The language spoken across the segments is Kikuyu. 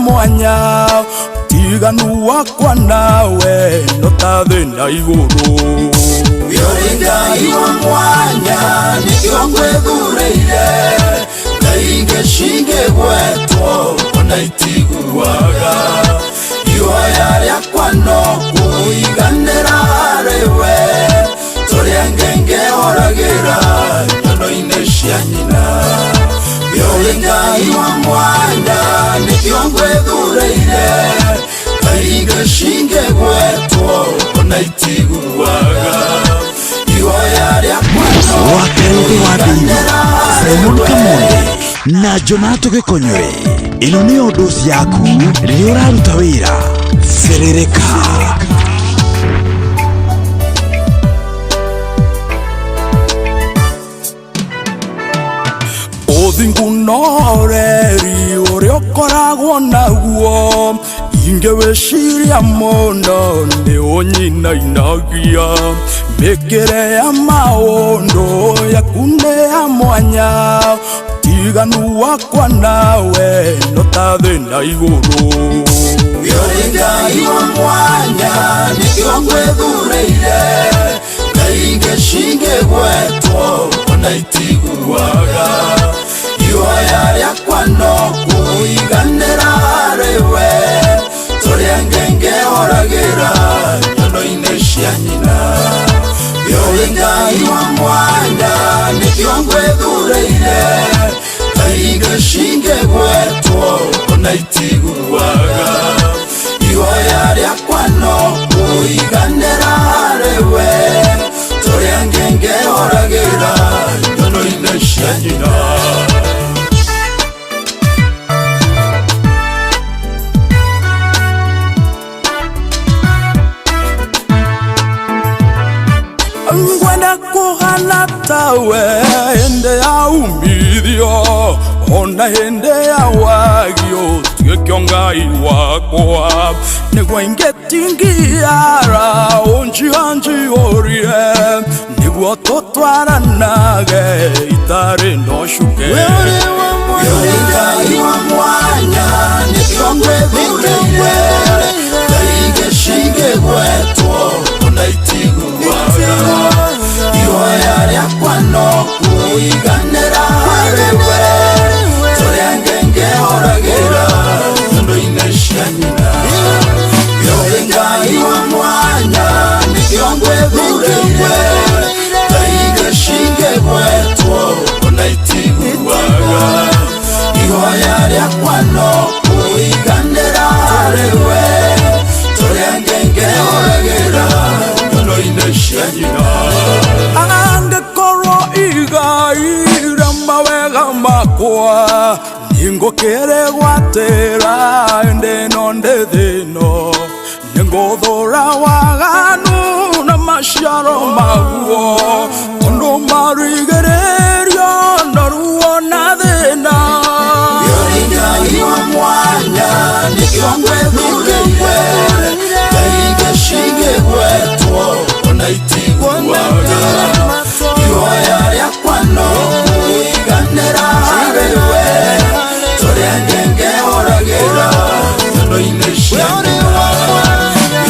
Mwanya tiganu wakwa nawe no ta thĩ na igũrũ. Ũrĩ Ngai wa mwanya, nĩkĩo ngwĩthurĩire. Ngai ingĩ cingĩgwetwo ona itiguaga. Ihoya rĩakwa no kũiganĩra harĩ we, tũrĩa ngengehoragĩra nyono-inĩ cia nyina. Ũrĩ Ngai wa mwanya, nĩkĩo ngwĩthurĩire. Ngai ingĩ cingĩgwetwo ona itiguaga. Ihoya rĩakwa no Wakerũthĩ wa Ndĩima, Simon Kamonde na Jonato Gĩkonyore. Ĩno nĩyo ndoci yaku rĩrĩa ũraruta wĩra. Serereka. Ũthingu na ũreri ũrĩa ũkoragwo naguo ingĩwĩciria mũno nĩ ũnyinainagia. Mĩkĩre ya maũndũ yaku nĩ ya mwanya, tiganu wakwa nawe no ta thĩ na igũrũ. Ũrĩ Ngai wa mwanya, nĩkĩo ngwĩthurĩire. Ngai ingĩ cingĩgwetwo ona itiguaga. Ihoya rĩakwa no kũiganĩra harĩ we, tũrĩa ngengehoragĩra nyono-inĩ cia nyina. Ũrĩ Ngai wa mwanya, nĩkĩo ngwĩthurĩire. Ngai ingĩ cingĩgwetwo ona itiguaga. Ihoya rĩakwa no kũiganĩra harĩ we, tũrĩa ngengehoragĩra nyono-inĩ cia nyina. Ngwenda kũhana tawe hĩndĩ ya umithio ona hĩndĩ ya wagio, tuĩke Ngai wakwa nĩguo ingĩtingiara ũnjianjiyũrie, nĩguo tũtwaranage itarĩ na ũcuke. Ũrĩ Ngai wa mwanya, nĩkĩo ngwĩthurĩire. Ngai ingĩ cingĩgwetwo ona itiguaga. Ihoya rĩakwa no kũiganĩra harĩ we, tũrĩa ngengehoragĩra nyono-inĩ cia nyina. Ũrĩ Ngai wa mwanya, nĩkĩo ngwĩthurĩire. Ngai ingĩ cingĩgwetwo ona itiguaga. Ihoya rĩakwa no kũiganĩra harĩ we, tũrĩa ngengehoragĩra nyono-inĩ cia nyina. Angĩkorwo igai rĩa mawega makwa nĩngũkĩrĩgwatĩra ĩndĩ ĩno ndĩ thĩ ĩno, nĩngũthũra waganu na maciaro maguo, tondũ marigĩrĩrio na ruo na thĩna. Ũrĩ Ngai wa mwanya, nĩkĩo ngwĩthurĩire. Ngai ingĩ cingĩgwetwo ona itiguaga. Ihoya rĩakwa no kũiganĩra harĩ we, tũrĩa ngengehoragĩra nyono-inĩ cia nyina.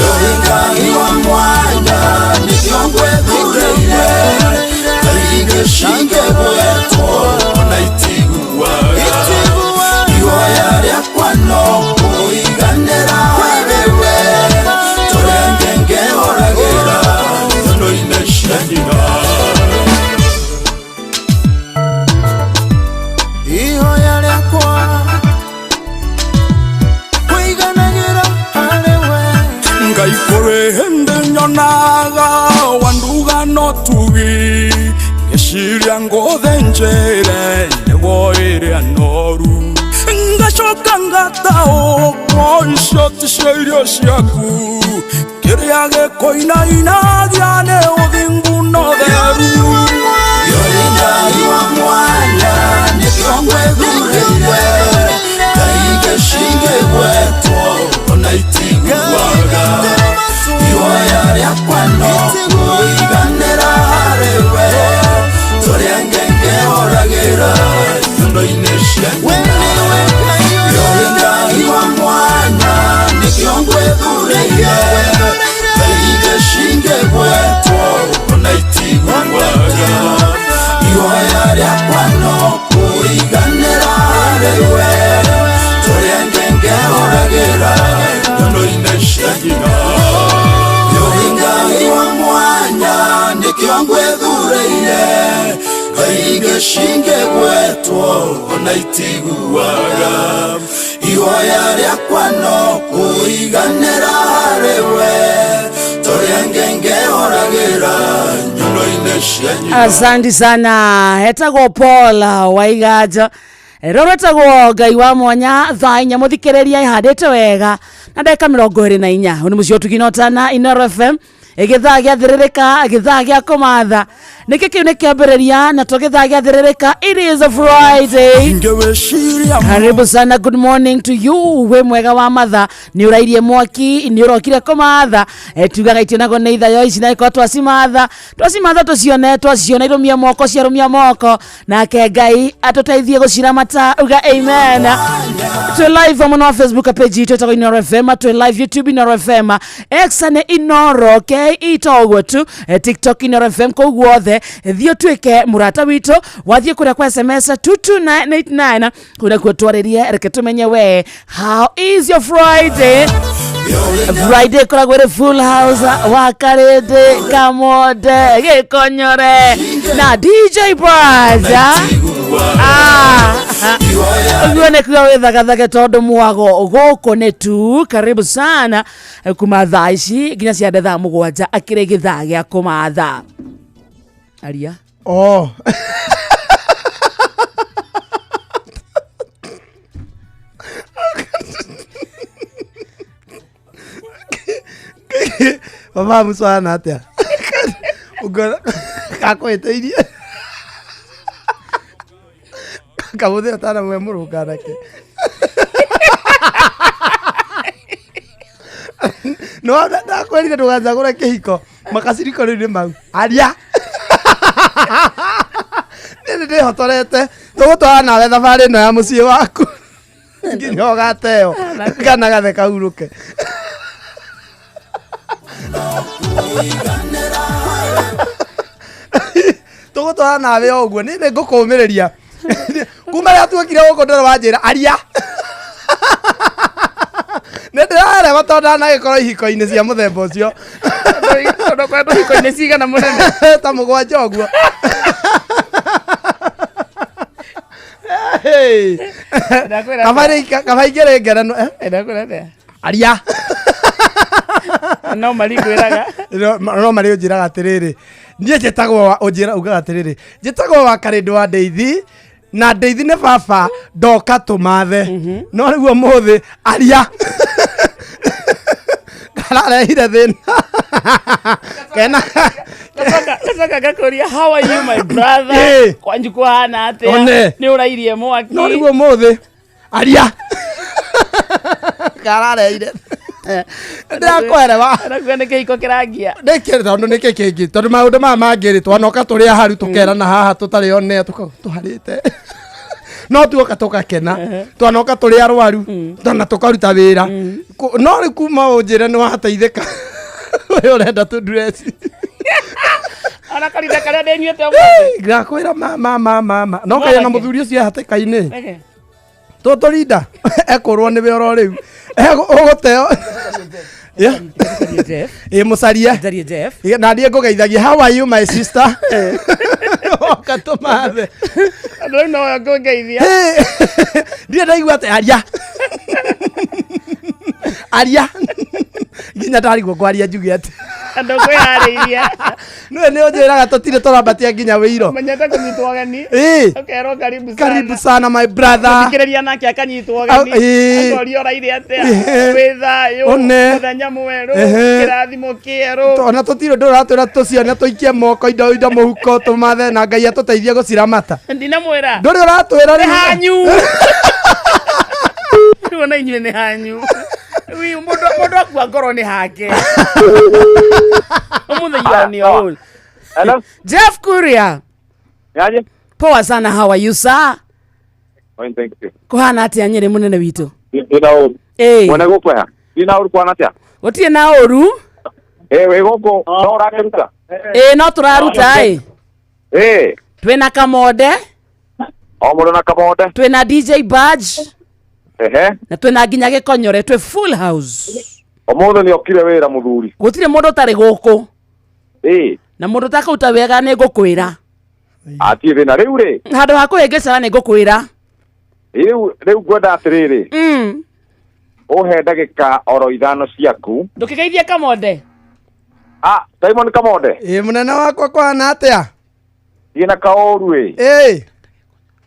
Ũrĩ Ngai wa mwanya, nĩkĩo ngwĩthurĩire. Ngai ingĩ cingĩgwetwo ona itiguaga. Ihoya rĩakwa no kũiganĩra harĩ we, tũrĩa ngengehoragĩra nyono-inĩ cia nyina. Ihoya rĩakwa kũiganagĩra harĩ we. Ngai, kũrĩ hĩndĩ nyonaga wanduga no tugi, ngĩciria ngũthĩnjĩre nĩguo ĩrĩa noru, ngacoka ngataũkwo icio ticio irio ciaku, kĩrĩa gĩkũinainagia nĩ ũthingu na ũtheru. Ũrĩ Ngai wa mwanya, nĩkĩo ngwĩthurĩire. Ngai ingĩ cingĩgwetwo ona itiguaga. Ihoya rĩakwa no kũiganĩra harĩ we, tũrĩa ngengehoragĩra nyono-inĩ cia nyina. Ũrĩ Ngai wa Nĩkĩo ngwĩthurĩire Ngai ingĩ cingĩgwetwo ona itiguaga. Ihoya rĩakwa no kũiganĩra harĩ we, torĩa ngenge horagĩra nyono-inĩ cia nyina. Asante sana. Etagwo Paul Waigaja. Rũrũ etagwo Ngai wa mwanya. Thaa 4 mũthikĩrĩria ĩhandĩte wega na ndagĩka 24. Ũyũ nĩ mũciĩ ũtugi na ũtana Inoro FM. Gĩthaa gĩa thĩrĩrĩka, gĩthaa gĩa kũmatha. Nĩkĩ kĩu nĩ kĩambĩrĩria na to gĩthaa gĩa thĩrĩrĩka. It is a Friday. Ingĩwĩciria. Karibu sana, good morning to you. Wĩ mwega wa matha, nĩ ũrairie mwaki, nĩ ũrokire kũmatha. Tugaga itionagwo nĩ ithayo ici na ĩkorwo twacimatha. Twacimatha tũcione, twaciona irũmie moko, ciarũmia moko. Nake Ngai atũteithie gũciramata, uga amen. Twĩ live mũno wa Facebook page itũ ĩtagwo Inoro FM, twĩ live YouTube Inoro FM, X nĩ Inoro K ito ũguo tu, TikTok Inoro FM, kũu guothe thiĩ ũtuĩke mũrata witũ, wathiĩ kũrĩa kwa SMS 22989 kũu nakuo twarĩrie, reke tũmenye we how is your Friday. Friday ĩkoragwo ĩrĩ full house wa Karĩndĩ Kamonde Gĩkonyore na DJ Braza. Ũguo nĩ kuga wĩthagathage tondũ mwago gũkũ nĩ tu. Karibu sana kuma thaa ici nginya ciande thaa 7 akĩrĩ gĩthaa gĩa kũmatha. Aria. Oh. Baba muswana atia? Ungona kakwĩtĩirie kamũthĩ ũtanamwe mũrũnganake no ndakwĩrire ndũgacagũre kĩhiko makaciriko rĩu nĩ mau aria nĩ ndĩhotorete tũgũtwara nawe thabarĩ ĩno ya mũciĩ waku nginya ũgateo kana gathe kahurũke. Tũgũtwara nawe o ũguo nĩ ngũkũmĩrĩria kuma rĩrĩa tuokire gũkũ ndĩrĩ wanjĩra aria nĩ ndĩrarewa tondũ ndanagĩkorwo ihiko-inĩ cia mũthemba ũcio. Tondũ kwendwo ihiko-inĩ cigana mũnene? Ta 7 ũguo. Hey. Ndakwĩra Kaba ingĩrĩ ngerenwa, eh? Ndakwĩra atĩa? Aria. No marikwĩraga. No marĩ ũnjĩraga atĩrĩrĩ, niĩ njĩtagwo ũnjĩra ugaga atĩrĩrĩ, njĩtagwo wa Karĩndũ wa Ndeithi na Ndeithi nĩ baba ndoka tũmathe. No rĩu ũmũthĩ aria kararehire thĩna kena Gacoka gakũria how are you my brother? Kwanyu kũhana atĩa? One. Nĩ ũrairie mwaki. No rĩu ũmũthĩ aria kararehire ndĩrakwerewa. Arakuga nĩ kĩhiko kĩrangia. Nĩkĩ tondũ nĩkĩ kĩngĩ tondũ maũndũ maya mangĩ rĩ twanoka tũrĩ aharu tũkerana haha tũtarĩ one tũharĩte no tuoka tũgakena twanoka tũrĩ arwaru na tũkaruta wĩra no rĩu kuma ũnjĩre nĩ wateithĩka ũyũ ũrenda tũndureci. Ona karinda karĩa ndĩnyuĩte ũmũthĩ. Ngakwĩra ma ma ma ma ma no kaĩ na mũthuri ũcio ehatĩka-inĩ. Nĩkĩ? Tũtũrinda ekũrwo nĩ we oro rĩu ũgũteo. Ĩ mũcarie. Njarie Jeff. Na niĩ ngũgeithagia how are you my sister oka tũmathe. Andũ rĩu no ngũngeithia. Ndirĩ ndaigua atĩ aria aria nginya ndarigwo kwaria njuge atĩ Andũ kwĩharĩirie. Nĩwe nĩ ũnjĩraga tũtirĩ tũrambatia nginya wĩiro. Menyete kũnyitwo ũgeni. Ũkerwo karibu sana. Karibu sana my brother. Mũthikĩrĩria nake akanyitwo ũgeni. Akorio ũraire atĩa? Wĩ thayũ. One. Mũthenya mwerũ. Kĩrathimo kĩerũ. Ona tũtirĩ ndũratwĩra tũcione tũikie moko indo indo mũhuko tũmathe na Ngai atũteithie gũciramata. Ndinamwĩra. Ndũrĩ ũratwĩra Nĩ rĩu. hanyu. Rĩu ona inyuĩ nĩ hanyu. Wi mũndũ akua ngoro nĩ hake. Ũmũthĩ you are on your own. Hello? Jeff Kuria. Niaje? Poa sana, how are you sir? Fine, thank you. Kũhana atĩa Nyĩrĩ mũnene witũ? Ndina ũru. Ĩĩ. Mwene gũkũ ya? Ndina ũru kwana atĩa? Gũtirĩ na ũru. Ĩĩ wĩ gũkũ no ũrakĩruta? Ĩĩ no tũraruta ĩ. Ĩĩ. Twĩna Kamonde. O mũndũ na Kamonde. Twĩna DJ Badge. Ehe. Na twĩna nginya Gĩkonyore, twĩ full house. Ũmũthĩ nĩ okire wĩra mũthuri. Gũtirĩ mũndũ ũtarĩ gũkũ. Ĩĩ. Na mũndũ ũtakũruta wega nĩ ngũkwĩra. Atirĩ thĩna rĩu rĩ. Handũ ha kũhĩngĩcana nĩ ngũkwĩra. Rĩu ngwenda atĩrĩrĩ, ũhe ndagĩka oro 5 ciaku. Ndũkĩgeithie Kamonde. Ah, Simon Kamonde. Ĩ mũnene wakwa kwana atĩa? Thiĩ na kaũru ĩ. Ĩ.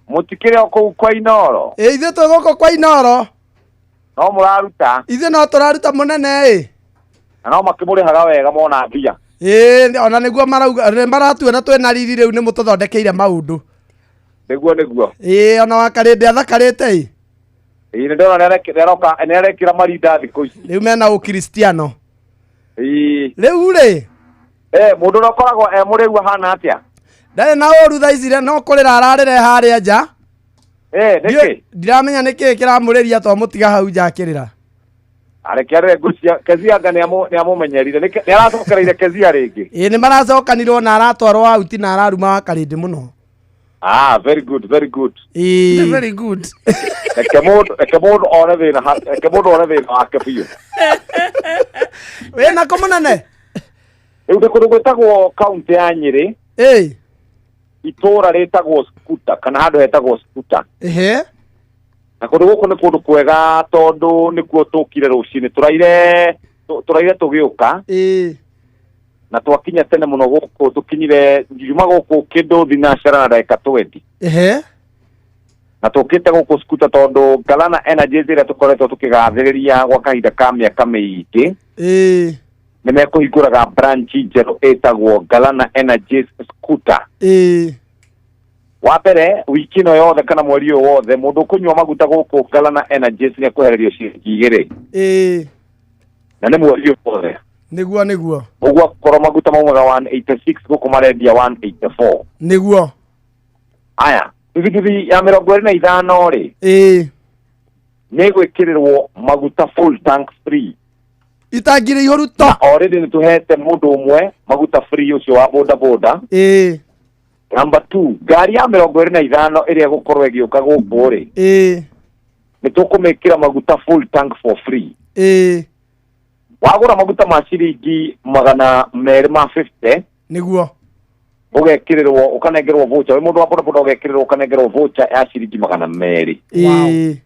Mũtikĩrĩ o kũu kwa Inoro. Ĩ ithuĩ twĩ gũkũ kwa Inoro. No mũraruta. Ithuĩ no tũraruta mũnene ĩ. Na no makĩmũrĩhaga wega mona mbia. Ĩ ona nĩguo marauga nĩ maratuona twĩna riri rĩu nĩ mũtũthondekeire maũndũ. Nĩguo nĩguo. Ĩ ona wakarĩndĩ athakarĩte ĩ. Ĩ nĩ ndĩrona nĩaroka nĩarekĩra marinda thikũ ici. Rĩu mena ũkristiano. Ĩ. Rĩu rĩ. Mũndũ ũrĩa ũkoragwo e mũrĩu ahana atĩa? Ndarĩ na ũru thaa ici no kũrĩra ararĩre harĩa nja. Nĩkĩ? Ndiramenya nĩkĩĩ kĩramũrĩria twamũtiga hau nja akĩrĩra. Areke arĩre ngũcia Kezia anga nĩamũmenyerire. Nĩaracokereire Kezia rĩngĩ. Ĩ nĩ maracokanirwo na aratwarwo auti na araruma wakarĩndĩ mũno. Ah, very good, very good. Ĩ. Very good. Reke mũndũ one thĩna, reke mũndũ one thĩna wake biũ. Wĩna kũ mũnene? Rĩu ndĩ kũndũ gwĩtagwo kaunti ya Nyĩrĩ. Ĩ. Itũũra rĩtagwo Skuta kana handũ hetagwo Skuta. Ehe. Na kũndũ gũkũ nĩ kũndũ kwega tondũ nĩkuo tũkire rũcinĩ, tũraire tũgĩũka. Ĩ. Na twakinya tene mũno gũkũ, tũkinyire ngiuma gũkũ kĩndũ thinacara na ndagĩka 20. Ehe. Na tũkĩte gũkũ Skuta tondũ Galana Energies ĩrĩa tũkoretwo tũkĩgathĩrĩria gwa kahinda ka mĩaka mĩingĩ. Ĩ. Nĩ mekũhingũraga branch njerũ ĩtagwo Galana Energies Skuta. Ĩ. Wa mbere wiki ĩno yothe kana mweri ũyũ wothe mũndũ ũkũnyua maguta gũkũ Galana Energies nĩ ekwehererio ciringi 2. Ĩ. Na nĩ mweri ũyũ wothe. Nĩguo nĩguo. Ũguo akorwo maguta maumaga 186 gũkũ marendia 184. Nĩguo. Aya, nduthi ya 25 rĩ. Ĩ. Nĩ gwĩkĩrĩrwo maguta full tank free. Itangi rĩihũru to. Na already nĩ tũhete mũndũ ũmwe maguta free ũcio wa boda boda. Ĩ. Number 2, ngari ya 25 ĩrĩa ĩgũkorwo ĩgĩũka gũkũ rĩ. Ĩ. Nĩ tũkũmĩkĩra maguta full tank for free. Ĩ. Wagũra maguta ma ciringi 250. Nĩguo. Ũgekĩrĩrwo, ũkanengerwo voucher. Wĩ mũndũ wa boda boda ũgekĩrĩrwo, ũkanengerwo voucher ya ciringi 200. Ĩ.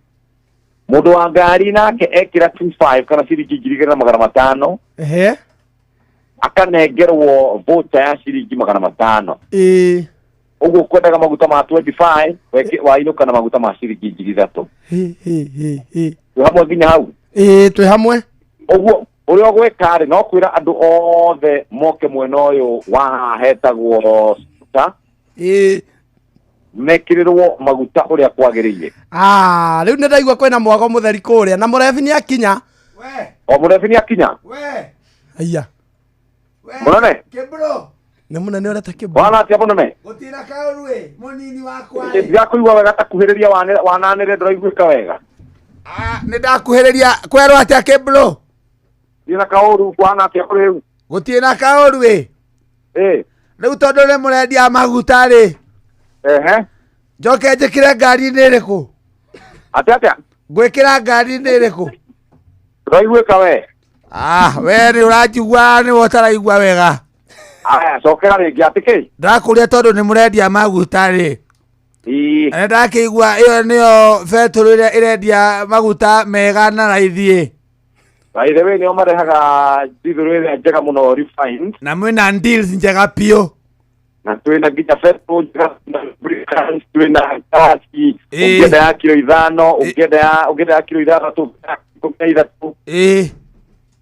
Mũndũ wa ngari nake ekĩra 25 kana ciringi 2500. Ehe. Akanengerwo voucher ya ciringi 500. Ĩ. Ũguo kwendaga maguta ma 25, wainũka na maguta ma ciringi 3000. Hĩ, hĩ, hĩ, hĩ. Twĩ hamwe nginya hau? Ĩ, twĩ hamwe. Ũguo ũrĩa ũgwĩka rĩ, no kwĩra andũ othe moke mwena ũyũ wa haha hetagwo Skuta. Ĩ. Mekĩrĩrwo maguta ũrĩa kwagĩrĩire. Ah, rĩu nĩ ndaigua kwĩna mwago mũtheri kũrĩa na mũrebi nĩ akinya. O mũrebi nĩ akinya? Aya. Mũnene? Kĩbro. Nĩ mũnene ũreta kĩbro. Wana atĩa mũnene? Gũtirĩ kaũru ĩ, mũnini wakwa ĩ. Ndirakuigua wega ta kuhĩrĩria wananĩre ndũraiguĩka wega. Ah, nĩ ndakuhĩrĩria kwerwo atĩa kĩbro? Gũtirĩ na kaũru, kwana atĩa rĩu? Gũtirĩ na kaũru ĩ. Ĩ. Rĩu tondũ nĩ mũrendia maguta rĩ. Ehe. Njoke njĩkĩre ngari-inĩ ĩrĩkũ? Atĩa atĩa? Ngwĩkĩra ngari-inĩ ĩrĩkũ? Ndũraiguĩka we? Ah, we nĩ ũranjigua nĩwe ũtaraigua wega. Aya, cokera rĩngĩ atĩ kĩ? Ndakũria tondũ nĩ mũrendia maguta rĩ. Ĩ. Na ndakĩigua ĩyo nĩyo betũrũ ĩrĩa ĩrendia maguta mega na raithi ĩ. By the way, nĩo marehaga ndithũrũ ĩrĩa njega mũno refined. Na mwĩna deals njega biũ. Na twĩna nginya betũrũ njega, twĩna lubricants, twĩna gasi, ũngĩenda ya kiro 5, ũngĩenda ya kiro 6, 13. Ĩ.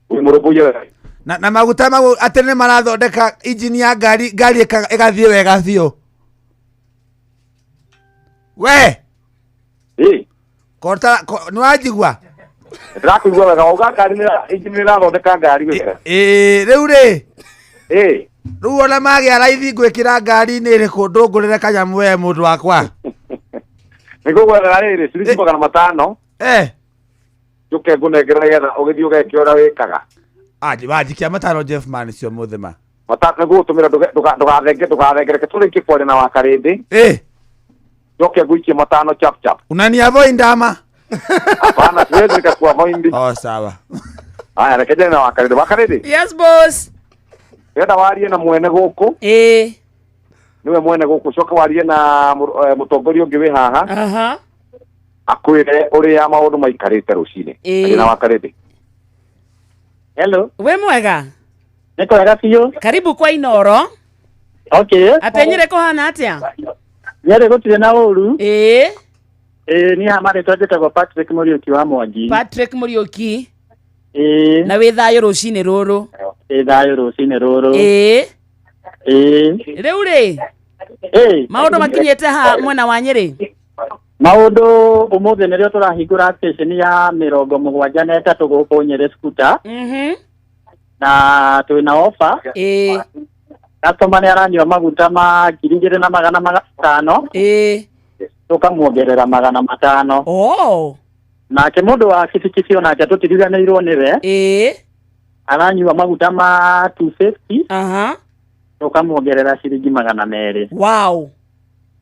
Wĩ mũrũmbũiye wega. Na maguta mau atĩ nĩ marathondeka injini ya ngari, ngari ĩgathiĩ wega biũ. We. Ĩ. Kota, nĩ wanjigua? Ndĩrakũigua wega, wauga ngari nĩ injini nĩ ĩrathondeka ngari wega. Ĩ, rĩu rĩ. Ĩ. Rĩu ona magĩa raithi ngwĩkĩra ngari-inĩ ĩrĩkũ ndũngũrĩre kanyamũ we mũndũ wakwa? Nĩ ngũgwethera rĩrĩ, ciringi 500. Njũke ngũnengere nĩgetha ũgĩthiĩ ũgeke ũrĩa wĩkaga. Anji, wanjikia 5 Jeff man cio mũthĩ ma. 5 nĩngũgũtũmĩra ndũgathenge, ndũgathengereke tũrĩkie kwaria na wakarĩndĩ. Ĩ. Njoke ngũikie 5 chap chap. Unaniavoid ama? Hapana, siwezi nikakuavoid. Oh, sawa. Haya, reke njane na wakarĩndĩ. Wakarĩndĩ? Yes, boss. Ndĩrenda warie na mwene gũkũ. Ĩĩ. Nĩwe mwene gũkũ, coka warie na mũtongoria ũngĩ wĩ haha. Aha. Akwĩre ũrĩa maũndũ maikarĩte rũcinĩ. Ĩĩ. Aria na Wakarĩndĩ. Hello. Wĩ mwega? Nĩ kwega biũ. Karibu kwa Inoro. Okay. Atĩ Nyĩrĩ kũhana atĩa? Nyĩrĩ gũtirĩ na ũru. Ĩĩ. Ĩĩ niĩ haha marĩtwa njĩtagwo Patrick Mũriũki wa Mwangi. Patrick Mũriũki. Ĩĩ. Na wĩ thayũ rũcinĩ rũrũ. Ĩ thayũ rũcinĩ rũrũ. Ĩĩ. Ĩĩ. Rĩu rĩ. Ĩĩ. Maũndũ makinyĩte ha mwena wa Nyĩrĩ? Maũndũ ũmũthĩ nĩrĩo tũrahingũra station ya 73 gũkũ Nyĩrĩ Scooter. Na twĩna offer. Ĩĩ. Customer nĩ aranyua maguta ma 2500. Ĩĩ. Tũkamuongerera 500. Oh. Nake mũndũ wa kibikibi onake tũtiriganĩirwo nĩwe. Ĩĩ. Aranyua maguta ma 250. Aha. Tũkamuongerera ciringi 200. Wow.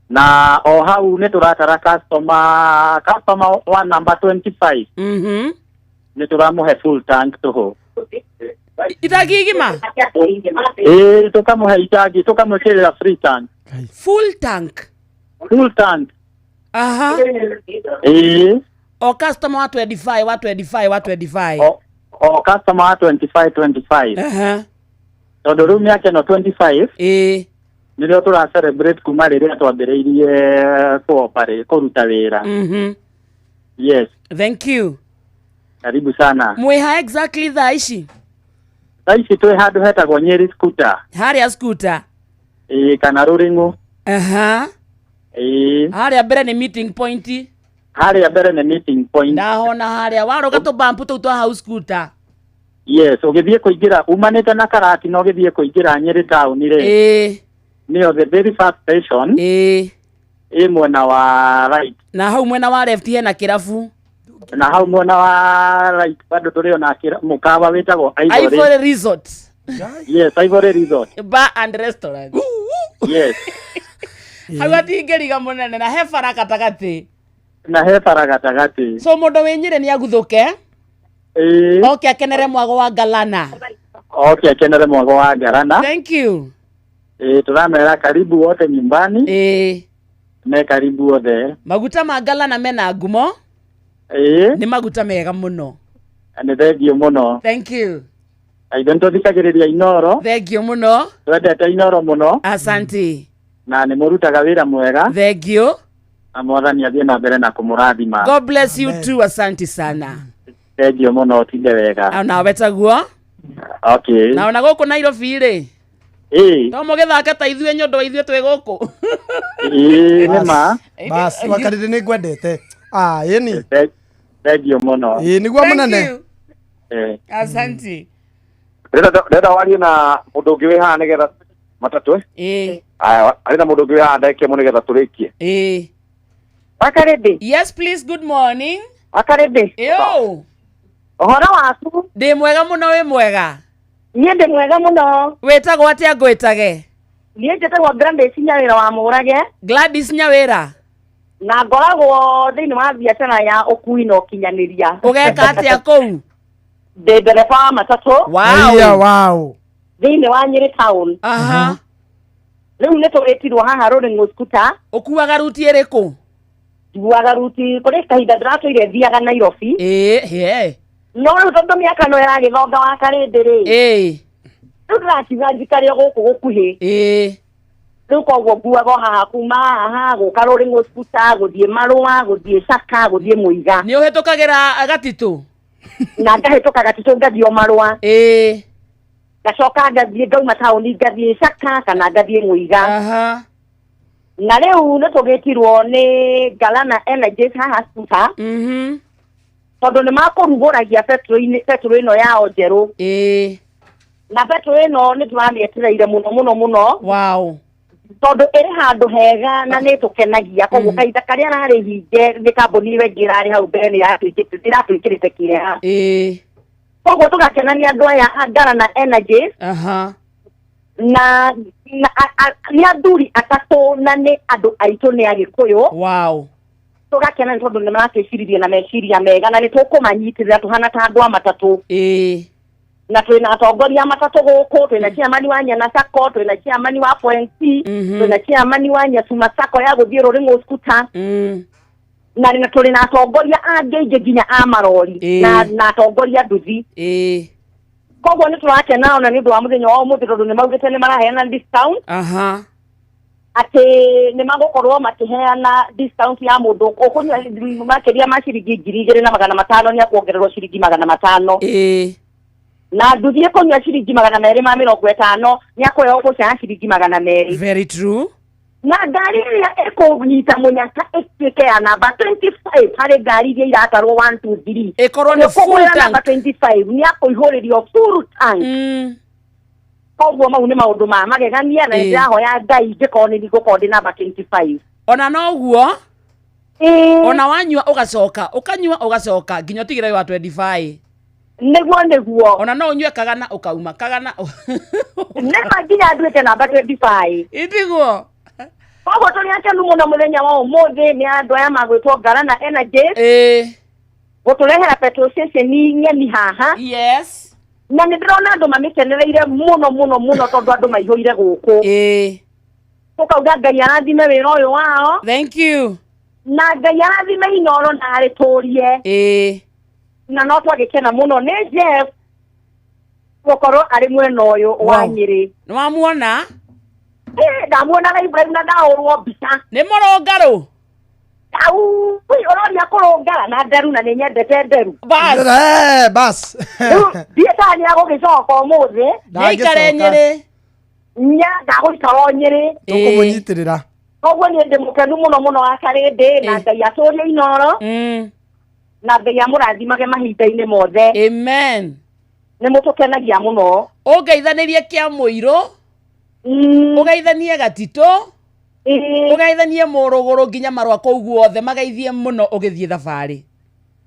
Na o hau nĩ tũratara customer wa number 25. Nĩ tũramũhe full tank tũhũ. Itangi igima? Ĩĩ tũkamũhe itangi, tũkamwĩkĩrĩra free tank. Full tank. Full tank. Aha. Ĩĩ. O customer wa 25 wa 25 wa 25. O customer wa 25 25. Aha. Tondũ rĩu mĩaka ĩno 25. Ĩĩ. Nĩrĩo tũra celebrate kuma rĩrĩa twambĩrĩirie kũruta wĩra. Yes. Thank you. Karibu sana. Mwĩ ha exactly thaa ici? Thaa ici twĩ handũ hetagwo Nyeri Scooter. Harĩa scooter. Ĩĩ kana Rũring'ũ. Aha. Ĩĩ. Harĩa mbere nĩ meeting point. Harĩa mbere nĩ meeting point. Ndahona harĩa warũga tũbampu tũu twa hau scooter. Yes, ũgĩthiĩ kũingĩra umanĩte na Karatina ũgĩthiĩ kũingĩra Nyeri town rĩ. Ĩĩ. Nĩyo the very first station. Ĩĩ. Ĩ mwena wa right. Na hau mwena wa left hena kĩrabu. Na hau mwena wa right bado tũrĩ ona mũkawa wĩtagwo Ivory. Ivory Resort. Yes, Ivory Resort. Bar and restaurant. Yes. Hau hatingĩriga mũnene na he bara gatagatĩ. Na he bara gatagatĩ. So mũndũ wĩ Nyĩrĩ nĩ aguthũke. Ĩĩ. Oke akenere mwago wa Galana. Oke akenere mwago wa Galana. Thank you. Ĩĩ tũramera karibu wote nyumbani. Ĩĩ. Me karibu othe. Maguta ma Galana mena ngumo. Ĩĩ. Nĩ maguta mega mũno. Nĩ thengiũ mũno. Thank you. Ithe nĩtũthikagĩrĩria Inoro. Thank you mũno. Twendete Inoro mũno. Asante. Na nĩ mũrutaga wĩra mwega. Thank you. Na mwathani athiĩ na mbere na kũmũrathima. God bless you too. Asante sana. Thengiũ mũno, ũtinde wega. Nawe taguo. Okay. Na ona gũkũ Nairobi rĩ. Ĩĩ. To mũgĩthake ta ithuĩ nĩ ũndũ wa ithuĩ twĩ gũkũ. Ĩĩ nĩ ma. Bas, Wakarĩndĩ nĩ ngwendete. Ah, ĩni. Thengiũ mũno. Ĩĩ nĩguo mũnene. Asante. Ndĩrenda warie na mũndũ ũngĩ wĩ haha nĩgetha matatũ. Ĩĩ. Aya, arĩ na mũndũ ũngĩ wĩ haha ndagĩka ĩmwe nĩgetha tũrĩkie. Ĩĩ. Wakarĩndĩ. Yes please, good morning. Wakarĩndĩ. Yo. Ũhoro waku? Ndĩ mwega mũno, wĩ mwega? Niĩ ndĩ mwega mũno. Wĩtagwo atĩa ngwĩtage? Niĩ njĩtagwo Gladys Nyawĩra wa Mũrage. Gladys Nyawĩra. Na ngoragwo thĩinĩ wa biacara ya ũkui na ũkinyanĩria. Ũgeka atĩa kũu? Ndĩ ndereba wa matatũ. Wow. Iya, wow. Thĩinĩ wa Nyĩrĩ town. Aha. Rĩu nĩ tũrĩtirwo haha Rũring'ũ Scooter. Ũkuaga ruti ĩrĩkũ? Nguaga ruti kũrĩ kahinda ndĩratũire thiaga Nairobi. Ĩĩ. No rĩu tondũ mĩaka no ĩragĩthonga wa karĩndĩ rĩ. Ĩĩ. Rĩu ndĩrakiuga njikare o gũkũ gũkuhĩ. Ĩĩ. Rĩu koguo nguaga o haha kuma haha gũka Rũring'ũ Scooter, gũthiĩ Marũa, gũthiĩ Caka, gũthiĩ Mũiga. Nĩ ũhĩtũkagĩra Gatitũ? Na ngahĩtũka Gatitũ ngathiĩ o Marũa. Ĩĩ. Ngacoka ngathiĩ ngauma taũni ngathiĩ Caka kana ngathiĩ Mũiga. Aha. Na rĩu nĩ tũgĩtirwo nĩ Galana Energies haha Scooter. Tondũ nĩ makũrugũragia betũrũ ĩno yao njerũ. Ĩĩ. Na betũrũ ĩno nĩ tũramĩetereire mũno mũno mũno. Wow. Tondũ ĩrĩ handũ hega na nĩ ĩtũkenagia koguo kahinda karĩa rarĩ hinge nĩ kambuni ĩyo ĩngĩ ĩrarĩ hau mbere nĩ ĩratwĩkĩrĩte kĩeha. Ĩĩ. Koguo tũgakena nĩ andũ aya a Galana Energies. Aha. Na nĩ athuri atatũ na nĩ andũ aitũ nĩ Agĩkũyũ. Wow. Tũgakena nĩ tondũ nĩ maratwĩciririe na meciria mega na nĩ tũkũmanyitĩrĩra tũhana ta andũ a matatũ. Ĩĩ. Na twĩna atongoria matatũ gũkũ, twĩna chairman wa Nyana Sacco, twĩna chairman wa Point C, twĩna chairman wa Nyasuma Sacco ya gũthiĩ Rũrĩng'ũ Scooter, na tũrĩ na atongoria angĩ aingĩ nginya a marori na atongoria nduthi. Koguo nĩ tũrakena ona nĩ ũndũ wa mũthenya wa ũmũthĩ, tondũ nĩ maugĩte nĩ maraheana discount, atĩ nĩ magũkorwo makĩheana discount ya mũndũ ũkũnyua makĩria ma ciringi 2500 nĩ akuongererwo ciringi 500. Na nduthi ĩkũnyua ciringi 250 nĩ akũheo voucher ya ciringi 200. Very true. Na ngari ĩrĩa ĩkũnyita mũnyaka ĩtuĩke ya namba 25 harĩ ngari iria iratarwo 1 2 3, Ĩkorwo nĩ full ũkũgũra tank. Namba 25 nĩ akũihũrĩrio full tank. Koguo mau nĩ maũndũ ma magegania na ndĩrahoya Ngai ingĩkorwo nĩ ngũkorwo ndĩ namba 25. Ona noguo, ona wanyua ũgacoka ũkanyua ũgacoka nginya ũtigĩre wa 25. Nĩguo. Ona no ũnyue kagana ũkauma kagana. Nĩma nginya nduĩke namba 25. Itiguo. Koguo tũrĩ akenu mũno mũthenya wa ũmũthĩ nĩ andũ aya magwĩtwo Ngarana Energies gũtũrehera petrol station ng'eni haha. Na nĩ ndĩrona andũ mamĩkenereire mũno mũno mũno, tondũ andũ maihũire gũkũ. Tũkauga Ngai arathime wĩra ũyũ wao. Thank you. Na Ngai arathime Inoro na arĩtũrie. Na no twagĩkena mũno nĩ Jeff gũkorwo arĩ mwena ũyũ wa Nyĩrĩ. Nĩ wamuona? Ndamuonaga Ibrahim na ndahũrwo mbica. Nĩ mũrũngarũ. Au, ũroria kũrũngara na nderu, na nĩ nyendete nderu. Bas. Bas. Rĩu ndiĩ kana nĩ agũgĩcoka ũmũthĩ. Nĩaikare Nyĩrĩ. Nya ndagũikara o Nyĩrĩ. Tũkũmũnyitĩrĩra. Koguo niĩ ndĩ mũkenu mũno mũno wa Karĩndĩ, na Ngai atũrie Inoro, na Ngai amũrathimage mahinda-inĩ mothe. Amen. Nĩ mũtũkenagia mũno. Ũngeithanĩrie kĩa mũirũ, ũgeithanie gatitũ, ũgeithanie mũrũgũrũ nginya marũa kũu guothe, mageithie mũno ũgĩthiĩ thabarĩ.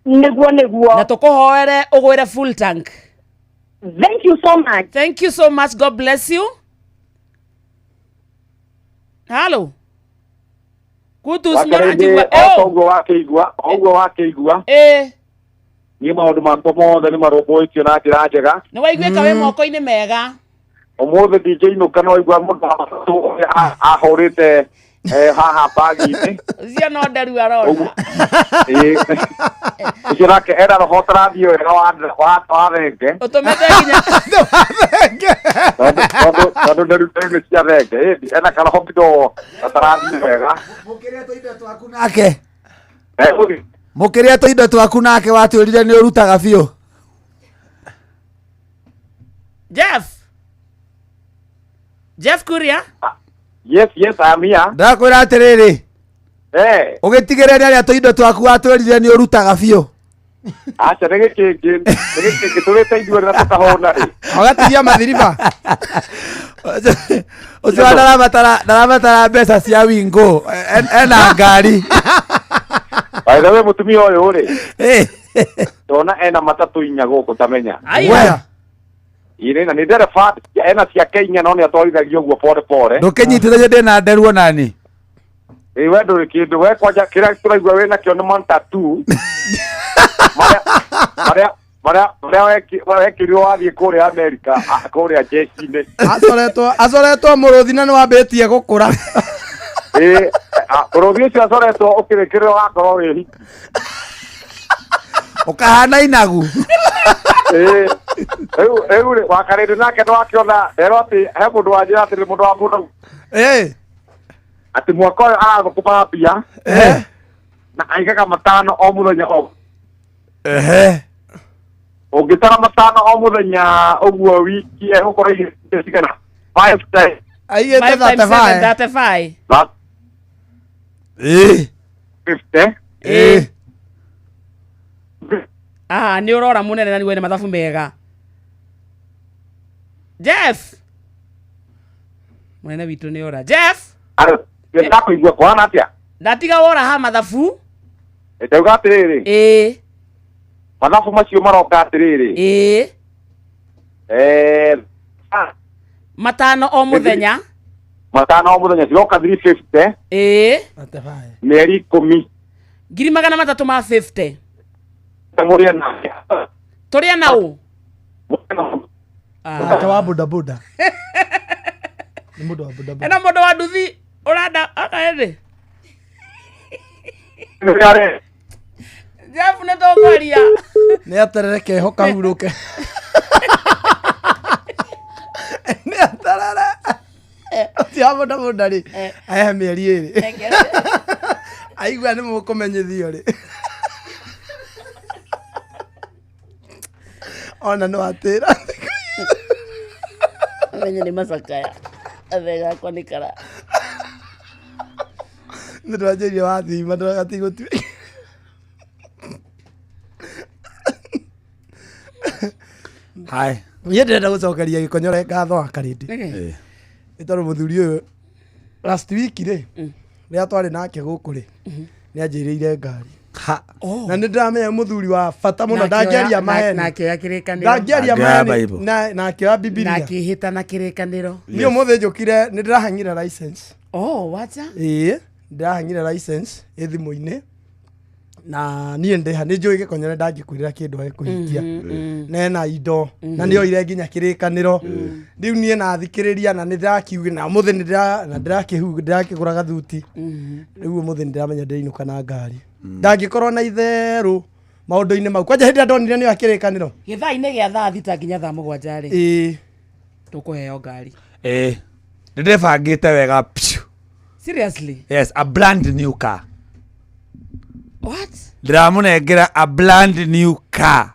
Nĩguo. Na tũkũhoere ũgwĩre full tank. Thank you so much. Thank you so much. God bless you. Hello. Kutus. Wakarĩndĩ, o ũguo wakĩigua, o ũguo wakĩigua, niĩ maũndũ makwa mothe nĩ marũmbũĩtio na njĩra njega. Nĩ waiguĩka wĩ moko-inĩ mega. Ũmũthĩ ndingĩinũka no igua mũndũ wa matatũ ũrĩa ahũrĩte haha bagi-inĩ. Ũcio no nderu arona. Ĩĩ. Ũcio nake ena roho ũtarathiĩ wega wa thenge. Ũtũmĩte nginya Tondũ nderu nĩ cia thenge. Ĩĩ, ena karoho kidogo gatarathiĩ wega. Nake Gũthiĩ. Mũkĩrĩa tũindo twaku nake watwĩrire nĩ ũrutaga biũ. Jeff. Jeff Kuria. Yes, I'm here. Ndakwĩra atĩrĩrĩ, ũgĩtigĩre nĩ arĩa tũindo twaku watwĩrire nĩ ũrutaga biũ. Aca, nĩ gĩkĩngĩ, nĩ gĩkĩngĩ tũrĩte ithuerĩ na tũkahũna rĩ. Ũgatigia mathiriba. Ũcio ndarabatara mbeca cia wingo, ena ngari. By the way, mũtumia ũyũ rĩ, ndona ena matatũ 4 gũkũ tamenya. We. Ĩrĩ na nĩ ndereba ena ciake 4, no nĩ atwarithagia ũguo pore pore. Ndũkĩnyitithanie ndĩna nderu onani. Ĩ, we ndũrĩ kĩndũ, we kwanja kĩrĩa tũraigua wĩ nakĩo nĩ matatu marĩa wekĩrirwo wathiĩ kũrĩa Amerika, kũrĩa jeshi-inĩ. Acoretwo mũrũthi na nĩ wambĩtie gũkũra. Ĩ, mũrũthi ũcio acoretwo ũkĩrĩkĩrĩrwo wakorwo wĩ hiki. Ũkahana inagu. Ĩ, rĩu rĩ, wakarĩndĩ nake nĩ wakĩona nderwo atĩ he mũndũ wanjĩra atĩ nĩ mũndũ wa mũndũ atĩ mwaka ũyũ arathũkũma mbia na aigaga 5 o mũthenya o. Ũngĩtara 5 o mũthenya ũguo wiki egũkorwo aigĩte cigana? Five times. Aigĩte Five times seven, 35. 35. That 50. Ah, nĩ ũrora mũnene na nĩwe nĩ mathabu mega. Jeff. Mũnene witũ nĩ ora. Jeff. Aro, ndakũigua kũhana atĩa? Ndatiga wora ha mathabu. Ndauga atĩrĩrĩ. Mathabu macio maroka atĩrĩrĩ. 5 o mũthenya. 5 o mũthenya ciroka 350. Mĩeri 10. 350,000. Mũrĩe na. Tũrĩe na ũ? Nake wa boda boda. Nĩ mũndũ wa boda boda. Ena mũndũ wa nduthi ũranda akaende. Jeff nĩ tũkwaria. Nĩ aterere keho kahurũke. Nĩ aterere. Ũcio wa boda boda rĩ, ahe mĩeri ĩrĩ. Aigua nĩ mũkũmenyithio rĩ. Ona no atĩra. Amenye nĩ macakaya. Athe gakwa nĩ kara. Nĩ twanjĩrie wathima ndũgatigũtuĩke. Hai. Niĩ ndĩrenda gũcokeria gĩkonyore ngatho wa Karĩndĩ. Nĩ tondũ mũthuri ũyũ last week rĩ, rĩrĩa twarĩ nake gũkũ rĩ, nĩ anjĩrĩire ngari. Na nĩ ndĩramenya mũthuri wa bata mũno, ndangĩaria maheni. Na akĩoya kĩrĩkanĩro. Ndangĩaria Akĩoya maheni Bible. na akĩoya Bibilia. Na akĩhĩta na kĩrĩkanĩro. Niĩ ũmũthĩ njũkire nĩ ndĩrahang'ire license. Oh, wacha? Ĩĩ, ndĩrahang'ire license ĩ thimũ-inĩ. Na niĩ ndĩha nĩ njũĩ gĩkonyore ndangĩkwĩrĩra kĩndũ agĩkũhingia. Na ena indo na nĩ oire nginya kĩrĩkanĩro. Rĩu niĩ nathikĩrĩria na nĩ ndĩrakiuga na ũmũthĩ nĩ ndĩra na ndĩrakĩhu ndĩrakĩgũra gathuti. Rĩu ũmũthĩ nĩ ndĩramenya ndĩrainũka na ngari. Ndangĩkorwo na itherũ maũndũ-inĩ mau. Kwanja hĩndĩ ĩrĩa ndonire nĩ oya kĩrĩkanĩro. Gĩthaa-inĩ gĩa thaa thita nginya thaa mũgwanja rĩ. Ĩĩ. Tũkũheo ngari. Nĩ ndĩbangĩte wega piu. Seriously? Yes, a brand new car. What? Ndĩramũnengera a brand new car.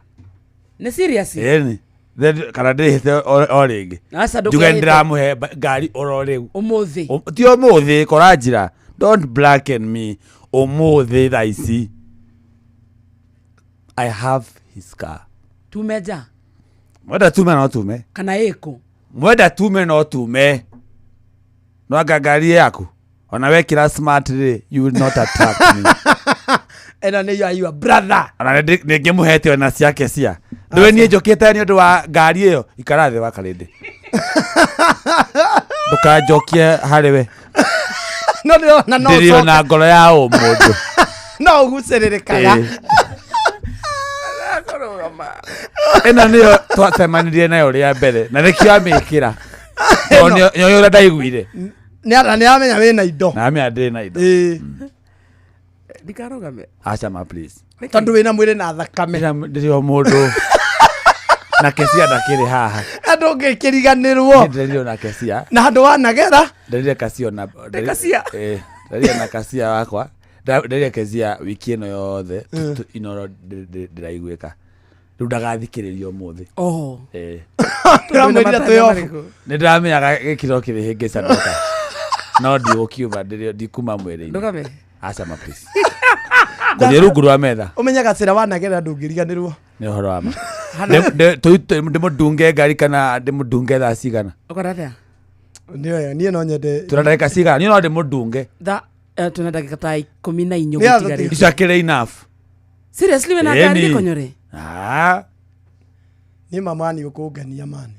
Nĩ serious? Ĩni. Then kana ndĩhĩte o rĩngĩ. Aca Njuge ndũkehĩte. ndĩramũhe ngari oro rĩu. Ũmũthĩ. Ti ũmũthĩ kora njĩra. Don't blacken me. Ũmũthĩ thaa ici. I have his car. Tume nja Mwenda tume no tume. kana ĩkũ? Mwenda tume no tume. No anga ngari yaku. Ona wekĩra smart rĩ, you will not attract me. Ĩno nĩ your your brother. Ona nĩ ngĩmũhete ona ciake cia. Ndũĩ niĩ njũkĩte nĩ ũndũ wa ngari ĩyo. Ikara thĩ wa Karĩndĩ. Ndũkanjokie harĩ we. No ndĩrona no Ndĩrĩ ũcoke. ona ngoro ya ũmũndũ. No ũgucĩrĩrĩkaga. Ĩno nĩyo twacemanirie nayo rĩa mbere na nĩkĩo amĩkĩra. Tondũ nĩoĩ ũrĩa ndaiguire. Nĩ amenya wĩna indo. Na amenya ndĩ na indo. Ĩĩ. Ndikarũgame. Aca ma please. Tondũ wĩna mwĩrĩ na thakame. Ndĩrĩ o mũndũ. Na Kesia ndakĩrĩ haha. Andũ ũngĩkĩriganĩrwo. Ndĩrĩ na Kesia. Na handũ wanagera. Ndarire Kasia na Kasia. Ndarire na Kasia wakwa. Ndarire Kesia wiki ĩno yothe inoro ndĩraiguĩka. Rĩu ndagathikĩrĩria ũmũthĩ. Oh. Ndĩramwĩrire twĩ off. Nĩ ndĩramenyaga gĩkĩro kĩrĩ hĩngĩca ndoka. No ndigũkiuma ndikuma mwĩrĩ-inĩ. Ndũgame. Aca ma please. Ngũthiĩ rungu rwa metha. Ũmenyaga cĩra wanagera ndũngĩriganĩrwo. Nĩ ũhoro wa ma. Ndĩmũndunge ngari kana ndĩmũndunge thaa cigana. Ũkora atĩa? Nĩoya niĩ no nyende. Tũna ndagĩka cigana? Niĩ no ndĩmũndunge. Thaa tũna ndagĩka ta 14 Nĩ atha gũtigarĩte. Icio akĩrĩ enough. Seriously wĩna ngari Ĩni. gĩkonyore? Ah. Niĩ mama nĩ ũkũngenia mani.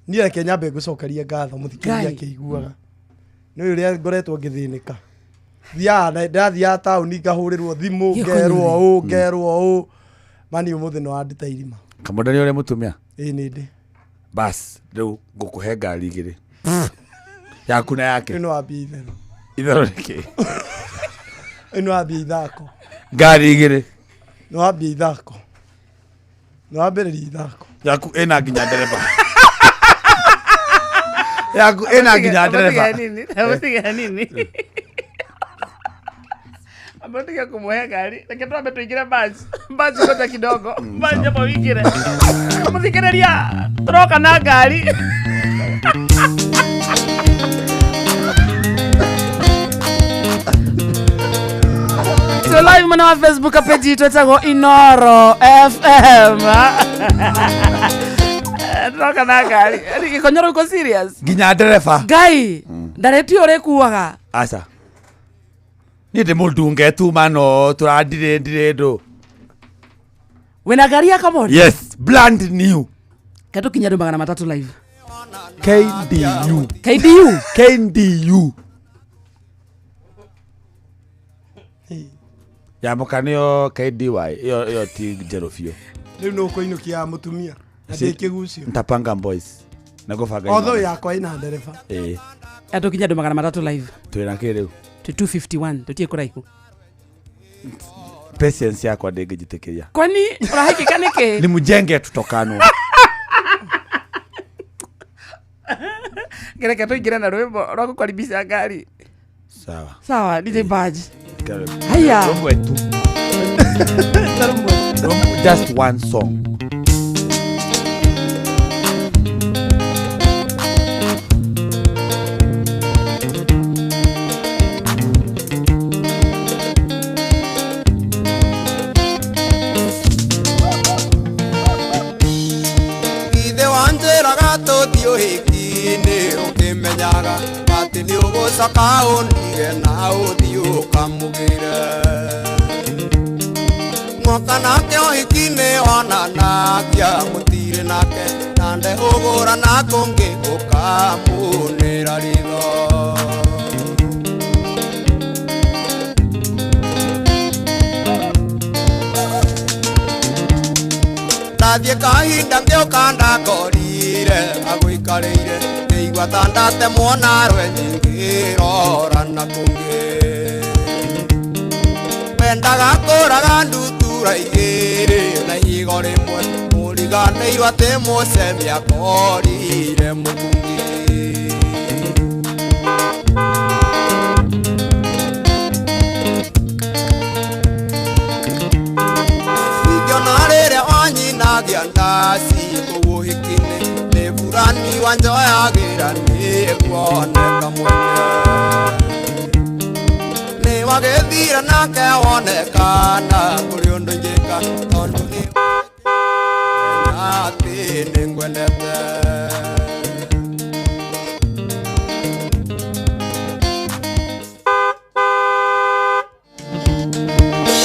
Niĩ reke nyambe ngũcokerie ngatho mũthikĩrĩria Ngai. akĩiguaga. Nĩ ũrĩa ngoretwo ngĩthĩnĩka. Thiaga ndathiaga taũni ngahũrĩrwo thimũ ngerwo ũũ ngerwo ũũ. Mani ũmũthĩ nĩ wandĩta irima. Kamũnda nĩ ũrĩa mũtumia. Ĩĩ nĩ ndĩ. Bas, rĩu ngũkũhe ngari igĩrĩ. Yaku na yake. Rĩu nĩ wambia itherũ. Itherũ nĩkĩ? Rĩu nĩ wambia ithako. Ngari igĩrĩ. Nĩ wambia ithako. Nĩ wambĩrĩria ithako. Yaku ĩna nginya ndereba. Yaku ĩna nginya ndereba. Amũtige hanini. Amũtige kũmũhe ngari. Reke twambe tũingĩre bus. Bus ngoja kidogo. Bus nyamba ũingĩre. Mũthikĩrĩria tũroka na ngari. So live mwena wa Facebook page itũ ĩtagwo Inoro FM. Tũroka na ngari. Gĩkonyoro uko serious? Nginya ndereba. Ngai, ndarĩti ũrĩkuaga. Aca. Niĩ ndĩmũndunge tu mano tũrandirĩ ndirĩ ndũ. Wĩna ngari ya Kamori? Yes, brand new. Katũkinya andũ 300 live. KDU. KDU? KDU. Ya mũka nĩyo KDY ĩyo ĩyo ti njerũ biũ. Rĩu nĩ ũkũinũkia mũtumia. Ndä Ntapanga boys. Nagobanga. Although yakwa ina ndereba. Eh. Atukinya andå 300 live. Twina kä rä u? Twĩ 251 tũtiĩ kũraihu. Patience yakwa ndĩngĩnjĩtĩkĩria. Kwani ũrahikĩka nĩkĩ? Ni mjenge tutokanwo. Gereke tuingire na rwimbo rwa gũkaribisha ngari. Sawa. Sawa, DJ Badge. Haya. Rwimbo tu. Just one song. Ukimenyaga ati ni ugucoka undige na uthi ukamugire mwoka nake ũhiki-inĩ onanagia mũtirĩ nake na ndehũgũra na kũngĩ ũkamunĩra ritho. Ndathiĩ kahinda ngĩũka ndakorire agũikarĩire ngĩigua ta ndatemwo na rwe nyingĩ rora na kũngĩ wendaga kũraga ndutura igĩrĩ na ihigo rĩmwe mũriganĩirwo atĩ mũcemi akorire mũkungi. Ingĩona rĩrĩa wanyinagia ndaci kũu ũhiki-inĩ nĩ burani wanjoyagĩra nĩguoneka mwene nĩ wagĩthira nake wonekana kũrĩ ũndũ ingĩka tondũ nĩ atĩ nĩngwendete.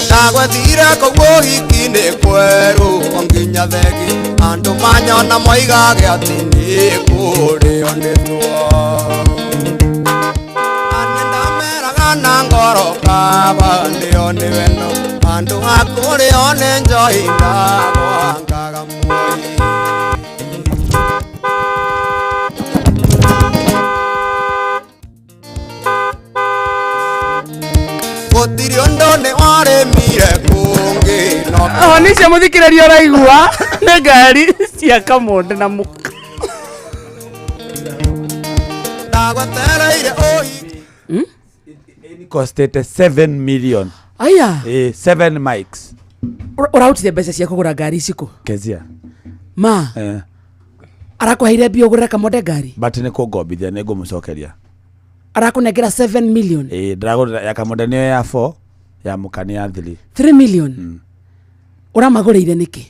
Ndagwethire kũu ũhiki-inĩ kwerũ o nginya thegi andũ manyona moigage atĩ nĩkũrĩo nĩtuo. Na ndameraga na ngoro kaba ndĩo nĩ wendo andũ a kũrĩo nĩ njohi ndagwangaga muoyi. Gũtirĩ ũndũ nĩ warĩmire kũngĩ no Honi cia mũthikĩrĩria ũraigua nĩ ngari cia Kamonde na mũka. Ndagwetereire ũhiki. Costed 7 million. Aya. 7 mics. Ũrarutire mbeca cia kũgũra ngari ici kũ? Kezia. Ma. Arakũheire mbia ũgũrĩre Kamonde ngari? But nĩ kũngombithia nĩ ngũmũcokeria. Arakũnengera 7 million. Ndĩragũrĩra ya Kamonde nĩyo ya 4 ya mũka nĩ ya 3. 3 million. Ũramagũrĩire nĩkĩ?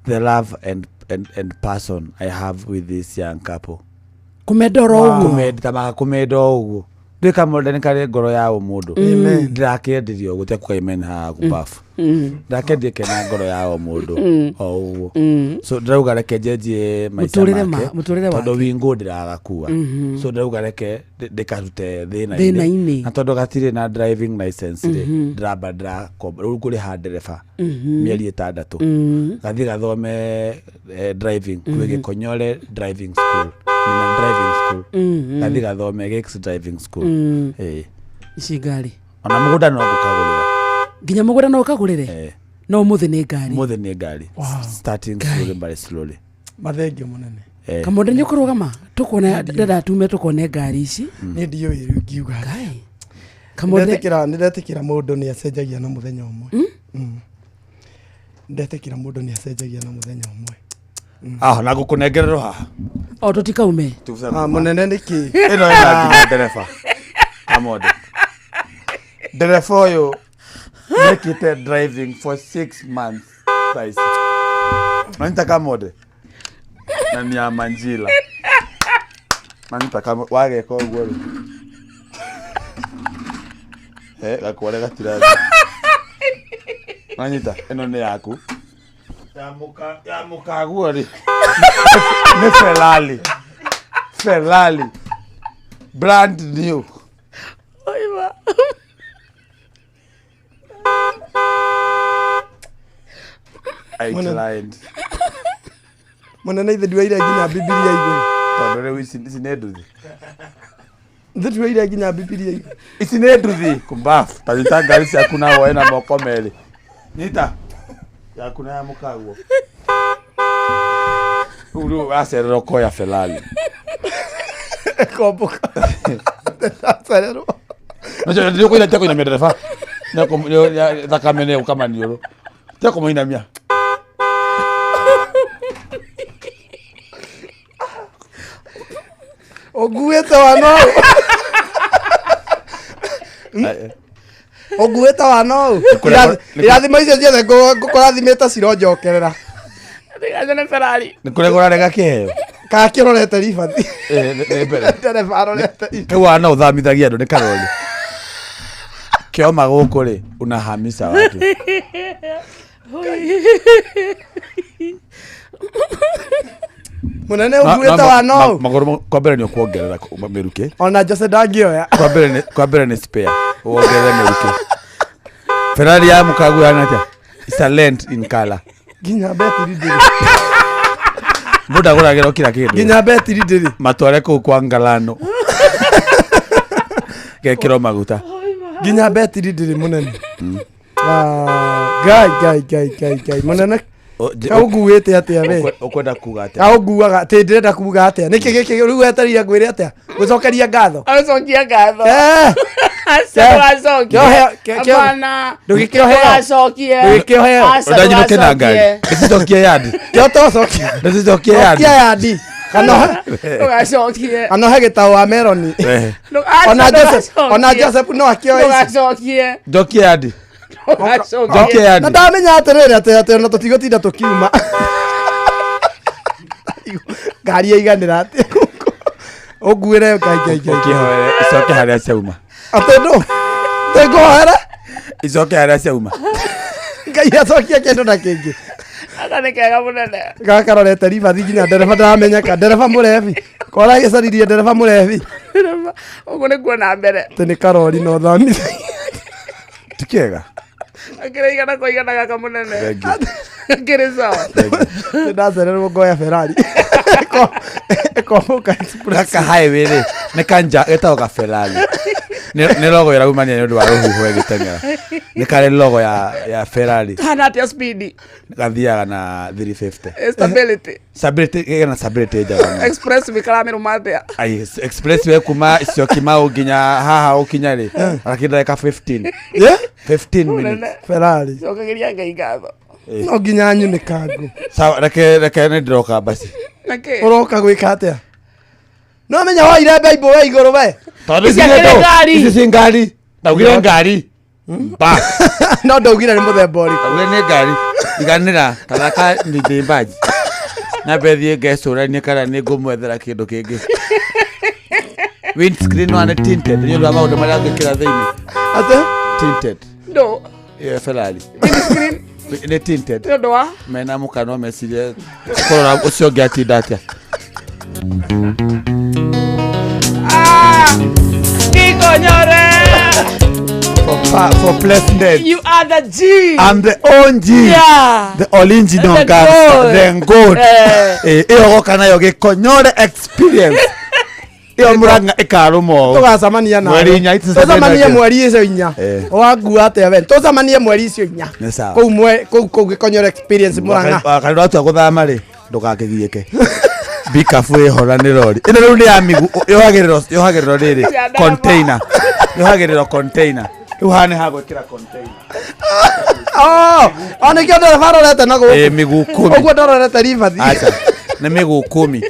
The love and passion I have with this young couple. Kũmenda oro ũguo. Kũmenda kũmenda ũguo. Ndĩ Kamonde nĩ karĩ ngoro ya ũmũndũ. Ndĩrakĩendirio ũguo tiakuga amen haha kũbabu. Ndĩrakĩendirie kena ngoro ya ũmũndũ o ũguo. So ndĩrauga reke njenjie maica make tondũ wingu ndĩragakua. So ndĩrauga reke ndĩkarute thĩna-inĩ. Na tondũ gatirĩ na driving license rĩ ndĩramba ndĩrakomba rĩu ngũrĩha ndereba mĩeri 6 gathiĩ gathome driving kwĩ Gĩkonyore driving school. Nina driving school. Gathi gathome Gex driving school. Ici ngari. Ona mũgũnda no ngũkagũrĩra. Nginya mũgũnda no ũkagũrĩre? No ũmũthĩ nĩ ngari. Ũmũthĩ nĩ ngari. Starting slowly by slowly. Mathengio mũnene. Kamonde nĩ ũkũrũgama tũkuona ndĩrenda tume tũkone ngari ici. Niĩ ndiũĩ rĩu ngiuga. Kamonde nĩndetĩkĩra mũndũ nĩ acenjagia na mũthenya ũmwe. Ndetĩkĩra mũndũ nĩ acenjagia na mũthenya ũmwe. Na ngũkũnengererwo haha. O tũtikaume. Mũnene nĩkĩ? Ĩno ĩna nginya ndereba. Kamonde. Ndereba ũyũ nĩekĩte driving for 6 months thaa ici. Nanyita Kamonde. Na nĩ ya Manjila. Nanyita Kamonde wageka ũguo rĩ. Gakware gatirathi. Nanyita ĩno nĩ yaku. Ya mũkaguo rĩ. Nĩ Ferrari. Ferrari. Brand new. Oiva. I climbed. Munene ithe nduoire nginya Bibilia igũrũ. Tondũ rĩu ici ici nĩ nduthi. Ithe nduoire nginya Bibilia igũrũ. Ici nĩ nduthi. Kumbafu. Ta nyita ngari ciaku na woe na moko merĩ. Nyita. Yaku na ya mũkaguo. Rĩu rĩu wacererwo ũkoya Ferrari. Ĩkombũka. Ndacererwo. Nĩũkũina tia kũinamia ndereba. Thakame nĩ ĩgũka maniũrũ. Tia kũmũinamia. Ũnguĩte wa no. Ũnguĩte wa no. Irathimo icio ciothe ngũkũrathimĩte cironjokerera. Ndigaca nĩ Ferrari. Nĩ kũrĩa kũrarega kĩheo. Kana kĩrorete ribathi. Eh, nĩ mbere. Ndereba arorete. Kau wana ũthamithagia andũ nĩ karori. Kĩoma gũkũ rĩ, unahamisa watu. Munene ũnguĩte wa no. Magũrũ kwa mbere nĩ ũkuongerera mĩrukĩ. Ona Jose ndangĩoya. Kwa mbere nĩ kwa mbere nĩ spare. Wongerere mĩrukĩ. Ferrari ya mũkagu yana atĩa? It's a lent in color. Nginya betiri ndĩrĩ. Mũndũ agũragĩrwo kila kĩndũ. Nginya betiri ndĩrĩ. Matware kũu kwa Ngalano. Gekĩrwo maguta. Nginya betiri ndĩrĩ mũnene. Ah, Ngai ngai ngai ngai ngai mũnene kaũnguĩte atĩa we? Ũkwenda kuga atĩa? Kaũnguaga atĩ ndĩrenda kuga atĩa? Nĩkĩ gĩkĩ rĩu wetereire ngwĩre atĩa? Gũcokeria ngatho. Acokia ngatho. Eh! Aca ndũgacokie. Kĩoheo- kĩ- Hapana. Ndũgĩkĩoheo. Ndũgacokie. Ndũgĩkĩoheo. Aca Ũndanyinũke na ngari. ndũgacokie. Ndĩcicokie yandi. Kĩo tocokia. Ndĩcicokie yandi. Cokia yandi. Kana ũhe- Ndũgacokie. kana ũhe gĩtaũ wa meroni. Eh. Aca Ona Joseph, ndũgacokie. ona Joseph no akĩoe ici. Ndũgacokie. Njokie yandi. Ndũgacokie. Njokie Na yandi. ndamenya atĩrĩrĩ atĩ atĩ ona tũtigũtinda tũkiuma. Ngari yaiganĩra atĩa gũkũ? Ũnguĩre ngai ngai ngai. Ũkĩhoere icoke harĩa ciauma. Atĩ ndũ? Atĩ ngũhoere? Icoke harĩa ciauma. Ngai acokie kĩndũ na kĩngĩ. Gaka nĩ kega mũnene. Gakarorete ribathi nginya ndereba ndaramenyeka. Ndereba mũrebi. Kora gĩcaririe ndereba mũrebi. Ũguo nĩkuo na mbere. Atĩ nĩ karori na ũthamithia. Ti kĩega. Gakĩrĩ igana kwa igana gaka mũnene. Thank you. Gakĩrĩ sawa. Nĩ ndacererwo ngoya Ferrari. Ĩkombũka express. Gaka highway rĩ nĩ kanja getagwo ka Ferrari. Nĩ logo ĩraumania nĩ ũndũ wa rũhuho ĩgĩteng'era. Nĩ karĩ logo ya Ferrari. Kana atĩa speed? Gathiaga na 350. Stability. Stability gena stability njega mũno. Express wĩkaramĩrũma atĩa? Ai, express we kuma Syokimau nginya haha ũkinya rĩ gakĩ ndagĩka 15. Yeah? 15 Mũnene. minutes. Ferrari. Cokagĩria Ngai ngatho. No nginya nyunĩkangu. Sawa, reke nĩ ndĩroka basi. Nĩkĩ? Ũroka gwĩka atĩa? No menya woire Bible we igũrũ we. Tondũ ici Ici nĩ akĩrĩ ndũ- ngari. ici ci ngari. Ndaugire ngari. Ba. No ndaugire nĩ mũthemba ũrĩkũ. Ndaugire nĩ ngari. Iganĩra kathaka ndĩ mbaji. Nyambe thiĩ ngecũranie kana nĩ ngũmwethera kĩndũ kĩngĩ. Windscreen wa nĩ tinted nĩ ũndũ wa maũndũ marĩa ngwĩkĩra thĩinĩ. Atĩ? Tinted. Ndũ. Ĩyo Ferrari. Windscreen. Nĩ tinted. Nĩ ũndũ wa? Mena mũka no mecirie kũrora ũcio ũngĩ atinda atĩa. Ah! Gikonyore. For president. You are the G. I'm the OG. Yeah. The original The gangster. goat. The goat. Eh. Eh, ĩyo goka nayo gĩkonyore experience. Ĩyo mũrang'a ĩkarũma ũũ. Tũgacemania nawe. Mweri inya, Tũcemanie mweri icio inya. Eh. Wangua atĩa we? Tũcemanie mweri icio inya. Nĩ sawa. Kũu mwe kũu kũu gĩkonyore experience Murang'a. Kana watua gũthama rĩ, ndũgakĩgiĩke. Bikabu ĩhora nĩ rori. Ĩno rĩu nĩ ya mĩgu yohagĩrĩrwo yohagĩrĩrwo rĩrĩ container. Yohagĩrĩrwo container. Rĩu haha nĩ ha gwĩkĩra container. Oh, oh nĩkĩo ndereba arorete na gũkũ. Ĩ mĩguu kũmi. Ũguo ndororete ribathi. Aca. Nĩ mĩguu kũmi.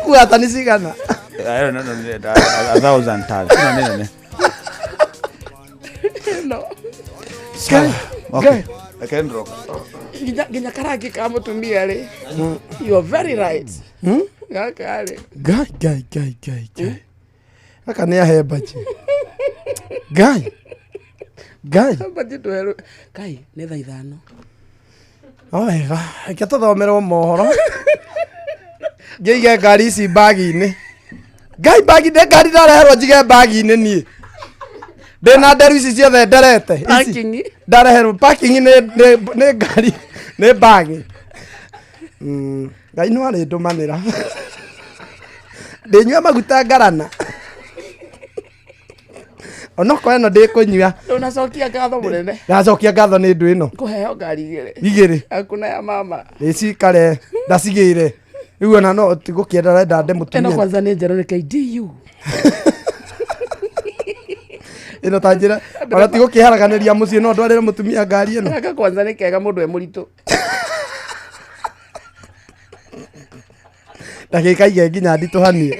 Kua tani cigana? I don't know, a thousand tons. Ĩno nĩ nene. No. Sawa. Okay. Reke ndĩroka. Nginya karangi ka mũtumia rĩ. You are very right. Gaka rĩ. Ngai ngai ngai ngai ngai. Gaka nĩ ahe mbaji. Ngai. Ngai. Mbaji ndweru. Kai, nĩ thaa ithano. O wega. Reke tũthomerwo mohoro. Ngĩige ngari ici mbagi-inĩ. Ngai mbagi nĩ ngari ndareherwo njige mbagi-inĩ niĩ. Ndĩna nderu ici ciothe nderete. Ici. Parking. Ndareherwo parking nĩ ngari nĩ mbagi. Ngai no arĩ ndũmanĩra ndĩnyua maguta ngarana onokorwo ĩno ndĩkũnyua. Ndũnacokia ngatho mũnene. Ndacokia ngatho nĩ ndũ ĩno. Kũheo ngari igĩrĩ. Igĩrĩ. Yaku na ya mama. Ndĩcikare ndacigĩre rĩu ona no tigũkĩenda renda nde Ĩno mũtumia. kwanza nĩ njerũ nĩ KDU. Ĩno ta njĩra ona tigũkĩharaganĩria mũciĩ no ndwarĩre mũtumia ngari ĩno. Gaka kwanza nĩ kega mũndũ e mũritũ. Ndagĩka ige nginya nditũhanie.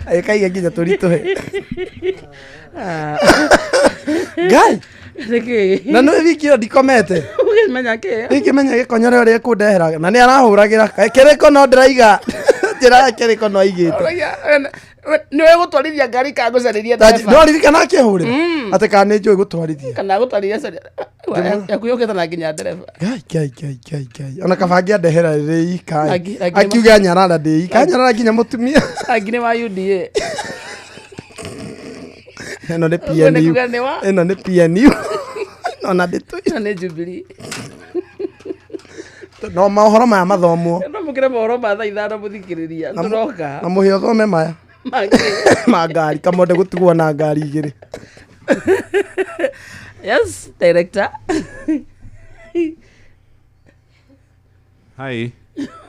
Ndagĩka ige nginya tũritũhe. Ngai. Nĩkĩ? Na nĩ wiki ĩyo ndikomete. Ũkĩmenya kĩ? Ingĩmenya gĩkonyore ũrĩa ekũndehera na nĩ arahũragĩra kĩrĩko no ndĩraiga njĩra ya kĩrĩko no aigĩte. Nĩ we gũtwarithia ngari kana gũcarĩria ndereba? Ndwaririkana akĩhũrĩra atĩ kana nĩ njũĩ gũtwarithia. Kana gũtwarithia yaku yũkĩte na nginya ndereba. Ngai ngai ngai ngai ngai ona kaba angĩandehera rĩ ika Rangi- akiuga nyarara ndĩ ika nyarara nginya mũtumia. Rangi nĩ wa UDA. Ĩno nĩ Ũguo nĩ PNU. kuga nĩ wa? Ĩno nĩ PNU. Ona ndĩtũ. Ĩno nĩ Jubilee. No maũhoro maya mathomwo. No mũkĩre mohoro ma thaa 5 mũthikĩrĩria. Tũroka. Na mũhĩa ũthome maya. Mangĩ. Ma ngari kamonde gũtigwo na ngari igĩrĩ. Yes, director. Hi.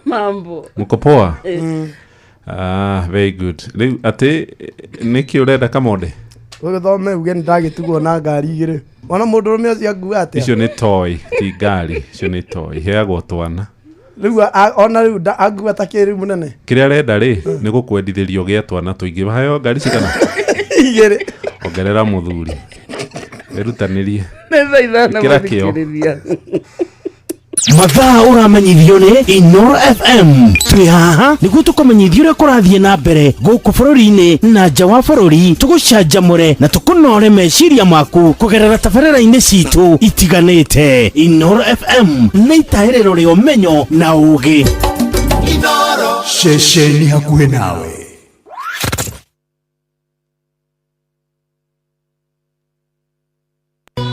Mambo. Mko poa? Eh. Ah, very good. Rĩu atĩ nĩkĩ ũrenda kamonde? Ũgĩthome uge nĩ ndagĩtigwo na ngari igĩrĩ. Wona mũndũrũme ũcio angua atĩa? Icio nĩ toy, ti ngari. Icio nĩ toy. Iheagwo twana. Rĩu ona rĩu angua ta kĩ rĩu mũnene? Kĩrĩa arenda rĩ, nĩ gũkwendithĩrio gĩa twana tũingĩ. Heo ngari cigana? Igĩrĩ. Ongerera mũthuri. Wĩrutanĩrie. Nĩ thaa 5 Ĩkĩra kĩo. mũthikĩrĩria. Mathaa ũramenyithio nĩ Inoro FM. Twĩ haha nĩguo tũkũmenyithie ũrĩa kũrathiĩ na mbere gũkũ bũrũri-inĩ na nja wa bũrũri, tũgũcanjamũre na tũkũnore meciria maku kũgerera tabarĩra-inĩ citũ itiganĩte. Inoro FM nĩ itahĩrĩro rĩa ũmenyo na ũgĩ. Ceceni hakuhĩ nawe.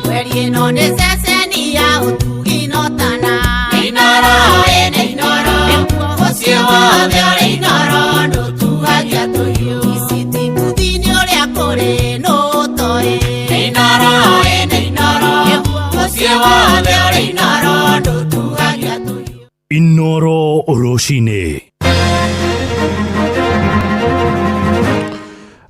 Mweri ĩno nĩ ceceni ya ũtugi no tana. Inoro ĩnĩ inoro. Mũciĩ wothe ũrĩ inoro ndũtuagia tũhiũ. Ici ti nĩ ũrĩa kũrĩ nũtoĩ. Inoro ĩnĩ inoro. Mũciĩ wothe ũrĩ inoro ndũtuagia tũhiũ. Inoro rũcinĩ.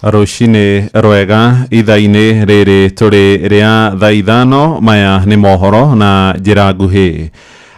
Rũcinĩ rwega ithaa-inĩ rĩrĩ tũrĩ rĩa thaa 5 maya nĩ mohoro na njĩra nguhĩ.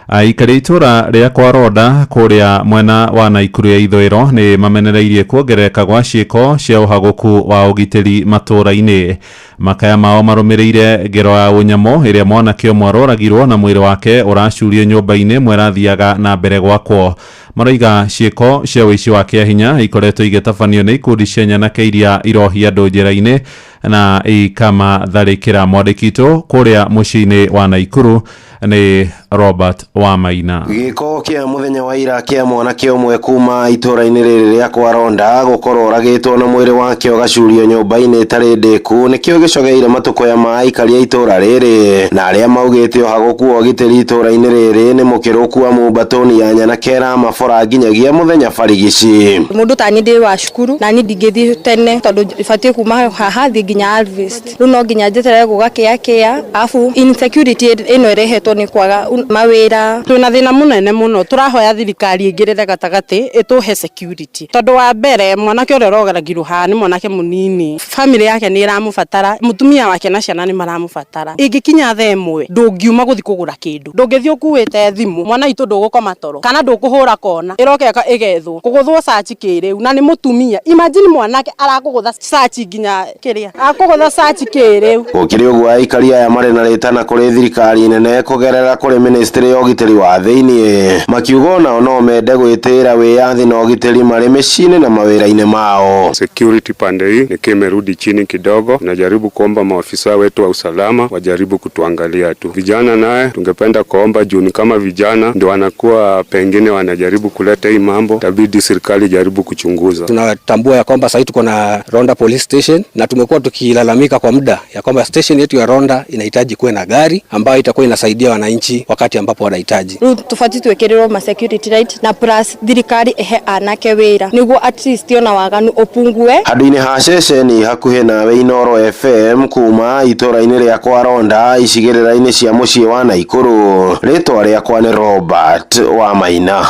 Aikari itũra rĩa Kwaronda kũrĩa mwena wa Naikuru ya ithũĩro nĩ mamenereirie kuongerereka gwa ciĩko cia ũhagũku wa ũgitĩri matũũra-inĩ. Makaya mao marũmĩrĩire ngero ya ũnyamũ ĩrĩa mwanake ũmwe aroragirwo na mwĩrĩ wake ũracurio nyũmba-inĩ ĩmwe ĩrathiaga na mbere gwakwo. Maroiga ciĩko cia ũici wa kĩahinya ikoretwo igĩtabanio nĩ ikundi cia nyanake iria irohia andũ njĩra-inĩ na ikamatharĩkĩra. Mwandĩki witũ kũrĩa mũciĩ-inĩ wa Naikuru nĩ Robert Wamaina. Gĩko kĩa mũthenya wa ira kĩa mwanake ũmwe kuma itũũra-inĩ rĩrĩ rĩa Kwaronda gũkorwo oragĩtwo na mwĩrĩ wake ũgacurio nyũmba-inĩ ĩtarĩ ndĩku nĩkĩo gĩcogeire matũkũya ma aikari a itũũra rĩrĩ na arĩa maugĩte ũhagũku wa ũgitĩri itũũra-inĩ rĩrĩ nĩ mũkĩrũku wa mumbatũni ya nyanake ĩramabora nginyagia mũthenya barigici. Mũndũ ta niĩ ndĩ wa cukuru na niĩ ndingĩthiĩ tene tondũ batiĩ kuma haha thiĩ nginya harvest rĩu no nginya njeterere gũgakĩakĩa arabu insecurity ĩno ĩrehetwo nĩ kwaga mawĩra. Twĩna thĩna mũnene mũno tũrahoya thirikari ĩingĩrĩre gatagatĩ ĩtũhe security tondũ wa mbere mwanake ũrĩa ũroragirwo haha nĩ mwanake mũnini, family yake nĩ ĩramũbatara, mũtumia wake na ciana nĩ maramũbatara. Ĩngĩkinya thaa 1 ndũngiuma gũthiĩ kũgũra kĩndũ, ndũngĩthiĩ ũkuĩte thimũ, mwana witũ ndũgũkoma toro kana ndũkũhũra kona ĩroka ĩgethwo kũgũthwo sachi kĩrĩu na nĩ mũtumia. Imagine mwanake arakũgũtha sachi nginya kĩrĩa akũgũtha sachi kĩrĩu. Gũkĩrĩ ũguo aikari aya marĩ na rĩtana kũrĩ thirikari nene kũgerera kũrĩ ministry ya ũgitĩri wa thĩinĩ makiuga onao no mende gwĩtĩĩra wĩyathi na ũgitĩri marĩ mĩciĩ-inĩ na mawĩra-inĩ mao. Security pande hii nikiwa imerudi chini kidogo, najaribu kuomba maafisa wetu wa usalama wajaribu kutuangalia tu. Vijana naye tungependa kuomba juu ni kama vijana ndio wanakuwa pengine wanajaribu wamejaribu kuleta hii mambo, itabidi serikali ijaribu kuchunguza. Tunatambua ya kwamba sasa tuko na Ronda Police Station na tumekuwa tukilalamika kwa muda ya kwamba station yetu ya Ronda inahitaji kuwe na gari ambayo itakuwa inasaidia wananchi wakati ambapo wanahitaji. Rĩu tũbatiĩ twĩkĩrĩrwo ma security light na plus thirikari ĩhe anake wĩra nĩguo at least ona waganu ũpungue. Handũ-inĩ ha ceceni hakuhĩ nawe Inooro FM kuma itũra-inĩ rĩa kwa Ronda icigĩrĩra-inĩ cia mũciĩ wa Naikuru, rĩtwa rĩakwa nĩ Robert wa Maina.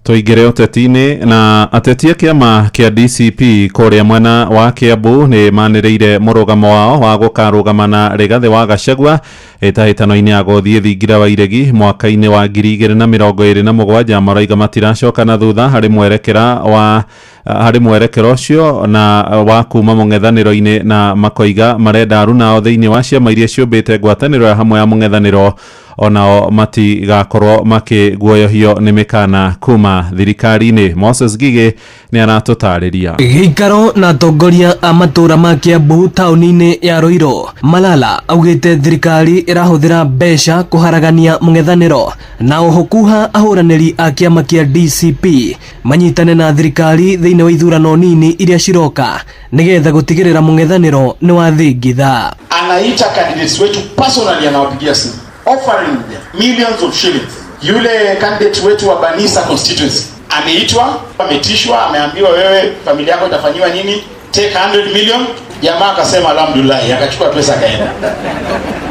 Tũingĩre ũteti-inĩ na ateti a kĩama kĩa DCP kũrĩa mwena wa Kiambu nĩ manĩrĩire mũrũgamo wao wa gũkarũgama na Rigathĩ wa Gachagua ĩtahĩtano-inĩ ya gũthiĩ thingira wa iregi mwaka-inĩ wa 2027. Maraiga matiracoka na thutha harĩ mwerekera ũcio na wa kuma mũng'ethanĩro-inĩ, na makoiga marenda aruna ao thĩinĩ wa ciama iria ciũmbĩte ngwatanĩro ya hamwe ya mũng'ethanĩro onao matigakorwo makĩguoyohio nĩ mĩkana kuma thirikari-inĩ. Moses Gige nĩ aratũtarĩria. Gĩikaro na atongoria a matũra ma Kiambu taũni-inĩ ya Ruiru, Malala augĩte thirikari ĩrahũthĩra mbeca kũharagania mũng'ethanĩro na oho kuha ahũranĩri a kĩama kĩa DCP manyitane na thirikari thĩinĩ wa ithurano nini iria ciroka nĩgetha gũtigĩrĩra mũng'ethanĩro nĩ wathingitha. Anaita candidates wetu personally, anawapigia simu offering them millions of shillings. Yule candidate wetu wa Banisa constituency ameitwa, ametishwa, ameambiwa wewe familia yako itafanyiwa nini, take 100 million. Jamaa akasema alhamdulillah, akachukua pesa akaenda.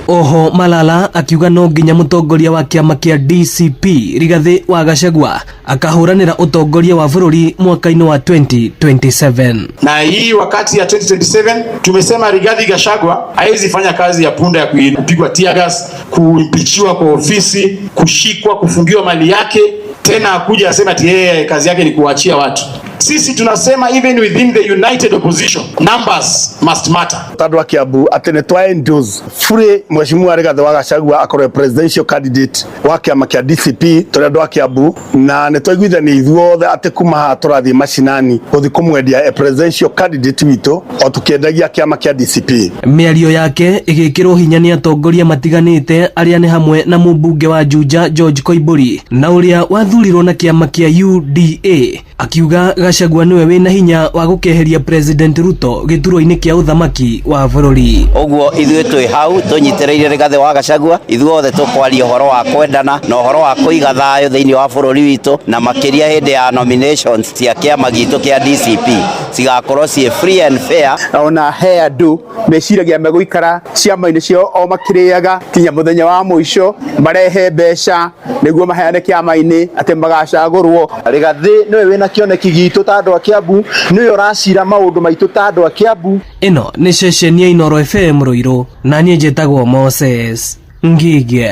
Oho Malala akiuga no nginya mũtongoria wa kĩama kĩa DCP Rigathĩ wa Gachagua akahũranĩra ũtongoria wa bũrũri mwaka-inĩ wa 2027. Na hii wakati ya 2027 tumesema Rigathi Gachagua haizi fanya kazi ya punda ya kupigwa tear gas, kuimpichiwa kwa ofisi, kushikwa, kufungiwa mali yake, tena akuja asema ati yeye kazi yake ni kuachia watu. Sisi tunasema even within the united opposition numbers must matter. Tandũ a Kiambu atĩ nĩ twa endorse fully Mheshimiwa Rigathĩ wa Gachagua akorwo presidential candidate wa kĩama kĩa DCP tũrĩ andũ a Kiambu, na nĩ twaiguithania ithuothe atĩ kuma haha tũrathiĩ macinani gũthiĩ kũmwendia a presidential candidate witũ o tũkĩendagia kĩama kĩa DCP. Mĩario yake ĩgĩkĩrwo hinya nĩ atongoria matiganĩte arĩa nĩ hamwe na mũmbunge wa Juja George Koimbũri na ũrĩa wathurirwo na kĩama kĩa UDA akiuga Gachagua niwe wĩna hinya wa gũkeheria President Ruto gĩturwa-inĩ kĩa ũthamaki wa bũrũri. Ũguo ithuĩ twĩ hau tũnyitĩrĩire Rigathĩ wa Gachagua, ithuothe tũkwaria ũhoro wa kwendana na ũhoro wa kũiga thayũ thĩinĩ wa bũrũri witũ, na makĩria hĩndĩ ya nominations cia kĩama gitũ kĩa DCP cigakorwo ciĩ free and fair. Ona he andũ meciragia megũikara ciama-inĩ ciao o makĩrĩaga kinya mũthenya wa mũico, marehe mbeca nĩguo maheane kĩama-inĩ atĩ magacagũrwo. Rigathĩ nĩwe wĩna kĩoneki gitũ ta andũ a Kiambu, nĩwe ũracira maũndũ maitũ ta andũ a Kiambu. Ĩno nĩ ceceni ya Inooro FM Ruiru, na niĩ njĩtagwo Moses Ngige.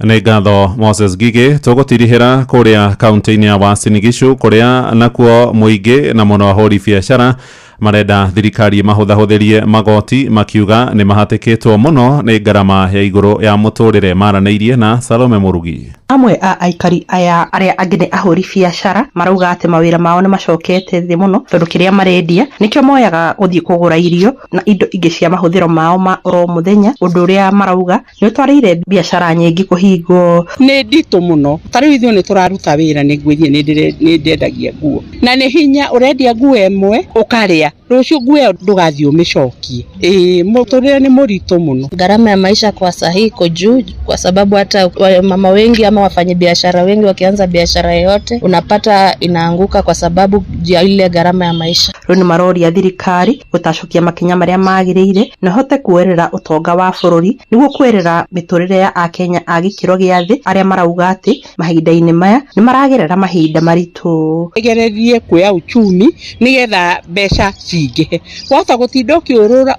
Nĩ ngatho Moses Ngige. Tũgũtirihĩra kũrĩa kaunti-inĩ ya Uasin Gishu kũrĩa nakuo mũingĩ na mũno ahũri biacara marenda thirikari mahũthahũthĩrie magoti, makiuga nĩ mahatĩkĩtwo mũno nĩ ngarama ya igũrũ ya mũtũrĩre. Maranĩirie na Salome Mũrugi. Amwe a aikari aya arĩa angĩ nĩ ahũri biacara marauga atĩ mawĩra mao nĩ macokete thĩ mũno tondũ kĩrĩa marendia nĩkĩo moyaga gũthiĩ kũgũra irio na indo ingĩ cia mahũthĩro mao ma oro mũthenya, ũndũ ũrĩa marauga nĩ ũtwarĩire biacara nyingĩ kũhingwo. Nĩ nditũ mũno, ta rĩu ithuĩ nĩ tũraruta wĩra, nĩ ngwĩthiĩ nĩ ndendagia nguo, na nĩ hinya ũrendia nguo ĩmwe ũkarĩa, rũciũ nguo ĩyo ndũgathiĩ ũmĩcokie. Ĩĩ, mũtũrĩre nĩ mũritũ mũno. Gharama ya maisha kwa sahi iko juu kwa sababu hata mama wengi ama wafanyabiashara wengi wakianza biashara yoyote unapata inaanguka kwa sababu ya ile gharama ya maisha. Rĩu nĩ maroria thirikari gũtacũkia makinya marĩa magĩrĩire na hote kuoerera ũtonga wa bũrũri nĩguo kuoerera mĩtũrĩre ya akenya a gĩkĩro gĩa thĩ arĩa marauga atĩ mahinda-inĩ maya nĩ maragerera mahinda maritũ. Ĩgererie kuoya uchumi nĩgetha mbeca cingĩhe, wahota gũtinda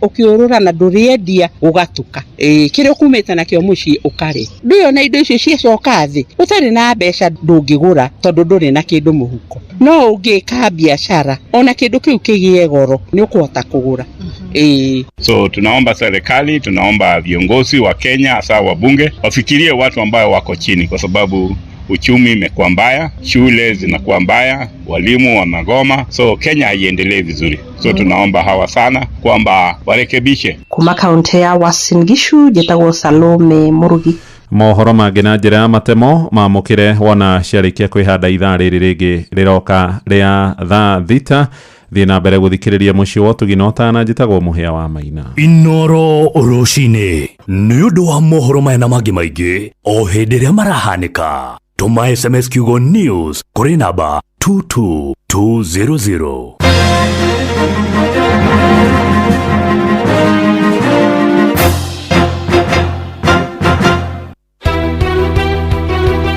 ũkĩũrũra na ndũrĩendia ũgatuka. Ĩĩ, kĩrĩa ũkumĩte nakĩo mũciĩ ũkarĩa, ndũĩ ona indo icio ciacoka thĩ ũtarĩ na mbeca ndũngĩgũra tondũ ndũrĩ na kĩndũ mũhuko. No ũngĩka biacara ona kĩndũ kĩu kĩgĩe goro nĩ ũkũhota kũgũra. Ĩĩ. So tunaomba serikali, tunaomba viongozi wa Kenya hasa wabunge wafikirie watu ambao wako chini, kwa sababu uchumi imekuwa mbaya, shule zinakuwa mbaya, walimu wamegoma, so Kenya haiendelee vizuri. So tunaomba hawa sana kwamba warekebishe. Kuma kaunti ya Uasin Gishu njĩtagwo Salome Mũrugi. Mohoro mangĩ na njĩra ya matemo mamũkĩre wona ciarĩkia kwĩhanda ithaa rĩrĩ rĩngĩ rĩroka rĩa thaa 6. Thiĩ na mbere gũthikĩrĩria mũciĩ wa ũtugi na ũtana. Njĩtagwo Mũhĩa wa Maina. Inoro rũcinĩ nĩ ũndũ wa mohoro maya na mangĩ maingĩ o hĩndĩ ĩrĩa marahanĩka, tũma SMS kiugo news kũrĩ namba 22200.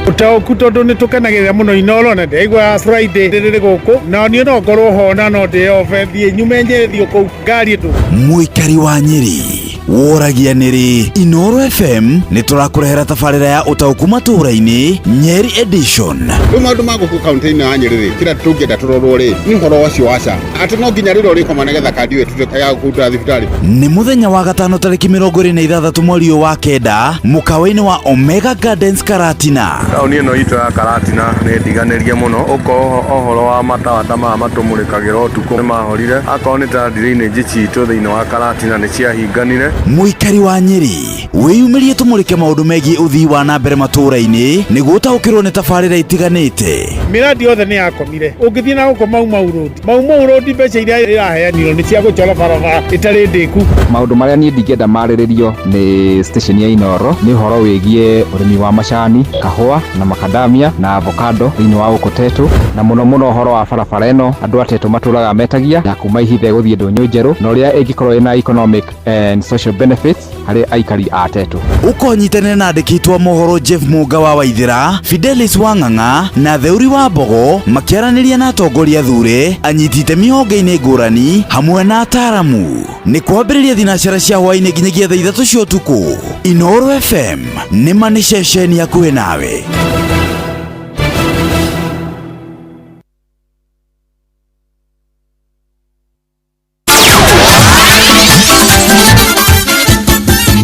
Ũtaũku tondũ nĩ tũkenagĩrĩra mũno Inoro na ndĩraigua Friday rĩrĩ gũkũ na niĩ no ngorwo ho na no ndĩyobe thiĩ nyume Nyĩrĩ thiĩ kũu ngari ĩtũ. Mũikari wa Nyĩrĩ woragia nĩrĩ Inoro FM nĩ tũrakũrehera tabarĩra ya ũtaũku matũũra-inĩ, Nyeri Edition. Rĩu maũndũ ma gũkũ kaunti-inĩ ya Nyĩrĩ rĩ, kĩrĩa tũngĩenda tũrorwo rĩ, nĩ ũhoro ũcio wa SHA, atĩ no nginya rĩrĩa ũrĩkoma nĩgetha kandi ĩyo ĩtuĩke ya kũruta thibitarĩ. Nĩ mũthenya wa gatano tarĩki 26 mweri ũyũ wa 9 mũkawa-inĩ wa Omega Gardens, Karatina. Taũni ĩno itũ ya Karatina nĩ ndiganĩrie mũno, ũkorwo ũhoro wa matawa ta maya matũmũrĩkagĩra ũtukũ nĩ mahorire, akorwo nĩ ta drainage citũ thĩinĩ wa Karatina nĩ ciahinganire. Mũikari wa Nyĩrĩ wĩyumĩrie tũmũrĩke maũndũ megiĩ ũthii wa na mbere matũũra-inĩ nĩguo ũtaũkĩrwo nĩ tabarĩra itiganĩte. Mĩradi yothe nĩ yakomire. Ũngĩthiĩ na gũkũ Mau Mau Road, Mau Mau Road, mbeca iria iraheanirwo nĩ cia gũcora barabara ĩtarĩ ndĩku. Maũndũ marĩa niĩ ndingĩenda marĩrĩrio nĩ station ya Inoro nĩ ũhoro wĩgiĩ ũrĩmi wa macani, kahũa na makadamia na avocado thĩinĩ wa gũkũ Tetũ, na mũno mũno ũhoro wa barabara ĩno andũ a Tetũ matũraga metagia ya kuma Ihithe gũthiĩ Ndũnyũ Njerũ, na ũrĩa ĩngĩkorwo ĩna economic and social benefits harĩ aikari a Tetũ. Ũkonyitanĩra na andĩki a mohoro Jeff Mũnga wa Waithĩra, Fidelis wa Ng'ang'a na Theuri wa Mbogo makĩaranĩria na atongoria thure, anyiti itemi honge-inĩ ngũrani hamwe na ataaramu. Nĩ kwambĩrĩria thinacara cia hwaĩ-inĩ nginyagia thaa 3 cia ũtukũ. Inoro FM nĩ ma nĩ ceceni hakuhĩ nawe.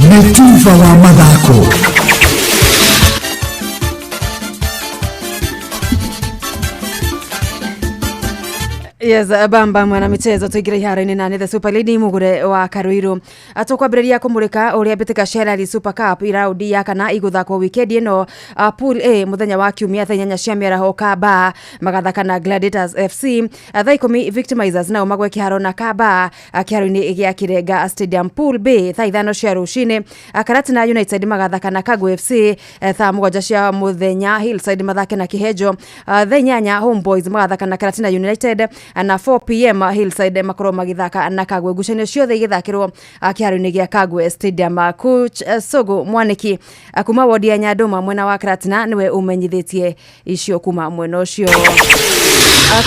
Nĩ tuba wa mathako. Yes, bamba mwana michezo tuingire iharo-inĩ na nĩ the Super Lady Mugure wa Karuiru. Tũkwambĩrĩria kũmũrĩka ũrĩa mbĩtĩka cia Rally Super Cup iraũndi ya kana igũthakwo wikendi ĩno. Pool A mũthenya wa kiumia thaa 8 cia mĩaraho Kamba magathaka na Gladiators FC. Thaa 10 Victimizers nao magwe kĩharo na Kamba kĩharo-inĩ gĩa Kirenga Stadium. Pool B thaa 5 cia rũcinĩ Karatina United magathaka na Kagwe FC. Thaa 7 cia mũthenya Hillside mathake na Kĩhenjo. Thaa 8 Homeboys magathaka na Karatina United na 4 p.m. Hillside makorwo magĩthaka na Kagwe. Ngucanio ciothe igĩthakĩrwo kĩharo-inĩ gĩa Kagwe Stadium. Coach Sogo Mwaniki kuma wodi ya Nyandũma mwena wa Karatina nĩwe ũmenyithĩtie icio kuma mwena ũcio.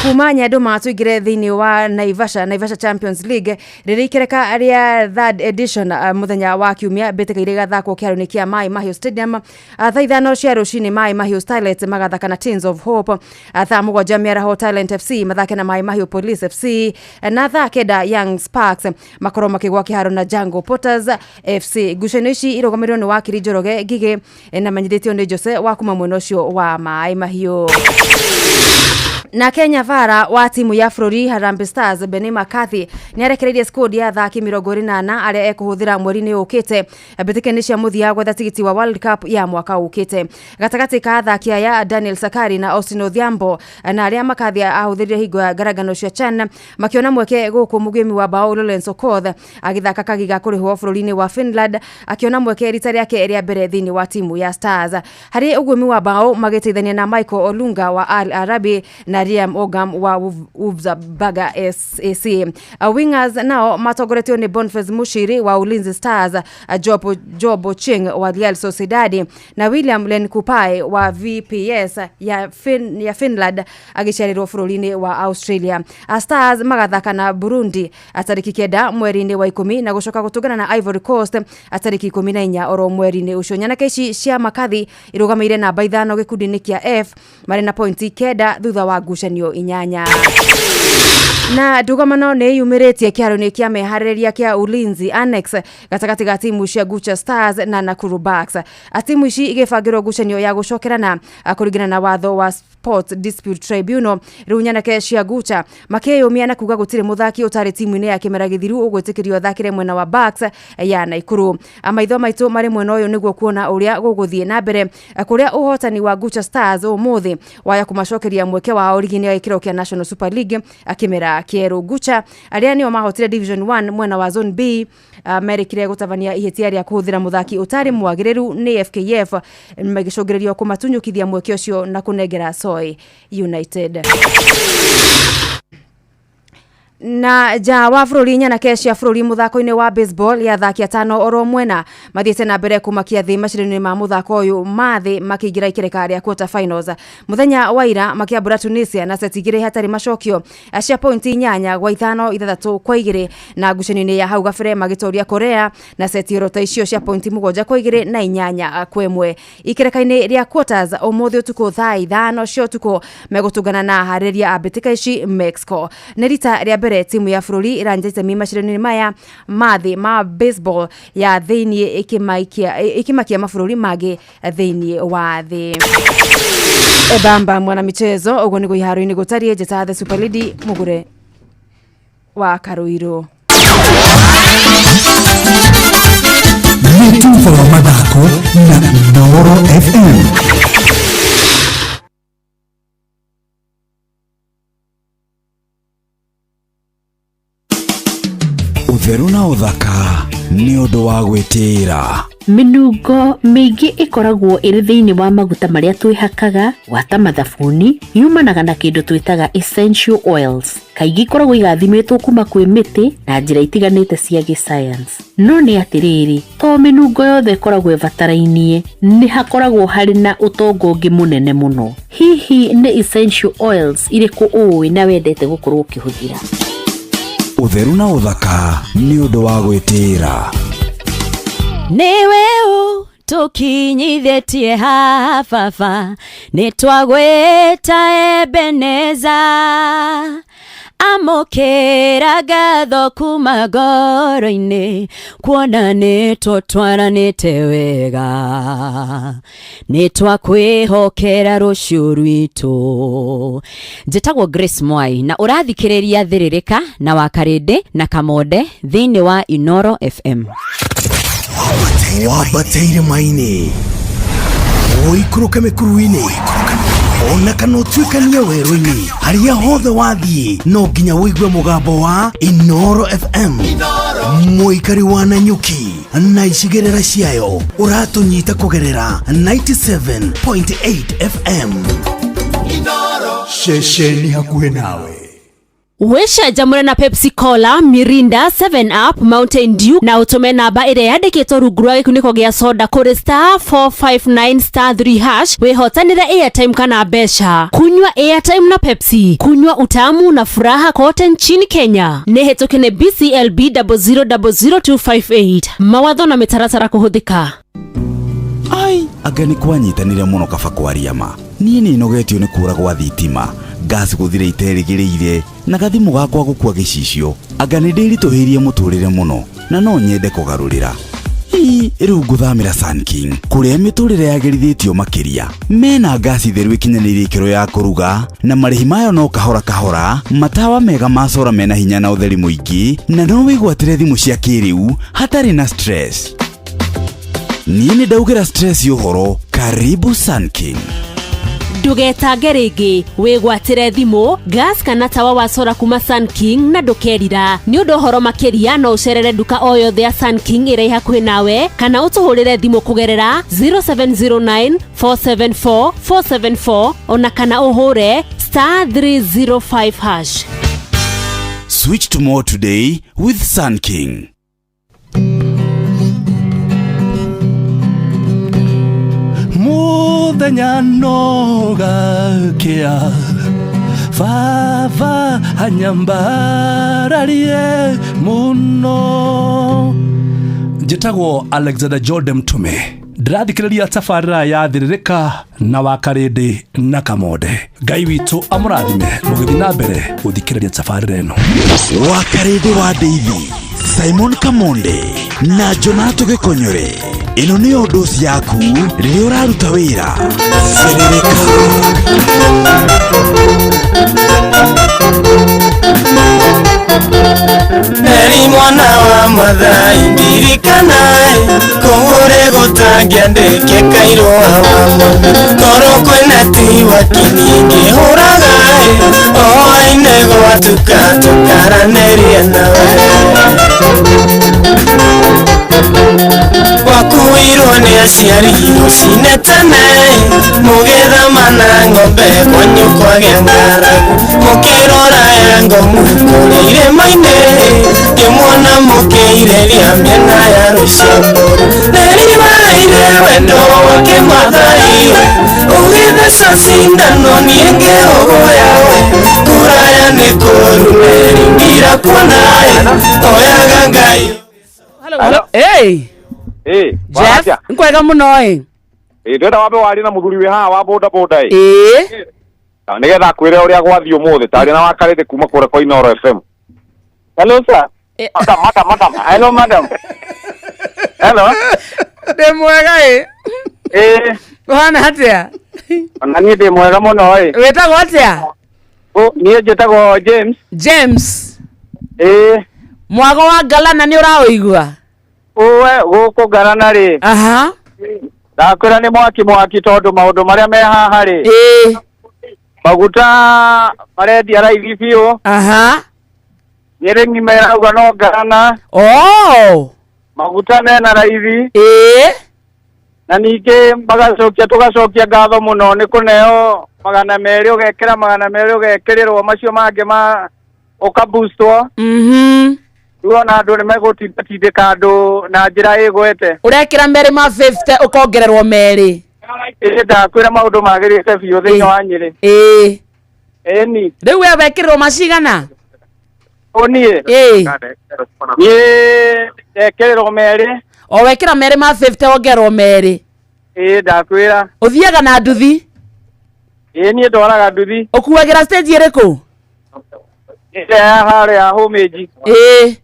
Kuma Nyandũma tũingĩre thĩinĩ wa Naivasha Champions League rĩrĩa ikereka rĩa third edition mũthenya wa kiumia mbĩtĩka iria igathakwo kĩharo-inĩ kĩa Mai Mahiũ Stadium. Thaa 5 cia rũcinĩ Mai Mahiũ Starlets magathaka na Teens of Hope. Thaa 7 mĩaraho Talent FC mathake na Mai Mahiũ Police FC na thaa 9 Young Sparks makorwo makĩgwa kĩharo na Jungle Potters FC. Ngucanio ici irũgamĩrĩirwo nĩ wakiri Njoroge Ngigĩ na menyithĩtio nĩ Jose wa kuma mwena ũcio wa Mai Mahiũ. Na Kenya vara wa timu ya bũrũri Harambee Stars Benny McCarthy nĩ arekereirie squad ya athaki 24 arĩa ekũhũthĩra mweri-inĩ ũkĩte mbĩtĩka-inĩ cia mũthia gwetha tigiti wa World Cup ya mwaka ũkĩte. Gatagatĩ ka athaki aya Daniel Sakari na Austin Odhiambo na arĩa McCarthy ahũthĩrire hingo ya ngarangano cia CHAN makĩona mweke gũkũ mũgĩmi wa bao Lawrence Okoth agĩthaka kagiga kũrĩhwo bũrũri-inĩ wa Finland akĩona mweke rita rĩake rĩa mbere thĩinĩ wa timu ya Stars harĩ ũguĩmi wa bao magĩteithania na Michael Olunga wa Al Arabi na Liam Ogam wa Wolfsburg SAC. Wingers nao matongoretio nĩ Boniface Mushiri wa Ulinzi Stars, Job Ocheng wa Real Sociedad na William Lenkupae wa VPS ya Finland agĩciarĩrwo bũrũri-inĩ wa Australia. Stars magathaka na Burundi tarĩki 9 mweri-inĩ wa 10 na gũcoka gũtũngana na Ivory Coast tarĩki 14 oro mweri-inĩ ũcio. Nyanake ici cia McCarthy irũgamĩire namba 5 gĩkundi-inĩ kĩa F marĩ na pointi 9 thutha wa ngucanio 8. Na ndugamano nĩ yumĩrĩtie kĩharo-inĩ kĩa meharĩrĩria kĩa Ulinzi Annex gatagatĩ ga timu cia Gucha Stars na Nakuru Bucks. Timu ici igĩbangĩrwo ngucanio ya gũcokerana kũringana na watho wa Sports Dispute Tribunal. Rĩu nyanake cia Gucha makĩyũmia na kuga gũtirĩ mũthaki ũtarĩ timu-inĩ ya kĩmera gĩthiru ũgwĩtĩkĩrio athakĩre mwena wa Bucks ya Nakuru. Maitho maitũ marĩ mwena ũyũ nĩguo kuona ũrĩa gũgũthiĩ na mbere, kũrĩa ũhotani wa Gucha Stars ũmũthĩ waya kũmacokeria mweke wao ligi-inĩ ya gĩkĩro kĩa National Super League kĩmera kĩerũ. Gucha arĩa nĩo mahotire Division 1 mwena wa Zone B merĩkire gũtabania ihĩtia rĩa kũhũthĩra mũthaki ũtarĩ mwagĩrĩru nĩ FKF, magĩcũngĩrĩrio kũmatunyũkithia mweke ũcio na kũnengera Soy United. Na nja wa bũrũri, nyanake cia bũrũri mũthako-inĩ wa baseball ya athaki 5 oro mwena mathiĩte na mbere kũmakia thĩ macindano-inĩ ma mũthako ũyũ ma thĩ makĩingĩra ikereka rĩa quarter finals. Mũthenya wa ira makĩambũra Tunisia na seti 2 hatarĩ macokio cia pointi 8 gwa 5, 6 kwa 2, na ngucanio-inĩ ya hau gabere magĩtoria Korea na seti oro ta icio cia pointi 7 kwa 2 na 8 kwa 1. Ikereka-inĩ rĩa quarters ũmũthĩ ũtukũ thaa 5 cia ũtukũ megũtũngana na aharĩrĩria a mbĩtĩka ici Mexico. Nĩ rita rĩa mbere timu ya bũrũri ĩranyita itemi macindano-inĩ maya ma thĩ ma baseball ya thĩiniĩ ĩkĩmakia mabũrũri mangĩ thĩiniĩ wa thĩ. Ebamba mwana michezo ũguo nĩguo iharo-inĩ gũtariĩ. Njĩta The Super Lady Mũgure wa Karuiru. Nĩ tuba wa mathako na Inooro FM. Ũtheru na ũthaka nĩ ũndũ wa gwĩtĩĩra. Mĩnungo mĩingĩ ĩkoragwo ĩrĩ thĩinĩ wa maguta marĩa twĩhakaga gwata mathabuni yumanaga na kĩndũ twĩtaga essential oils. Kaingĩ ikoragwo igathimĩtwo kuma kwĩ mĩtĩ na njĩra itiganĩte cia gĩscience. No nĩ atĩrĩrĩ, to mĩnungo yothe ĩkoragwo ĩbatarainie, nĩ hakoragwo harĩ na ũtonga ũngĩ mũnene mũno. Hihi nĩ essential oils irĩkũ ũĩ na wendete gũkorwo ũkĩhũthĩra? Ũtheru na ũthaka nĩ ũndũ wa gwĩtĩĩra. Nĩwe ũtũkinyithĩtie haha baba, nĩtwagwĩta Ebeneza. Amũkĩra ngatho kuma ngoro-inĩ, kuona nĩtũtwaranĩte wega. Nĩtwakwĩhokera rũciũ rwitũ. Njĩtagwo Grace Mwai na ũrathikĩrĩria Thĩrĩrĩka na Wakarĩndĩ na Kamonde thĩinĩ wa Inooro FM. Wambateire maini ũikũrũke mĩkuru-inĩ ona kana ũtuĩkanie werũ-inĩ, harĩa hothe wathiĩ no nginya ũigue mũgambo wa Inooro FM. Mũikari wa Nanyuki na icigĩrĩra ciayo ũratũnyita kũgerera 97.8 FM. Ceceni hakuhĩ nawe. Wĩcanjamũre na Pepsi Cola, Mirinda, 7 Up, Mountain Dew na ũtũme namba ĩrĩa yandĩkĩtwo rungu rwa gĩkunĩko gĩa soda kũrĩ star 459 star 3 hash wĩhotanĩre airtime kana mbeca. Kunywa airtime na Pepsi, kunywa utamu na furaha kote nchini Kenya. Nĩ hĩtũke nĩ BCLB 0000258. Mawatho na mĩtaratara kũhũthĩka. Ai, anga nĩ kwanyitanire mũno kaba kwaria ma. Niĩ nĩ nogetio nĩ kũra gwa thitima, ngasi gũthira iterĩgĩrĩire, na gathimũ gakwa gũkua gĩcicio. Anga nĩ ndĩritũhĩirie mũtũrĩre mũno na no nyende kũgarũrĩra. Ii, rĩu ngũthamĩra Sun King kũrĩa mĩtũrĩre yagĩrithĩtio makĩria. Mena ngasi theru ĩkinyanĩirie ikĩro ya kũruga na marĩhi mayo no kahora kahora, matawa mega ma sora mena hinya na ũtheri mũingĩ, na no wĩgwatĩre thimũ cia kĩrĩu hatarĩ na stress. Niĩ nĩ ndaugĩra stress ũhoro. Karibu Sun King. Ndũgetange rĩngĩ, wĩgwatĩre thimũ, gas kana tawa wa sora kuma Sun King na ndũkerira. Nĩ ũndũ ũhoro makĩria no ũcerere nduka o yothe ya Sun King ĩrĩa ĩ hakuhĩ nawe kana ũtũhũrĩre thimũ kũgerera 0709 474 474 ona kana ũhũre star 305 hash. Switch to more today with Sun King. Muthenya no gakĩa, baba anyambararie mũno. Njĩtagwo Alexander Jordan Mtume. Ndĩrathikĩrĩria tabarĩra ya Thĩrĩrĩka na Wakarĩndĩ na Kamonde. Ngai witũ amũrathime mũgĩthiĩ na mbere gũthikĩrĩria tabarĩra ĩno. Wakarĩndĩ wa Ndeithi, Simon Kamonde na Jonato Gĩkonyore. Ĩno nĩyo ndoci yaku rĩrĩa ũraruta wĩra. Thĩrĩrĩka. Eri mwana wa Mathai ndirikanae kũhũre gũtangĩandĩkĩka irũa wa mwana korwo kwĩna tiwa kinyingĩhũragae oaine gwatuka tũkaranĩrie nawe wakuirwo nĩ aciari rũcinĩ tene mũgĩthama na ng'ombe kwanyu kwagĩa ng'aragu mũkĩrora ya ngomu kũrĩa irĩma-inĩ ngĩmuona mũkĩirĩria mĩena ya rũciambũru nĩrimaire wendo wake Mathai ũgĩtheca cindano niĩ ngĩũgũyawe kũraya nĩ kũru nĩringira kuonaĩ oyaga Ngai. Hello. Hey. Ĩ, Jeff, waratia? nkwega mũno ĩ. Ĩ, ndĩrenda wambe warie na mũthuri wĩ haha wa boda boda ĩ. Ĩ. Na nĩgetha akwĩre ũrĩa gwathiĩ ũmũthĩ tarĩ na wakarĩte kuma kũrĩa kwa Inooro FM. Hello sir. Madam, madam, madam. Hello madam. Hello. Ndĩ mwega ĩ. Ĩ. Ũhana atĩa? Ona niĩ ndĩ mwega mũno ĩ. Wĩtagwo atĩa? Niĩ njĩtagwo James. James. Ĩ. Mwago wa Ngalana nĩ ũraũigua? Ũwe gũkũ Ngalana rĩ. Aha. Ndakwĩra nĩ mwaki mwaki tondũ maũndũ marĩa me haha rĩ. Ĩ. Maguta marendia raithi biũ. Aha. Nyĩrĩ ng'ima ĩrauga no Ngalana. Oh. Maguta mena raithi. Ĩ. Na ningĩ magacokia tũgacokia ngatho mũno nĩ kũneo 200 ũgekĩra 200 ũgekĩrĩrwo macio mangĩ ma ũkaboostwo. Mhm. Rĩu ona andũ nĩ megũtindatindĩka andũ na njĩra ĩgwete. Ũrekĩra merĩ ma 50 ũkongererwo merĩ. Ĩ ndakwĩra maũndũ magĩrĩte biũ thĩinĩ wa Nyĩrĩ. Ĩ. Ĩni. Rĩu we wekĩrĩrwo macigana? Ũ niĩ? Ĩ. Niĩ ndekĩrĩrwo merĩ. O wekĩra merĩ ma 50 wongererwo merĩ. Ĩ ndakwĩra. Ũthiaga na nduthi? Ĩ niĩ ndwaraga nduthi. Ũkuagĩra stage ĩrĩkũ? Ĩrĩa ya harĩa Homage. Ĩ.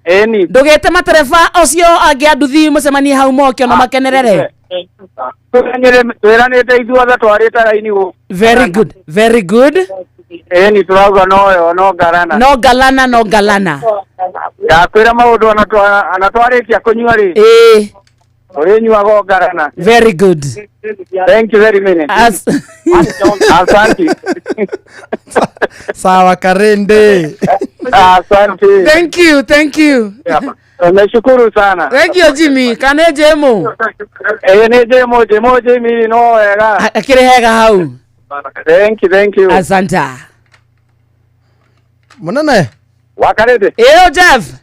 Ĩni. Ndũgĩte matereba ũcio angĩ a nduthi mũcemanie hau moke ona makenerere. Twĩranĩte ithuothe twarĩte raini gũkũ. Very good. Very good. Ĩni tũrauga noyo no Ngalana. No Ngalana no Ngalana. Ndakwĩra maũndũ ona twarĩkia kũnyua rĩ. Ĩ. Ũrĩnyuaga o Ngalana. Very good. Thank you very much. As Asante. Sawa Karende. Asante. Thank you, thank you. Nashukuru sana. Thank you Jimmy. Kana Jemo. Ĩ nĩ Jemo Jemo Jimmy no wega. Akĩrĩ hega hau. Thank you, thank you. Asante. Munene. Wakarĩndĩ. Ĩyo Jeff.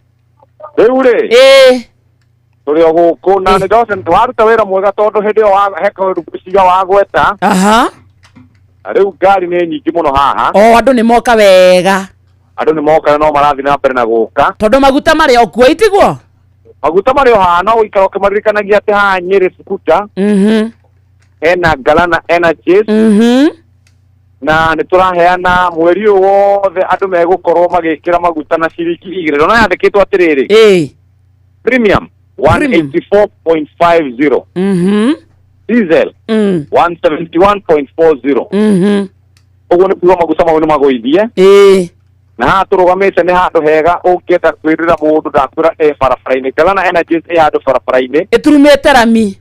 Rĩu rĩ. Ĩ. Tũrĩ o gũkũ na nĩ ndona waruta wĩra mwega tondũ hĩndĩ ĩyo he kaũndũ ciga wagweta. Aha. Na rĩu ngari nĩ nyingĩ mũno haha. O andũ nĩ moka wega. Andũ nĩ moka no marathiĩ na mbere na gũka. Tondũ maguta marĩ o kuo itiguo? Maguta marĩ o haha no gũikara ũkĩmaririkanagia atĩ haha Nyĩrĩ Sukuta. Mhm. Hena Ngalana Energies. Mhm. Na nĩ tũraheana mweri ũyũ wothe andũ megũkorwo magĩkĩra maguta na ciringi 2. Ndona yandĩkĩtwo atĩrĩrĩ. Ĩ. Premium 184.50. Mhm. Diesel 171.40. Mhm. Ũguo nĩ kuga maguta mau nĩ magũithie. Ĩ. Na haha tũrũgamĩte nĩ handũ hega ũngĩenda kwĩrĩra mũndũ ndakwĩra e barabara-inĩ. Ngalana Energies ĩ handũ barabara-inĩ. Ĩturumĩte rami.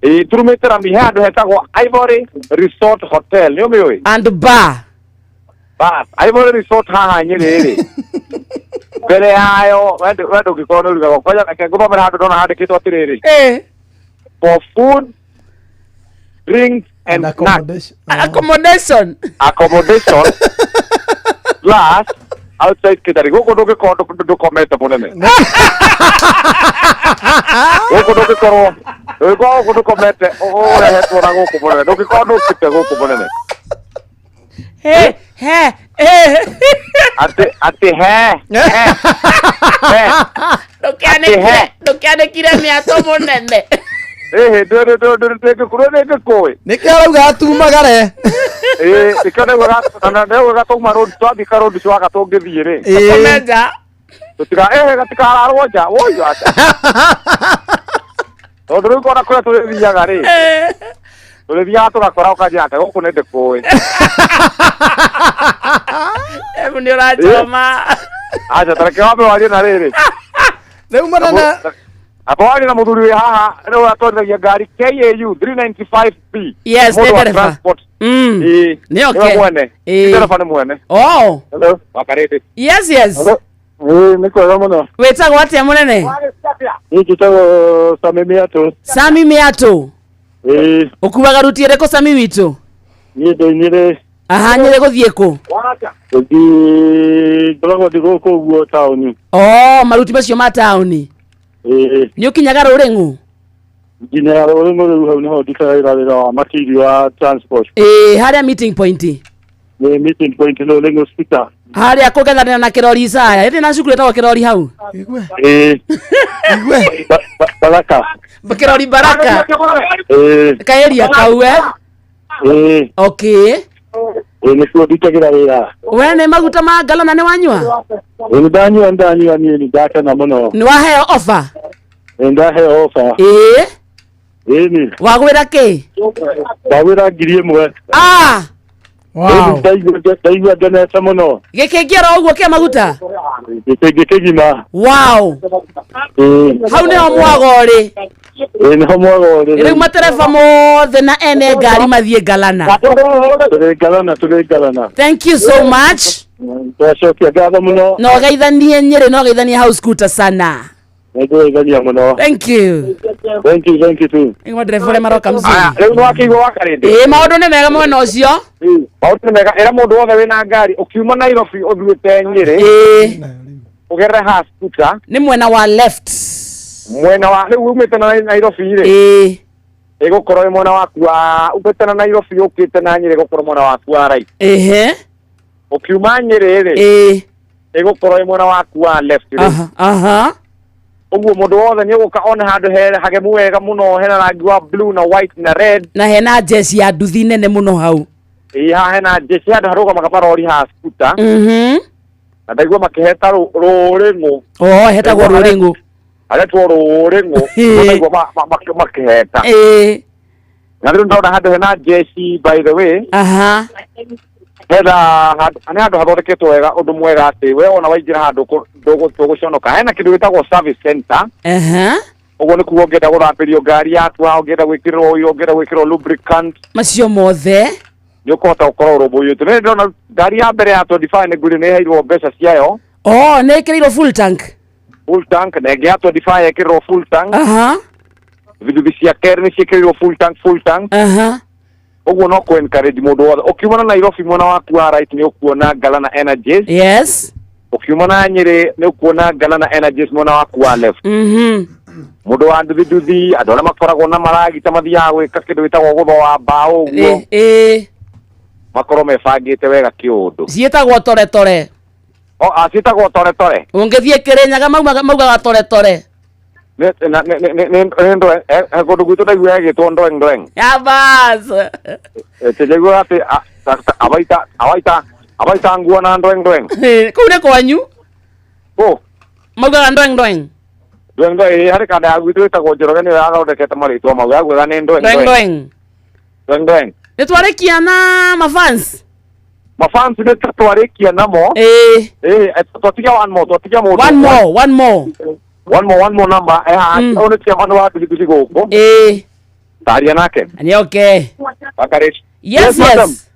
Ĩ turumĩte rami he handũ hetagwo Ivory Resort Hotel. Nĩ ũmĩũĩ? And bar. Bas, Ivory Resort haha Nyĩrĩ rĩ. Mbere yayo we ndũngĩkorwo nĩ ũrugagwo. Kwanja reke ngũthomere handũ ndona handĩkĩtwo atĩrĩrĩ. Ĩ. For food, drinks and snacks. Accommodation. Accommodation. Plus outside catering. Gũkũ ndũngĩkorwo ndũkomete mũnene. Gũkũ ndũngĩkorwo ndũngĩkorwo gũkũ ndũkomete ũrehetwo na gũkũ mũnene. Ndũngĩkorwo ndũkĩte gũkũ mũnene. He he he. Atĩ atĩ he he he. Ndũkĩanĩkire ndũkĩanĩkire mĩatũ mũnene. Ĩhĩ, ndĩngĩkũrwo nĩngĩkũĩ. Nĩkĩo arauga atumagare. Ĩĩ, nĩkĩo ndauga gatauma road twathika road cwaga tũngĩthiĩ rĩ. Ĩĩ. Gakome nja. Tũtiga ĩhĩ gatikararwo nja. Woi aca. Tondũ rĩu kona kũrĩa tũrĩthiaga rĩ. Tũrĩthiaga tũgakora ũkanjĩra atĩ gũkũ nĩ ndĩkũĩ. Ebu nĩ ũranjoma. Aca tareke wambe warie na rĩrĩ. Rĩu manana Amba warie na mũthuri wĩ haha rĩu atwarithagia ngari KAU 395B. Yes, Mũndũ nĩ wa ndereba. transport. Mm. Ĩĩ. Nĩ okay. Nĩwe mwene. Ĩĩ. Ndereba nĩ mwene. Oh. Hello. Wakarĩndĩ. Yes, yes. Ĩĩ nĩ kwega mũno. Wĩtagwo atĩa mũnene? Niĩ njĩtagwo Sami Mĩatũ. Sami Mĩatũ. Ĩĩ. Ũkuaga ruti ĩrĩkũ Sami witũ? Niĩ ndĩ Nyĩrĩ. Aha, Nyĩrĩ gũthiĩ kũ? Gũthiĩ ngoragwo ndĩ gũkũ ũguo taũni. Oh, maruti macio ma taũni. Ĩĩ. Nĩ ũkinyaga Rũrĩng'u? Nginya Rũrĩng'u rĩu hau nĩho ndutaga wĩra wĩra wa material wa transport. Ĩĩ, harĩa meeting point. Nĩ meeting point Rũrĩng'u speaker. Harĩa kũng'ethanĩra na Kĩrori Isaya. Ĩndĩ na cukuru ĩtagwo Kĩrori hau. Ĩĩ. Baraka. Kĩrori Baraka. Ĩĩ. Kaeria kau eh? Ĩĩ. Okay. Ĩĩ nĩkuo ndutagĩra wĩra. We nĩ maguta ma ngalana nĩ wanyua? Ĩĩ nĩ ndanyua nĩ ndanyua niĩ nĩ ndakena mũno. Nĩ waheo offer? Ĩĩ ndaheo offer. Ĩĩ. Ĩni. Wagwĩra kĩ? Ndagwĩra 1000. Ah! Wow. Ndaigua ngenete mũno. Gĩkĩngĩ oro ũguo kĩa maguta? Gĩkĩngĩ kĩgima. Wow. Ĩĩ. Hau nĩho mwago ũrĩ. Ĩĩ nĩho mwago ũrĩ. Rĩu matereba mothe na ene ngari mathiĩ ngalana. Tũrĩ ngalana tũrĩ ngalana. Thank you so much. Twacokia ngatho mũno. Na ũgeithanie Nyĩrĩ na ũgeithanie house scooter sana. Nĩngũgeithania mũno. Thank you. Thank you, thank you too. Nĩ matereba ũrĩa maroka mzuri. Aya, rĩu nĩ wakĩigua wakarĩndĩ. Ĩĩ maũndũ nĩ mega mwena ũcio. Maũndũ nĩ mega ĩra mũndũ wothe wĩna ngari ũkiuma Nairobi ũthiĩte Nyĩrĩ. Ĩĩ. Ũgerere ha scooter. Nĩ mwena wa left. Mwena wa rĩu umĩte na Nairobi rĩ. Ĩĩ. Ĩgũkorwo ĩ mwena waku wa umĩte na Nairobi ũkĩte na Nyĩrĩ ĩgũkorwo mwena waku wa right. Ĩhĩ. Ũkiuma Nyĩrĩ rĩ. Ĩĩ. Ĩgũkorwo ĩ mwena waku wa left rĩ. Aha. Aha. Ũguo mũndũ wothe nĩ ũgũka one handũ he hagemu wega mũno hena rangi wa blue na white na red. Na hena jeci ya nduthi nene mũno hau. Ĩĩ haha hena jeci handũ harũgamaga marori ha scooter. Na ndaigua makĩheta rũrĩng'ũ. Oh, hetagwo Rũrĩng'ũ. Haretwo rũrĩng'ũ. Ĩĩ. Ndaigua makĩheta. Ĩĩ. Na rĩu ndona handũ hena jeci by the way. Aha. Hena handũ nĩ handũ hathondeketwo wega ũndũ mwega atĩ we ona waingĩra handũ ndũgũconoka. Hena kĩndũ gĩtagwo service center. Aha. Ũguo nĩ kuga ũngĩenda gũthambĩrio ngari yaku haha, ũngĩenda gwĩkĩrĩrwo oil, ũngĩenda gwĩkĩrwo lubricant. Macio mothe. Nĩ ũkũhota gũkorwo ũrũmbũiyĩtio. Nĩ ndĩrona ngari ya mbere ya 25 nĩ ngũrĩ nĩ ĩheirwo mbeca ciayo. Oh, nĩ ĩkĩrĩirwo full tank. Full tank na ĩngĩ ya 25 ĩkĩrĩrwo full tank. Aha. Nduthi cia kerĩ nĩ ciĩkĩrĩirwo full tank full tank. Aha. Ũguo no kũ encourage mũndũ wothe. Ũkiuma na Nairobi mwena waku wa right nĩ ũkuona Galana Energies. Yes. Ũkiuma na Nyĩrĩ nĩ ũkuona Galana Energies mwena waku wa left. Mũndũ wa nduthi nduthi andũ arĩa makoragwo na maragita mathiaga gwĩka kĩndũ gĩtagwo gũthoa mbaũ ũguo. Ĩĩ. Makorwo mebangĩte wega kĩũndũ. Ciĩtagwo tore tore. O, ciĩtagwo tore tore. Ũngĩthiĩ Kĩrĩnyaga maugaga tore tore. Nĩ nĩ ndwe kũndũ gwitũ ndaigua ĩgĩtwo ndweng ndweng. Ya bas. Tĩnjaigua atĩ abaita abaita abaita nguo na ndweng ndweng. Kũu nĩ kwanyu? Kũ? Maugaga ndweng ndweng. Ndweng ndweng ĩĩ harĩ kanda ya gwitũ ĩtagwo Njoroge nĩyo yathondekete marĩtwa mau yaguaga nĩ ndweng Ndweng ndweng. Ndweng ndweng. Nĩ twarĩkia na mafans. Mafans nĩ twarĩkia namo. Ĩĩ. Ĩĩ twatigia one more twatigia mũndũ. One more, one more. One more, one more number. Ũyũ nĩ chairman wa nduthi gũkũ. Ĩĩ. Taria nake. Nĩ okay. Wakarĩti. Yes, madam. yes.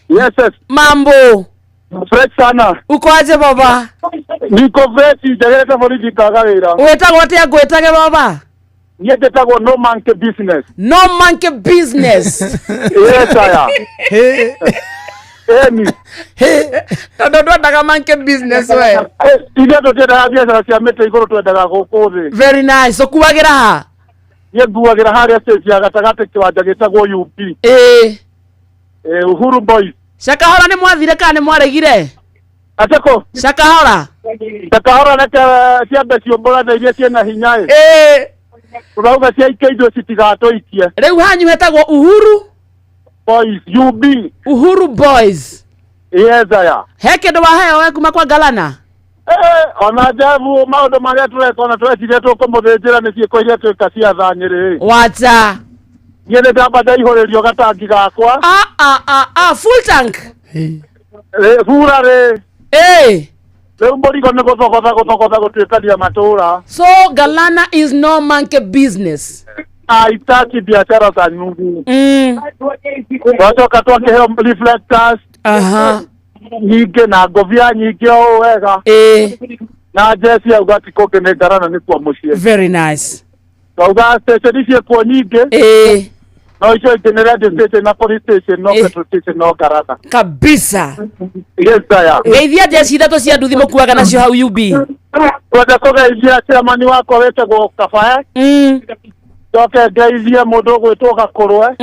Yes, yes. Mambo. Fresh sana. Uko aje baba? Niko fresh, njegerete borithi kaga wĩra. Wĩtagwo atĩa ngwĩtage baba? Niĩ njĩtagwo no monkey business. No monkey business. Yes, aya. Eni. Tondũ ndwendaga monkey business we. Ithuĩ tũtiendaga biacara cia mĩtĩ igũrũ twendaga gũkũ thĩ. Very nice. Ũkuagĩra ha? Niĩ nguagĩra harĩa stage ya gatagatĩ kĩwanja gĩtagwo UP. Ĩĩ. Uhuru Boys. Shakahora nĩ mwathire kana nĩ mwaregire? Atĩkũ? Shakahora. Shakahora reke ciambe ciũmbũrane iria ciĩna hinya ĩ. Ĩĩ. Tũrauga ciaikia indo citigatũikie. Rĩu hanyu hetagwo Uhuru Boys, UB. Uhuru Boys. Yes, aya. He kĩndũ waheo we kuma kwa Galana? Eh, ona Jeff maũndũ marĩa tũreka ona tweciria tũkũmũthĩnjĩra nĩ ciĩko iria twĩka cia tha Nyĩrĩ. Wacha. Niĩ nĩ ndamba ndaihũrĩrio gatangi gakwa. Ah, ah, ah, ah, full tank. Rĩ, bura rĩ. Eh. Rĩu mũrigo nĩ gũthogotha gũthogotha gũtuĩkania matũra. So Galana is no monkey business. Haitaki biashara za nyungu. Twacoka twakĩheo reflectors. Aha. Nyingĩ na ngobia nyingĩ o ũũ wega. Eh. Na jeci auga ti kũngĩ nĩ Ngarana nĩkuo mũciĩ. Very nice. Twauga station ciĩkuo nyingĩ. Eh. No icio ingĩ nĩ radio station na police station no petrol station no Ngarana. Kabisa. Yes, sir. Geithia jeci ithatũ cia nduthi mũkuaga nacio hau UB. Kwenda kũgeithia chairman wakwa wĩtagwo Kabae. Njoke ngeithie mũndũ ũgwĩtwo Gakũrwe.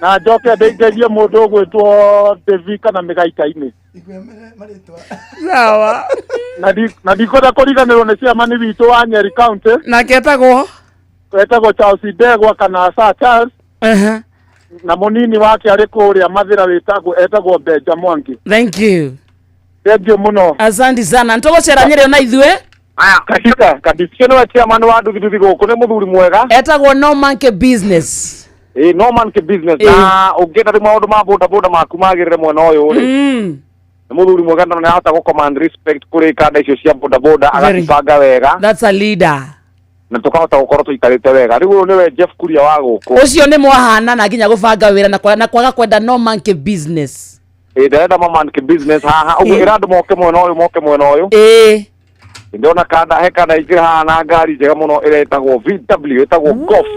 Na njoke ngeithie mũndũ ũgwĩtwo Devi kana Mĩgaika-inĩ. Sawa. Na ndikwenda kũriganĩrwo nĩ chairman witũ wa Nyeri County. Nake etagwo? Etagwo Charles Ndegwa kana Sir Charles. Uh-huh. Na mũnini wake arĩ kũrĩa Mathĩra wĩtagwo etagwo Benja Mwangi. Thank you. Thank you mũno. Asante sana. Nitũgũcera Nyĩrĩ ona ithuĩ. Aya, kabisa kabisa. Ũcio nĩwe chairman wa nduthi nduthi gũkũ nĩ mũthuri mwega. Etagwo no monkey business. Ĩ no monkey business na ũngĩenda rĩu maũndũ ma boda boda maku magĩrĩre mwena ũyũ rĩ. Nĩ mũthuri mwega na nĩarahota gũ command respect kũrĩ kanda icio cia boda boda Very. agacibanga wega That's a leader. na tũkahota gũkorwo tũikarĩte wega. Rĩu ũyũ nĩwe Jeff Kuria wa gũkũ. Ũcio nĩ mwahana na nginya gũbanga wĩra na kwa- na kwaga kwenda no monkey business. Ĩ ndarenda ma monkey business haha ũguo ĩra andũ moke mwena ũyũ moke mwena ũyũ. Ĩ. Ndĩrona kanda he kanda ingĩ haha na ngari njega mũno ĩretagwo VW ĩtagwo Golf.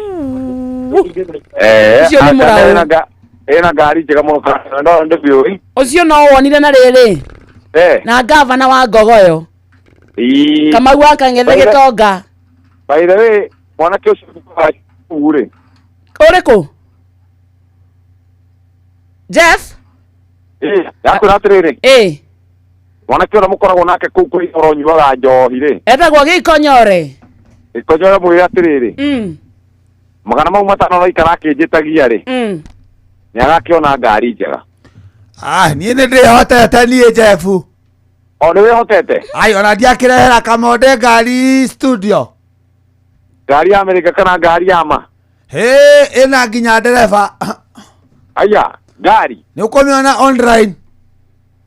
Eh, Ũcio nĩ kanda mũraũ. ĩna ĩna ngari njega mũno kanda no ndĩmĩũĩ. Ũcio no wonire na rĩrĩ. Eh. Na gavana wa Ngogoyo. Ii. Kamau wa Kang'ethe By the- Gĩtonga. By the way, mwanake ũcio wa kũu rĩ. Ũrĩkũ? Jeff? Ĩ, ndakwĩra atĩrĩrĩ. Ĩ. Mwanake ũrĩa mũkoragwo nake kũu kwĩ ũrĩa ũnyuaga njohi rĩ. Etagwo Gĩkonyore. Gĩkonyore mwĩre atĩrĩrĩ. 500 araikara akĩnjĩtagia rĩ. Nĩ agakĩona ngari njega. Ah, niĩ nĩ ndĩhotete niĩ Jeff. O nĩ wĩhotete? Ai, ona ndiakĩrehera kamonde ngari studio. Ngari ya Amerika kana ngari ya ma? Hĩ, ĩna nginya ndereba. Aya, ngari. Nĩ ũkũmĩona online.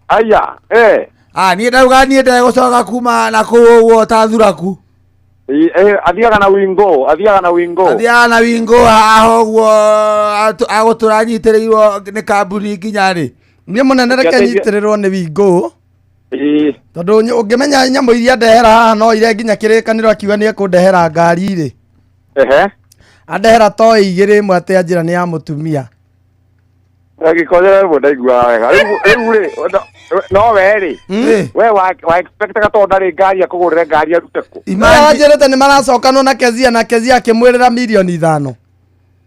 Aya, eh. Ah, niĩ ndauga niĩ ndegũcoka kuma na kũu ũguo ta thuraku. Ĩ, eh, athiaga na wingo, athiaga na wingo. Athiaga na wingo haha ũguo agũtũra anyitĩrĩirwo nĩ kambuni nginya rĩ. Niĩ mũnene reke nyitĩrĩrwo nĩ wingũ Ĩ. tondũ ũngĩmenya nyamũ iria ndehera haha no ire nginya kĩrĩkanĩro akiuga nĩ ekũndehera ngari rĩ. Ehe. Andehera toy igĩrĩ ĩmwe atĩ anjĩra nĩ ya mũtumia. Gĩkonyore rĩmwe ndaiguaga wega. Rĩu rĩu rĩ, no we rĩ. We wa wa expectaga tondũ ndarĩ ngari akũgũrĩre ngari arute kũ? Anjĩrĩte nĩ maracokanwo na Kezia na Kezia akĩmwĩrĩra mirioni 5.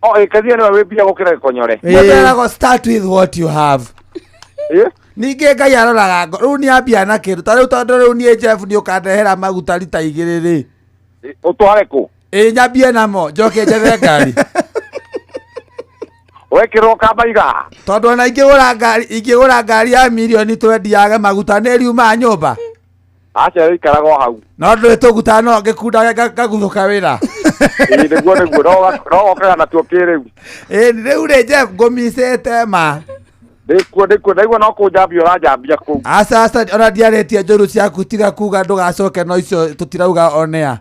O, ĩ, Kezia nĩwe wĩ mbia gũkĩra Gĩkonyore. Mũndũ start with what you have. Ningĩ Ngai aroraga ngo rĩu nĩ ambia na kĩndũ ta rĩu tondũ rĩu niĩ Jeff nĩ ũkandehera maguta rita 2 rĩ. Ũtware kũ? Ĩ nyambie namo njoke njethe ngari. Wekĩrwo kambaiga. Tondũ ona ingĩgũra ngari ingĩgũra ngari ya mirioni 20 yage maguta nĩ riumaga nyũmba. Aca ĩikaraga o hau. No ndũrĩ tũguta no ngĩkunda ngaguthũka wĩra. Ĩ, nĩguo nĩguo no wokaga natuo kĩrĩu. Ĩ rĩu rĩ Jeff ngũmicĩte ma. Ndĩkuo ndĩkuo ndaigua no kũnjambia ũranjambia kũu. Aca aca ona ndiarĩtie njũru ciaku tiga kuga ndũgacoke no icio tũtirauga onea.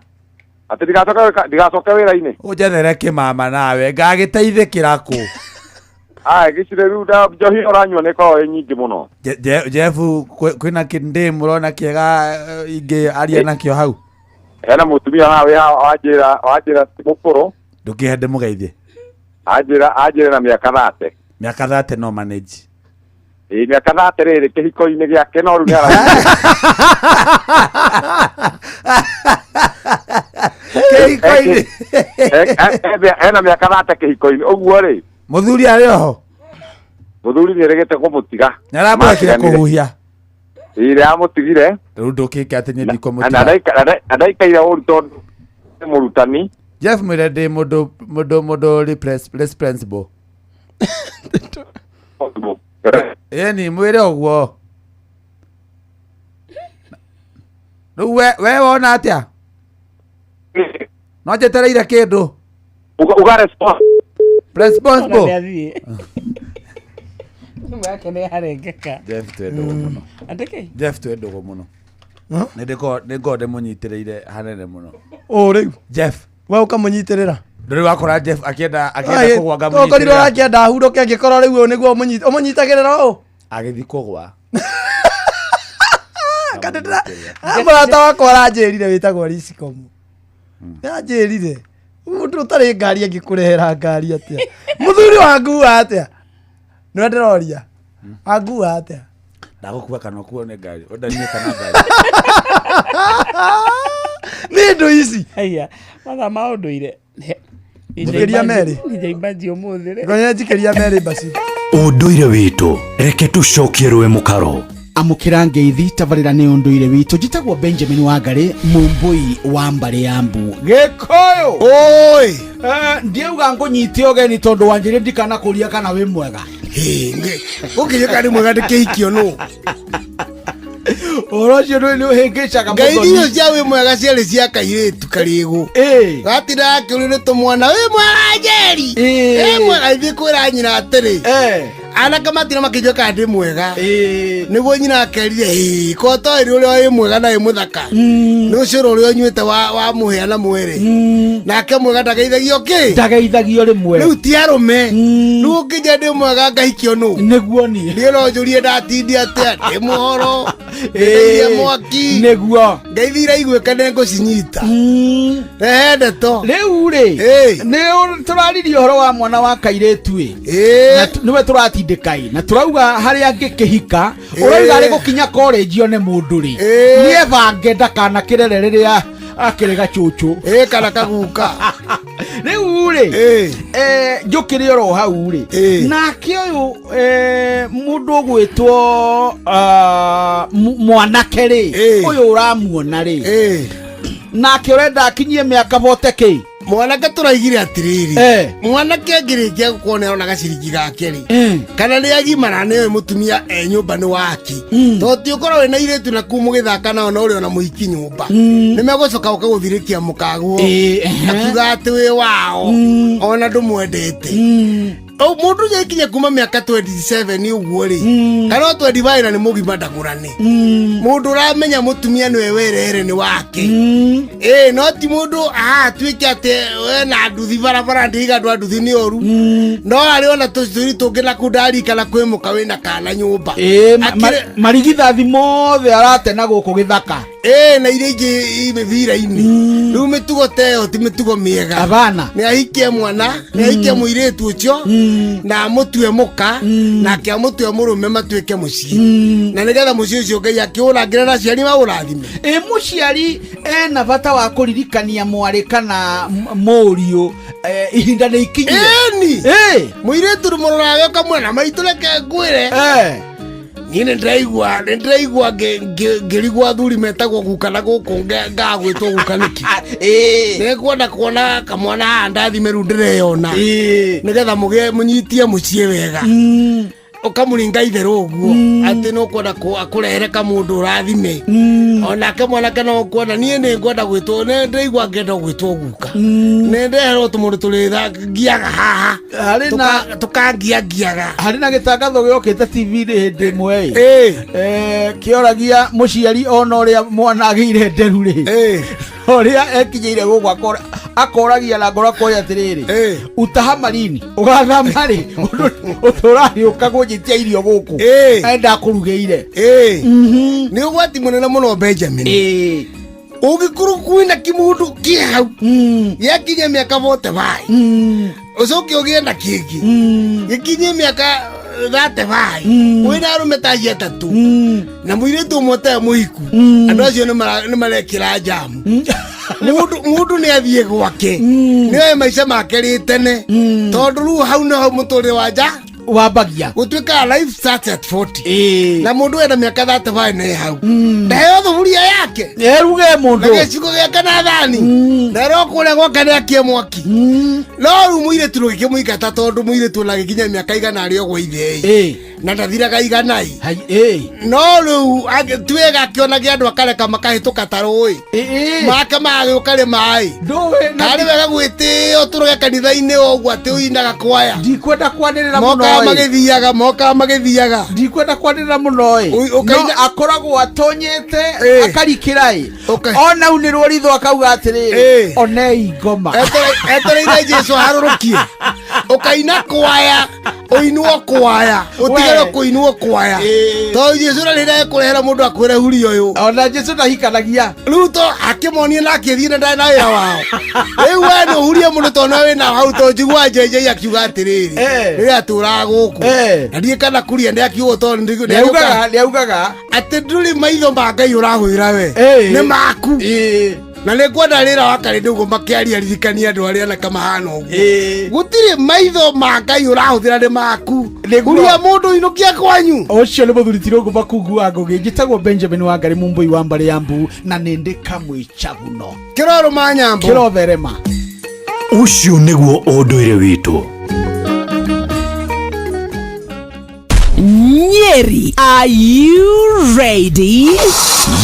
Atĩ ndigacoke wĩra-inĩ. Ũnjethere kĩmama nawe ngagĩteithĩkĩra kũ. Aya gĩcire rĩu njohi ũranyua nĩ ĩkoragwo ĩ nyingĩ mũno. Jeff kwĩna kĩndĩ mũrona kĩega ingĩ aria nakĩo hau. Hena mũtumia haha wĩ haha wanjĩra wanjĩra ti mũkũrũ. Ndũkĩhe ndĩmũgeithie. Anjĩra anjĩra na mĩaka 30. Mĩaka 30 no manage. Ĩ mĩaka 30 rĩrĩ kĩhiko-inĩ gĩake no rĩu nĩ ara Kĩhiko-inĩ. Ena mĩaka 30 kĩhiko-inĩ ũguo rĩ. Mũthuri arĩ oho. Mũthuri nĩ erĩgĩte kũmũtiga. Nĩ aramũrekire kũhuhia. Ĩ nĩ aramũtigire. Rĩu ndũkĩke atĩ niĩ Na ndikũmũtiga. ndaikaire ũru tondũ nĩ mũrutani. Jeff mwĩre ndĩ mũndũ mũndũ mũndũ responsible. Ĩni mwĩre ũguo. Rĩu we we wona atĩa? No njetereire kĩndũ. Uga response. Responsible. Thimũ yake nĩ yarengeka. Jeff twĩ ndũgũ mũno. Andĩkĩ? Jeff twĩ ndũgũ mũno. Nĩ ndĩkoragwo nĩ ngoragwo ndĩmũnyitĩrĩire hanene mũno. Ũ rĩu. Jeff. We ũkamũnyitĩrĩra. Ndũrĩ wakora Jeff akĩenda akĩenda kũgwa Tokorirwo ngamũnyitĩrĩra. akĩenda ahurũke angĩkorwo rĩu ũyũ nĩguo ũmũnyitagĩrĩra ũũ. Agĩthiĩ kũgwa. Ah, Mũrata wakwa aranjĩrire wĩtagwo Risikomu. Nĩanjĩrire. Mũndũ ũtarĩ ngari angĩkũrehera ngari atĩa? Mũthuri wangua atĩa? Nĩwe ndĩroria. Angua atĩa? Ndagũkua kana ũkuo nĩ ngari. Ũndanie kana ngari. Nĩ indo ici. Haiya, mathaa ma ũndũire. Njikĩria merĩ. Njaimbanji ũmũthĩ rĩ. Ngonya njikĩria merĩ basi. Ũndũire witũ reke tũcokie rũĩ mũkaro. Amũkĩra ngeithi tabarĩra nĩ ũndũire witũ njĩtagwo Benjamin Wangarĩ mũmbũi wa mbarĩ ya mbu Gĩkũyũ oi ndiauga ngũnyite ũgeni tondũ wanjĩrĩ ndikanakũria kana wĩ mwega Ũkĩnjĩka nĩ mwega ndĩkĩhikio nũ ũhoro ũcio nĩ ũhĩngĩcaga Ngeithi icio cia wĩ mwega ciarĩ cia kairĩtu karĩgũ gatindaga akĩũrio nĩ tũmwana wĩ mwega Njeri wĩ mwega ithiĩ kwĩra nyina atĩrĩ anake matina makĩnjua kana ndĩ mwega nĩguo nyina akerire "Ĩĩ, ko toĩ ũrĩa wĩ mwega na wĩ mũthaka nĩ ũcũrũ ũrĩa ũnyuĩte wa wa mũhĩa na mwere nake mwega ndageithagio kĩ ndageithagio rĩmwe rĩu ti arũme rĩu ũngĩnjia ndĩ mwega ngahikio nũ nĩguo niĩ niĩ no njũrie ndatindia atĩa ndĩ mũhoro ndĩirie mwaki nĩguo ngeithi iraiguĩka nĩ ngũcinyita rehe ndeto rĩu rĩ nĩ tũraririe ũhoro wa mwana wa kairĩtu ĩ Na nĩwe tũratindĩka ĩ na tũrauga harĩa angĩkĩhika ũrauga arĩ gũkinya college one mũndũ rĩ nĩ ebange ndakanakĩrere rĩrĩa akĩrĩ gacũcũ ĩ kana kaguka rĩu rĩ njũkĩre oro hau rĩ nake ũyũ mũndũ ũgwĩtwo ah, mwanake rĩ ũyũ ũramuona rĩ nake ũrenda akinyie mĩaka bote kĩ mwanake tũraigire atĩrĩrĩ mwanake angĩrĩkia gũkorwo nĩ arona gaciringi gake rĩ kana nĩ agimara nĩ oĩ mũtumia e nyũmba nĩ waki tondũ ti ũkorwo wĩna irĩtu na kuu mũgĩthaka nao na ũrĩ ona mũhiki nyũmba nĩ megũcoka ũke gũthirĩkia mũkagwo akiuga atĩ wĩ wao ona ndũmwendete O, mũndũ ũcio akinya kuma mĩaka 27 ũguo rĩ kana o 25 na nĩ mũgima ndagũrane mũndũ ũramenya mũtumia nĩwe werere nĩ wake ĩĩ no ti mũndũ atuĩke atĩ we na nduthi barabara ndiga andũ a nduthi nĩ oru no arĩ ona tũcuri tũngĩ na kuu ndarikana kwĩ mũka wĩna kana nyũmba Marigithathi mothe arate na gũkũ gĩthaka ĩĩ na iria ingĩ i mĩbira-inĩ rĩu mĩtugo ta ĩyo ti mĩtugo mĩega Abana. nĩ ahikie mwana nĩ ahikie mũirĩtu ũcio na amũtue mũka nake amũtue mũrũme matuĩke mũciĩ na nĩgetha mũciĩ ũcio Ngai akĩũrangĩre na aciari maũrathime Ĩ mũciari ena bata wa kũririkania mwarĩ kana mũriũ ihinda nĩ ikinyire ĩni mũirĩtu mũroraga ũkamwona maitũ reke ngwĩre niĩ nĩ ndĩraigua nĩ ndĩraigua ngĩrigwo athuri metagwo guka na gũkũ ngaga gwĩtwo guka nĩkĩ nĩ ngwenda kuona kamwana haha ndathime rĩu ndĩreyona nĩgetha mũgĩe mũnyitie mũciĩ wega ũkamũringa itherũ ũguo atĩ nĩ ũkwenda akũrehere kamũndũ ũrathime onake mwanake no ũkuona niĩ nĩ ngwenda gwĩtwo nĩ ndĩraigua ngĩenda gwĩtwo guka nĩ ndeherwo tũmũndũ tũrĩthangiaga haha Harĩ na- tũkangiangiaga harĩ na gĩtangatho gĩokĩte tv-inĩ hĩndĩ ĩmwe ĩ kĩoragia mũciari ona ũrĩa mwana agĩire nderu rĩ ũrĩa ekinyĩire gũkũ akoragia na ngoro akoria atĩrĩrĩ utaha marini ũgathama rĩ ũtũragĩũka kũnjĩtia irio gũkũ enda kũrugĩire nĩ ũgwati mũnene mũno Benjamin ũngĩkorwo kwĩna kĩmũndũ kĩ hau gĩakinya mĩaka bote bai ũcoke ũgĩe na kĩngĩ gĩkinye mĩaka thate bai wĩna arũme ta acio atatũ na mũirĩtu ũmwe ũtarĩ mũhiku andũ acio nĩ marekĩra njamu Mũndũ nĩ athiĩ gwake nĩ oe maica make rĩ tene tondũ rĩu hau nĩho mũtũrĩre wa nja wambagia gũtuĩkaga life starts at 40 na mũndũ ena mĩaka 35 nĩ hau ndaheo thuburia yake eruge na mũndũ gĩciko gĩake na thani na ro kũrĩa gwake nĩ akie mwaki no rĩu mũirĩtu rũgĩkĩmũingata tondũ mũirĩtu ona agĩkinya mĩaka igana arĩ o gwa ithe ĩ na ndathiraga iganai ĩ no rĩu tuĩga akĩonagia andũ akareka makahĩtũka ta rũĩ make magagĩũka rĩ maĩ ndũĩ na karĩ wega gwĩtĩo tũrũge kanitha-inĩ o ũguo atĩ ũinaga kwaya ndikwenda kwanĩrĩra mũno mokaga ĩ. magĩthiaga mokaga magĩthiaga ndikwenda kwanĩrĩra mũno ĩ no ũkaina- akoragwo atonyete Ĩ. akarikĩra ĩ ona unĩrwo ritho akauga atĩrĩrĩ Ĩ. onei ngoma Etereire Jesu aharũrũkie ũkaina kwaya ũinwo kwaya ũtigere We. kũinwo kwaya tondũ Jesu na rĩrĩa ekũrehera mũndũ akwĩre huria ũyũ ona Jesu ndahikanagia rĩu to akĩmonie na akĩthiĩ na ndarĩ na wĩra wao rĩu we nĩ ũhurie mũndũ tondũ nĩwe wĩna hau tondũ njiguaga JJ akiuga atĩrĩrĩ rĩrĩa atũraga gũkũ na ndiĩ kana kuria nĩ akiuga tondũ nĩaugaga atĩ ndũrĩ maitho ma Ngai ũrahũthĩra we nĩ maku na nĩ ngwenda rĩra wa karĩndĩ ũguo makĩaria ririkania andũ arĩa anake mahana ũguo gũtirĩ maitho ma Ngai ũrahũthĩra nĩ maku huria mũndũ inũkia kwanyu ũcio nĩ mũthuri ti rũngũ makungu wa ngũgĩ njĩtagwo Benjamin Wangari Mumbui wa mbarĩ ya mbu na nĩ ndĩ kamwĩcaguno kĩrorũma nyambo kĩrotherema Ũcio nĩguo ũndũire witũ. Nyeri, are you ready?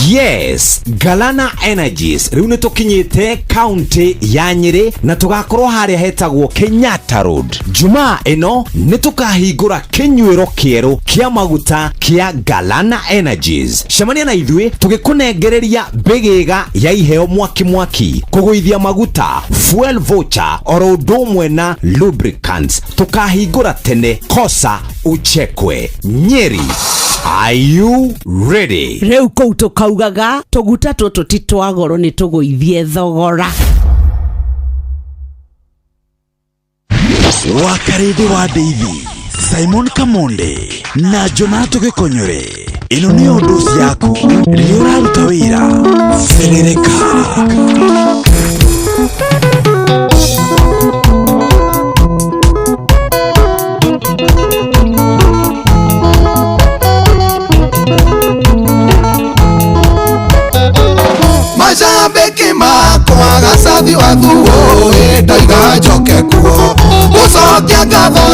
Yes, Galana Energies rĩu nĩ tũkinyĩte kaunti ya Nyĩrĩ na tũgakorwo harĩa hetagwo Kenyatta Road. Jumaa ĩno nĩ tũkahingũra kĩnyuĩro kĩerũ kĩa maguta kĩa Galana Energies. Cemania na ithuĩ tũgĩkũnengereria mbĩgĩga ya iheo mwaki mwaki, kũgũithia maguta, fuel voucher oro ũndũ ũmwe na lubricants. Tũkahingũra tene kosa uchekwe. Nyeri, are you ready? Rĩu kũu tũkaugaga tũguta tũtũ ti twa goro nĩ tũgũithie thogora. Wakarĩndĩ wa Ndeithi, Simon Kamonde na Jonato Gĩkonyore. Ĩno nĩyo ndoci yaku rĩrĩa ũraruta wĩra. Serereka. Mashabiki makwa gacathi wa thuo ĩ ndoiga njoke kuo gũcokia ngatho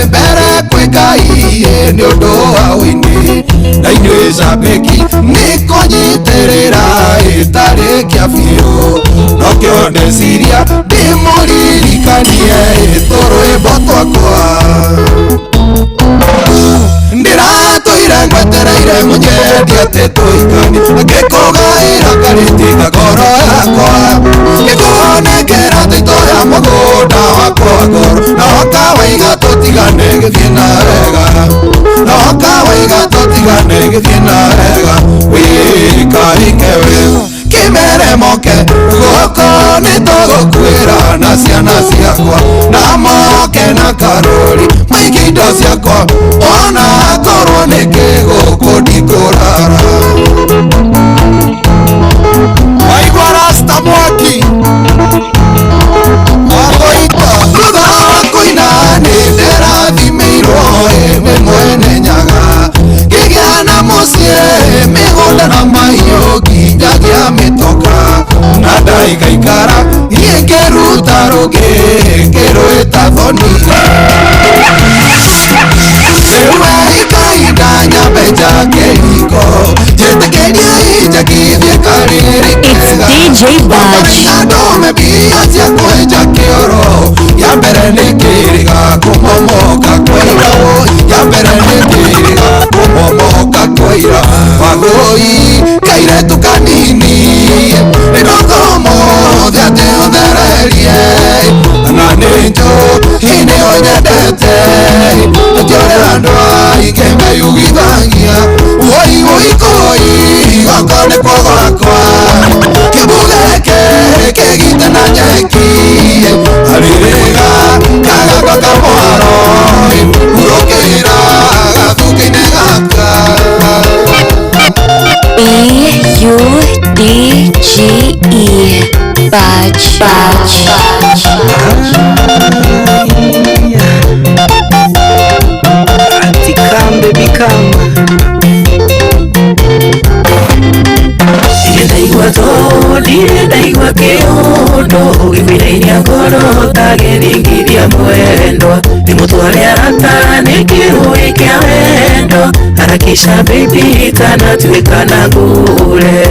ĩ mbere kwĩ Ngai ĩ nĩ ũndũ wa ũini na inyuĩ cabĩki nĩ kũnyitĩrĩra ĩtarĩ kĩa biũ nokĩo ndeciria ndĩmũririkanie ĩ tũrwĩmbo twakwa ndĩratũire ngwetereire mũnyendi atĩ tũikani ngĩkũgaĩra karĩti ngoro yakwa ngĩkũnengera thito ya mũgũnda wakwa ngoro noka waiga tũtigane gĩthiĩ na wega noka waiga tũtigane gĩthiĩ na wega wĩkaike we kĩmere moke gũkũ nĩ tũgũkuĩra na ciana ciakwa na moke na karori maingĩ indo ciakwa ona korwo nĩ kĩgũkũ ndikũrara waigua rasta mwaki wagoita thutha wa kũina nĩ ndĩrathimĩirwo ĩ nĩ mwene nyaga ngĩgĩa na mũciĩ mĩgũnda na mahiũ nginyagia mĩtoka na ndaigaikara niĩ ngĩruta rũngĩ ngĩrwĩta thoni rĩu ikahinda nyambe njake riko njĩtĩkĩrie injakithie karĩrĩ It's DJ Budge. andũme mbia cia kwenja kĩoro ya mbere nĩ kĩrĩga kũmomoka kwaira ya mbere nĩ kĩrĩga kũmomoka kwaira wagũi kairetu kanini nĩndũkũmũthĩ atĩ ũthererie na nĩ njũĩ nĩ ũnyendete atĩ ũrĩa andũ aingĩ meyugithagia woi woi koi goko nĩkuo gwakwa kĩmbuge kĩgite na nyeki arĩrĩga kagakwa kamwaro hurũkĩra gathukĩ-inĩ gaka B U D G E Budge Budge Auntie, come, baby, come. Ũrathingithia ngoro ũtagĩthingithia mwendwa Nĩmũtware arata nĩ kĩrũĩ kĩa wendo Harakisha baby tanatuĩka na ngure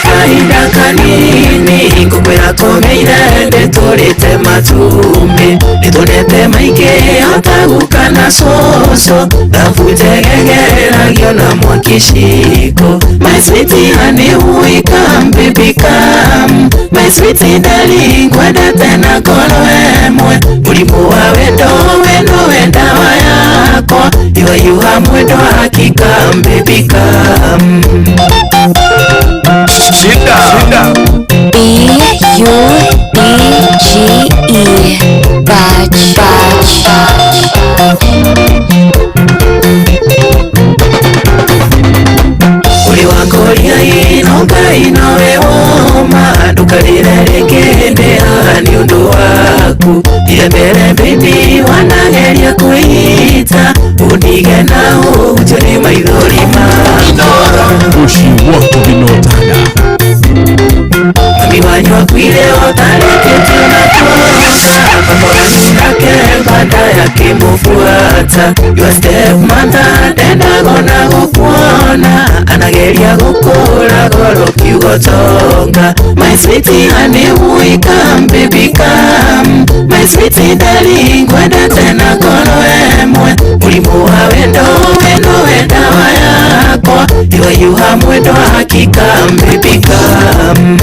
Kahinda kanini ngũkwĩra kũmeire ndĩtũrĩte matumbĩ Nĩtũnete maingĩ otaguka na cũcũ Thabu na mwaki ciko My sweetie honey we come baby come My sweetie darling ngwendete na ngoro ĩmwe Mũrimũ wa wendo wendo we ndawa yakwa Yuayuha mwendo hakika baby come Shida. B U D G E Badge Badge. Uri wakoria ino Ngai nowe woma ndukarire rĩngĩ ndĩ haha nĩ ũndũ waku Irembere baby wanageria kwĩita ũndige na ũhutio nĩ maithori makwa Ushi wako vinotana Mami wanyu akuire ũtarĩkĩtie na kuonga Baba wanyu nake baadaye akĩmũbuata Your stepmother ndendaga ona gũkuona Anageria gũkũra goro kiugo tonga My sweetie honey we come baby come My sweetie darling ngwendete na ngoro ĩmwe Mũrimũ wa wendo wendo we ndawa yakwa Yuayuha mwendo hakika baby come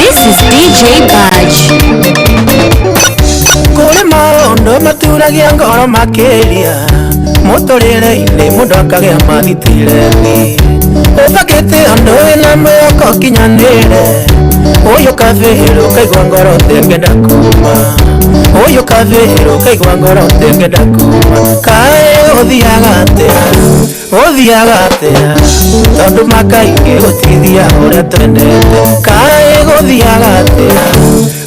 This is DJ Badge. Kũrĩ maũndũ maturagia ngoro makĩria mũtũrĩre-inĩ mũndũ akagĩa mathitĩreni ũbakĩte ũndũ wĩna mwĩhoko ũkinyanĩre ũyũ kabĩrũ kaigua ngoro ũtengenda kuma ũyũ kabĩrũ kaigua ngoro ũtengenda kuma kaĩ ũthiaga atĩa ũthiaga atĩa tondũ makaingĩ gũtithia ũrĩa twendete kaĩ gũthiaga atĩa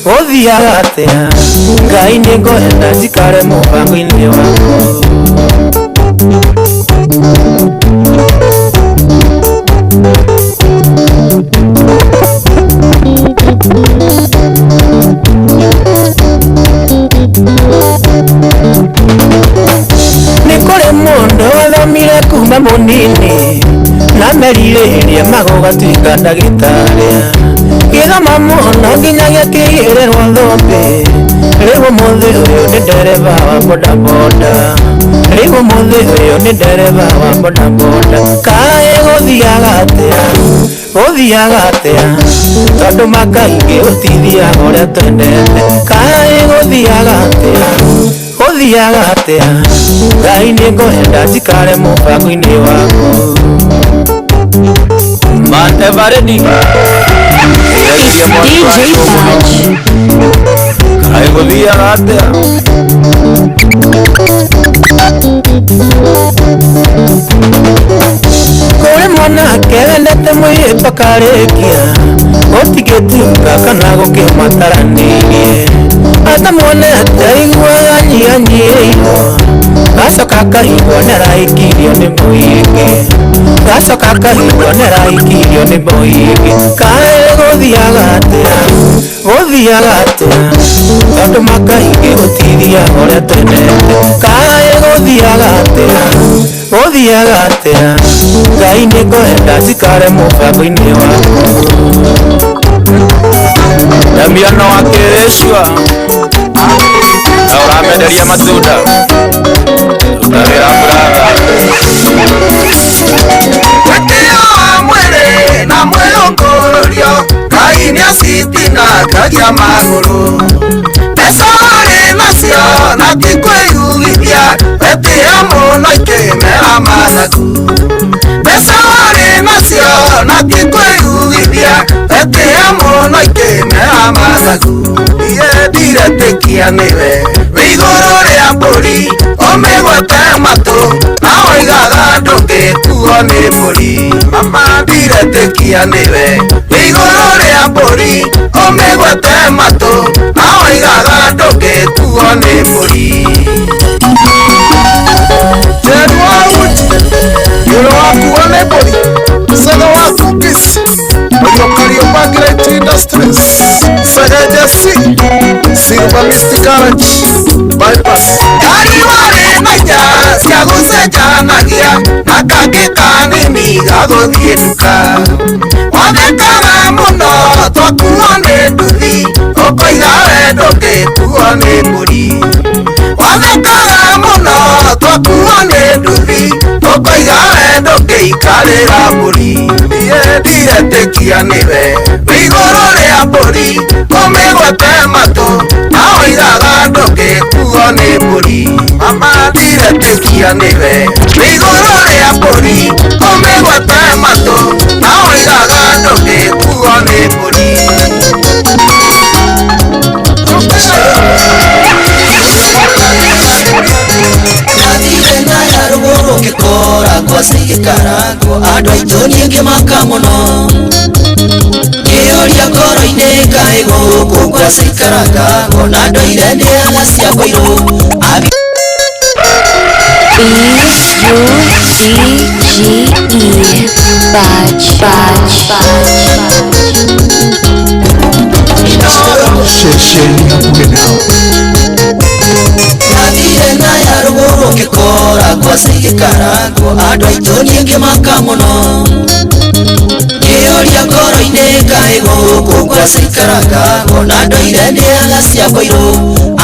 gũthiaga atĩa Ngai nĩngwenda njikare mũbango-inĩ waku. Nĩ kũrĩ mũndũ wathomire kuma mũnini na merirĩria magũgatuĩka ndagĩtarĩ gĩthoma mũno nginya gĩakĩigĩrĩrwo thũmbĩ rĩu ũmũthĩ ũyũ nĩ ndereba wa bodaboda rĩu ũmũthĩ ũyũ nĩ ndereba wa bodaboda kaĩ gũthiaga atĩa gũthiaga atĩa tondũ makaingĩ gũtithiaga ũrĩa twendete kaĩ gũthiaga atĩa gũthiaga atĩa Ngai nĩngwenda njikare mũbango-inĩ waku. Man ever ready. It's DJ Badge. Kaĩ gũthiaga atĩa Kũrĩ mwanake wendete mũirĩtu akarĩkia gũtingĩtuĩka kana gũkĩmataranĩirie atamuonete aiguaga nyihanyihĩirwo gacoka akaigua nĩaraikirio nĩ mũingĩ gacoka akaigua nĩaraikirio nĩ mũingĩ kaĩ gũthiaga atĩa gũthiaga atĩa tondũ makaingĩ gũtithiaga ũrĩa twendete kaĩ gũthiaga atĩa gũthiaga atĩa Ngai nĩngwenda njikare mũbango-inĩ waku. Damiano akĩrĩcua na ũramenderia matunda ruta wĩra brother. Wetio wa mwĩrĩ na mwĩũkũrũrio Ngai nĩacitinangagia magũrũ mbeca warĩ nacio na ti kwĩyugithia wetio mũno ikĩmera mathagu mbeca warĩ nacio na ti kwĩyugithia wetio mũno ikĩmera mathagu iye ndiretĩkia nĩwe wĩ igũrũ rĩa mbũri ũmĩgwete matũ na woigaga ndũngĩkuo nĩ mbũri mama ndiretĩkia nĩwe wĩ igũrũ rĩa mbũri ũmĩgwete matũ na woigaga ndũngĩkuo ndũngĩkuo nĩ mbũri. Jeru wa uji Yule wakuo nĩ mbũri. Sega wa cookies Kariobangi Light Industries Sega JC Silver Mist Garage Bypass. Ngari warĩ na inya cia gũcenjanagia na kangĩ kanini ga gũthiĩ nduka. Wathekaga mũno twakuo nĩ nduthi ũkoiga we ndũngĩkuo nĩ mbũri. Wathekaga mũno twakuo nĩ nduthi ũkoiga we ndũngĩikarĩra mbũri. Niĩ ndiretĩkia nĩwe wĩ igũrũ rĩa mbũri ũmĩgwate matũ na woigaga ndũngĩkuo nĩ mbũri. Mama ndiretĩkia nĩwe wĩ igũrũ rĩa mbũri ũmĩgwate matũ na woigaga ndũngĩkuo nĩ mbũri. Ndathire na ya rũgũrũ ngĩkora ngwacĩ igĩkarangwo andũ aitũ niĩ ngĩmaka mũno ngĩũria ngoro-inĩ kaĩ gũkũ ngwacĩ ikarangagwo na ndoire ndĩaga cia ngũirũ. B U D G E Badge Badge Badge. Ceceni hakuhĩ nawe. Ndathire na ya rũgũrũ ngĩkora ngwacĩ igĩkarangwo andũ aitũ niĩ ngĩmaka mũno ngĩũria ngoro-inĩ kaĩ gũkũ ngwacĩ ikarangagwo na ndoire ndĩaga cia ngũirũ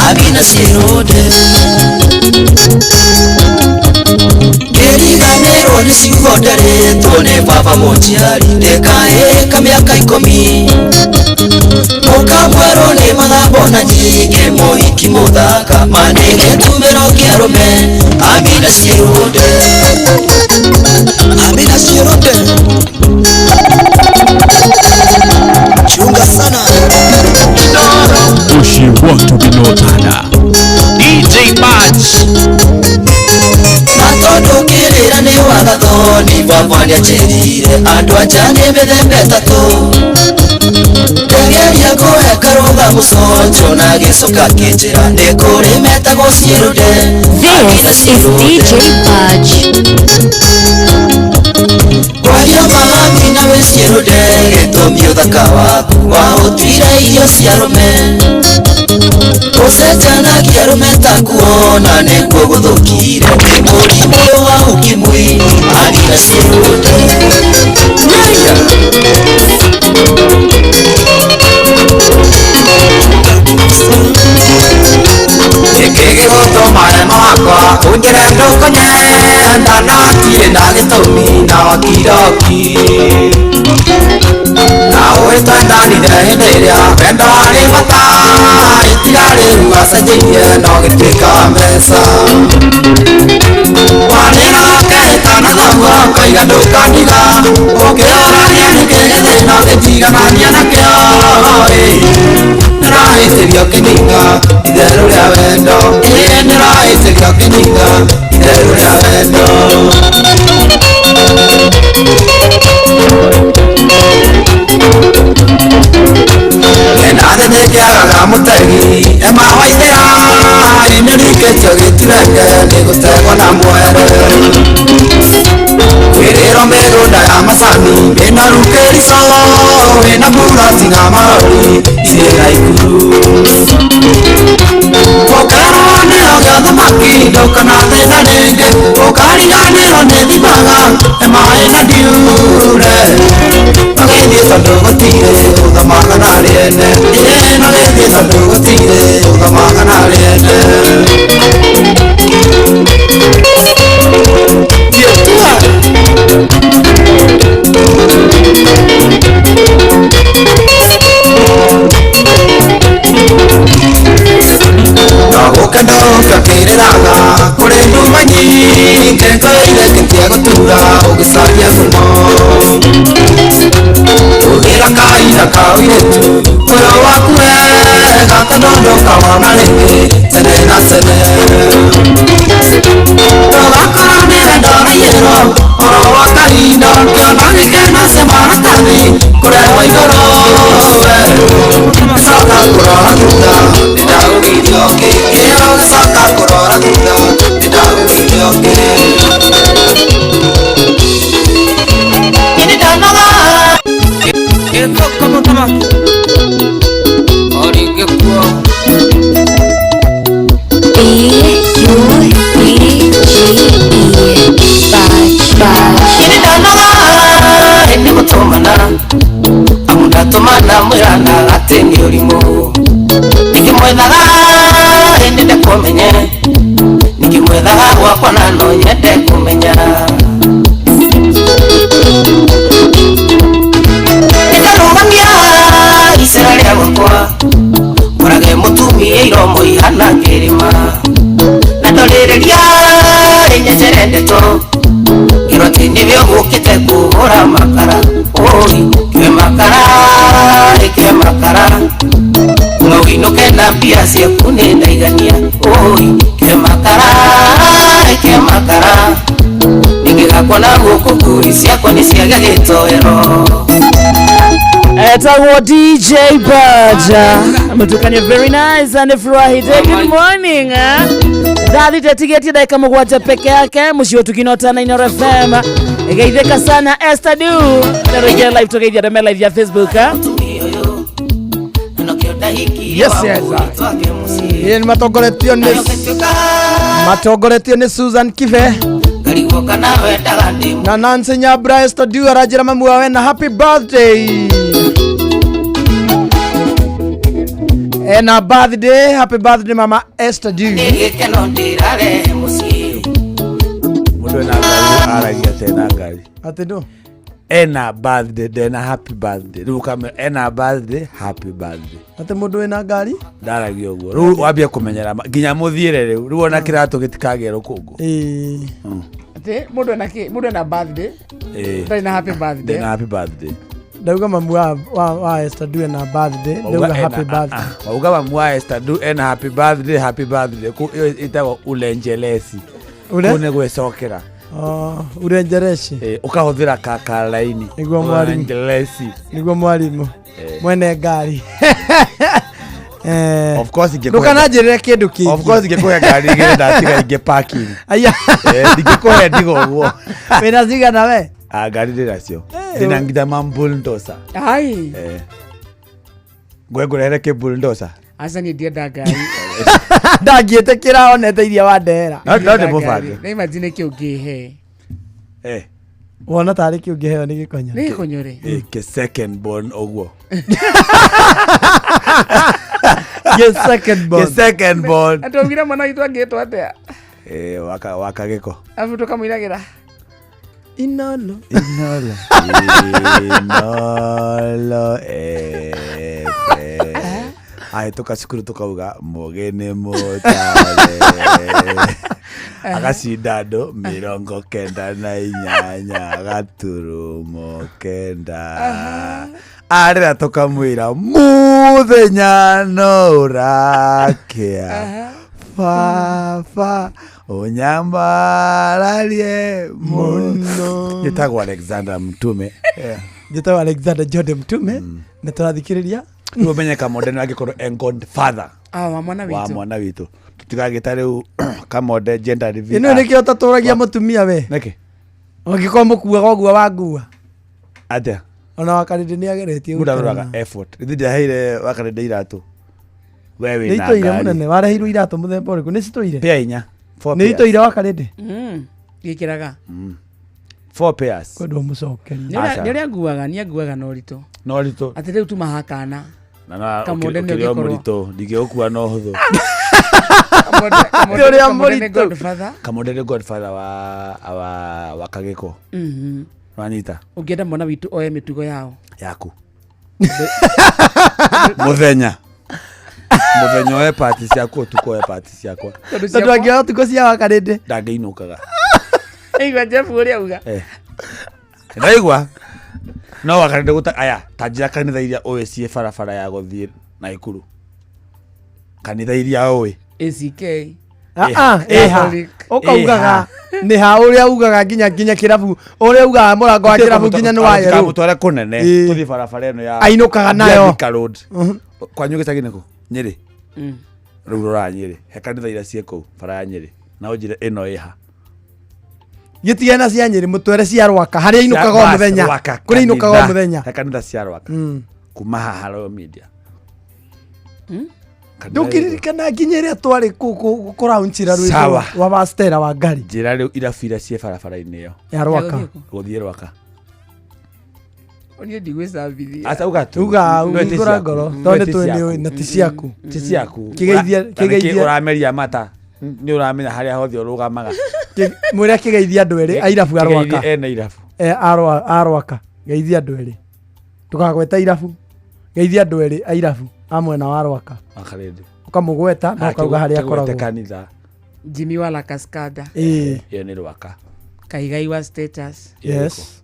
amina ciĩrũnde. Ngĩriganĩrwo nĩ ciugo nderĩtwo nĩ baba mũnjiari ndĩkahĩka mĩaka 10 mũkamwerwo nĩ mathambo na nyingĩ mũhiki mũthaka ma nĩ gĩtumĩro kĩa arũme amina ciĩrũnde. Amina ciĩrũnde. Chunga sana. Ushi watu binotana DJ Badge. Na tondũ kĩrĩra nĩ wagathoni baba nĩanjĩrire andũ anja nĩ mĩthemba ĩtatũ ndegeria kũhe karũga mũconjo na gĩcoka kĩnjĩra nĩ kũrĩ metagwo ciĩrũnde. This is DJ Badge. Kwaria mami na wĩ ciĩrũnde gĩtũmi ũthaka waku waũtuire irio cia arũme ũcenjanagia arũme ta kuona nĩguo gũthũkire nĩ mũrimũ wa ukimwi amina ciĩrũnde. Nĩkĩ gĩgũtũma rema wakwa ũnjĩre ndũkũnyenda na ndirĩ na gĩtũmi na wakiroki na ũĩ twendanire hĩndĩ ĩrĩa wendo warĩ bata itiga rĩu wacenjirie no gĩtuĩka mbeca warĩra ũkehĩta na thoguo ũkoiga ndũkandiga ũkĩũragia nĩkĩ gĩthĩna ũgĩtiganania nakĩo ĩ nĩrahĩtĩrio kĩninga itherũ rĩa wendo ĩ nĩrahĩtĩrio kĩninga itherũ rĩa wendo. Nathĩ nĩkĩagaga mũtegi ema waithĩra nĩrikĩtio gĩtirenge nĩgũtegwo na mwere kwĩrĩrwo mĩgũnda ya macani ĩna rukĩrico ĩna mburati na marori irĩ na ikuru ũkerwo nĩo gĩa thamaki ndũkana thĩna rĩngĩ ũkariganĩrwo nĩ thimaga ema ĩna ndiure ũgĩthiĩ tondũ gũtirĩ ũthamaga na rĩene ĩĩ nogĩthiĩ tondũ gũtirĩ ũthamaga na rĩene. Ndũka kĩrĩraga kũrĩ nduma nyingĩ ngũire ngĩtia gũtura ũgĩcaria ngumo ũgĩra kahinda ka ũirĩtu ũyũ waku wega tondũ ndũkawona rĩngĩ tene na tene ndũgakora nĩwe ndoraiyĩrwo oro wa kahinda kĩona gĩkeno cia maratathi kũrehwo igũrũ we coka kũrora thutha nĩndagũgithio kĩ Atĩ nĩ ũrimũ Nĩkĩmwethaga Nyende kũmenye Nĩkĩmwethaga gwakwa na no nyende kũmenya Nĩndarũgamia icera rĩa gwakwa Ngorage mũtumia iromo ihana kĩrĩma Na ndorĩrĩria ĩnyenjere ndeto Ngĩrwo atĩ nĩwe ũgũkĩte kũhũra makara Oi, kĩwe makara, ĩkĩwe makara Kuma ũinũke na mbia ciaku nĩ ndaigania Oi, kĩwe makara, ĩkĩwe makara Ningĩgakwo na gũkũ ngui ciakwa nĩ ciagĩa gĩtoero. Etagwo DJ Baja mutukanye very nice and Friday. Good morning eh? Thathi tetigetie dakika mugwanja peke yake muciĩ ũtukinota na Inoro FM geithĩka sana Esther Du na rĩngĩ live tũgeithia arĩa me live ya Facebook eh? Yes, yes. Ĩĩ nĩ matongoretio nĩ Susan Kibe na Nancy Nyabra. Esther Du aranjĩra mamu wawe na happy birthday. Ena birthday, happy birthday mama Esther Du. Gĩkeno ndĩrarehe mũciĩ. Mũndũ ena ngari aragia atĩ ena ngari. Atĩ ndũ? Ena birthday ndena happy birthday. Rĩu ũkamera ena birthday happy birthday. Atĩ mũndũ wĩna ngari? Ndaragia ũguo. Rĩu wambia kũmenyera nginya mũthiĩre rĩu. Rĩu ona kĩratũ gĩtikagĩa rũkũngũ. Ĩĩ. Atĩ mũndũ ena kĩ? Mũndũ ena birthday. Ĩĩ. Ndarĩ na happy birthday. Ndena happy birthday. Ndauga mamu wa Esther Du ena birthday, ndauga happy birthday. Wauga mamu wa Esther Du ena happy birthday, happy birthday. Kũ ĩyo ĩtagwo ulenjelesi. Ule? Kũu nĩ gwĩcokera. Oh, urenjereshi. Ĩĩ, ũkahũthĩra kakaraini. Nĩguo mwarimu. Ulenjelesi. Nĩguo mwarimu. Mwene ngari. Of course ingĩkũhe Ndũkananjĩrĩre kĩndũ kĩngĩ. Of course ingĩkũhe ngari igĩrĩ ndatiga ingĩ parking. Aya. Ndingĩkũhe ndigo ũguo. Wĩna cigana we? Ah, ngari ndĩ nacio. Ndĩna nginya ma bulldozer. Ai. Ngwe ngũrehere kĩ bulldozer. Aca niĩ ndienda ngari. Ndangĩtĩkĩra onete iria wandehera. No no ndĩmũbange. Na imagine kĩ ũngĩhe. Wona tarĩ kĩ ũngĩheo nĩ gĩkonyo. Nĩ gĩkonyo rĩ. Kĩ second born ũguo. Kĩ second born. Kĩ second born. Na twaugire mwana witũ angĩtwo atĩa? Waka gĩko. Arabu tũkamũinagĩra. Inolo. Inolo. Inolo. Ahĩtũka cukuru tũkauga mũgĩ nĩ mũtare. Agacinda andũ 98.9. Arĩra tũkamwĩra mũthenya no ũrakĩa. Baba ũnyambararie mũno. Njĩtagwo Alexander Mtume. Njĩtagwo Alexander Jordan Mtume. Na tũrathikĩrĩria. Rĩu ũmenye Kamonde nĩ angĩkorwo e godfather Ah, wa mwana wa witũ. mwana witũ. Tũtigagĩta rĩu Kamonde gender reveal. Ĩno nĩkĩo ũtatũragia mũtumia we. Nĩkĩ? Ũngĩkorwo mũkuaga ũguo wangua. Atĩa? Ona wakarĩndĩ nĩ ageretie Mũndũ aroraga effort. Ithuĩ ndiaheire wakarĩndĩ iratũ. We Nĩ wĩna itũire ngari. mũnene wareheirwo iratũ mũthemba ũrĩkũ? Nĩ citũire? Pair inya. Four Nĩ pairs. itũire wakarĩndĩ? Gĩkĩraga. Four pairs. Kwendwo mũcokerie. Nĩ ũrĩa nguaga, niĩ nguaga na ũritũ. Na ũritũ. Atĩ rĩu tuma hakana. Na na Kamonde nĩ ũkĩrĩ o ũngĩkorwo. mũritũ ndingĩgũkua na ũhũthũ. Kamonde Ũrĩa Kamonde nĩ mũritũ. godfather. Kamonde nĩ godfather wa Kagĩko. Wanyita Ũngĩenda mwana witũ oe mĩtugo yao. yaku. Mũthenya. Mũthenya oe pati ciaku ũtukũ oe pati ciakwa. Tondũ Tondũ ciakwa. angĩoya ũtukũ cia wakarĩndĩ. Ndangĩinũkaga. Igua Jeff ũrĩa auga. Ndaigua. No wakarĩndĩ gũta aya ta njĩra kanitha iria ũĩ ciĩ barabara ya gũthiĩ Naikuru. Kanitha iria ũĩ. ACK. Ah, ah, ĩha. Catholic. Ũkaugaga nĩ ha ũrĩa ugaga nginya kĩrabu ũrĩa ugaga mũrango wa kĩrabu nginya nĩ wa yerũ. Mũtware kũnene Ĩĩ. tũthiĩ barabara ĩno ya Ainũkaga nayo. Thika Road. Kwanyu gĩcagi nĩkũ? Nyĩrĩ. Rĩu rora Nyĩrĩ. He kanitha iria ciĩ kũu bara ya Nyĩrĩ. Na ũnjĩre ĩno ĩha. Gĩtige na cia Nyĩrĩ mũtware cia Rwaka harĩa ainũkaga o mũthenya. Kũrĩa ainũkaga o mũthenya. He kanitha cia Rwaka. Kuma haha Royal Media. Kanitha Ndũngĩririkana nginya ĩrĩa twarĩ kũraunchira rwĩmbo Sawa. rwa Stella wa Ngari. Njĩra rĩu irabu iria ciĩ barabara-inĩ ĩyo. Ya Rwaka. Gũthiĩ Rwaka. Niĩ ndigwĩcambithia. Aca uga tu. Uga, No ti hingũra ciaku. ngoro, No tondũ ti nĩ tũĩ ciaku. nĩ ũĩ na ti ciaku. Ti ciaku. Kĩgeithia- Na nĩkĩ kĩgeithia- ũrameria mata nĩ ũramenya harĩa hothe ũrũgamaga. Mwĩre akĩgeithia andũ erĩ airabu a Kĩgeithie Rwaka. ene irabu. Eh, a Rwaka. Geithia andũ erĩ. Ndũkagweta irabu. Geithia andũ erĩ airabu a mwena wa Rwaka. Wakarĩndĩ. Ũkamũgweta na ũkauga harĩa Kĩgwete akoragwo. kanitha. Jimmy wa La Cascada. Ĩĩ. Ĩyo nĩ Rwaka. Kaigai wa Status. Yes.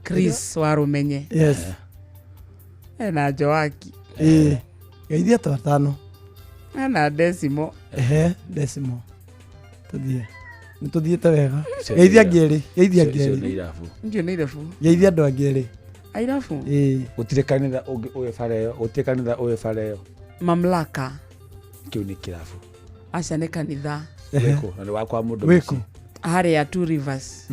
Chris wa Rumenye. Yes. Ena Joaki. Ĩĩ. Geithia andũ atano. Ena Decimo. Ehe, Decimo. Tũthiĩ. Nĩ tũthiĩte wega. Icio nĩ Geithia irabu. angĩ erĩ. Geithia angĩ Icio nĩ erĩ. irabu. Icio nĩ irabu. Geithia andũ angĩ erĩ. Airabu. Ĩĩ. Gũtirĩ kanitha ũngĩ ũĩ bara ĩyo. Gũtirĩ kanitha ũĩ bara ĩyo. Mamlaka. Kĩu nĩ kĩrabu. Aca nĩ kanitha. Wĩkũ? Na nĩ wakwa mũndũ Wĩkũ? mũciĩ. Harĩa Two Rivers.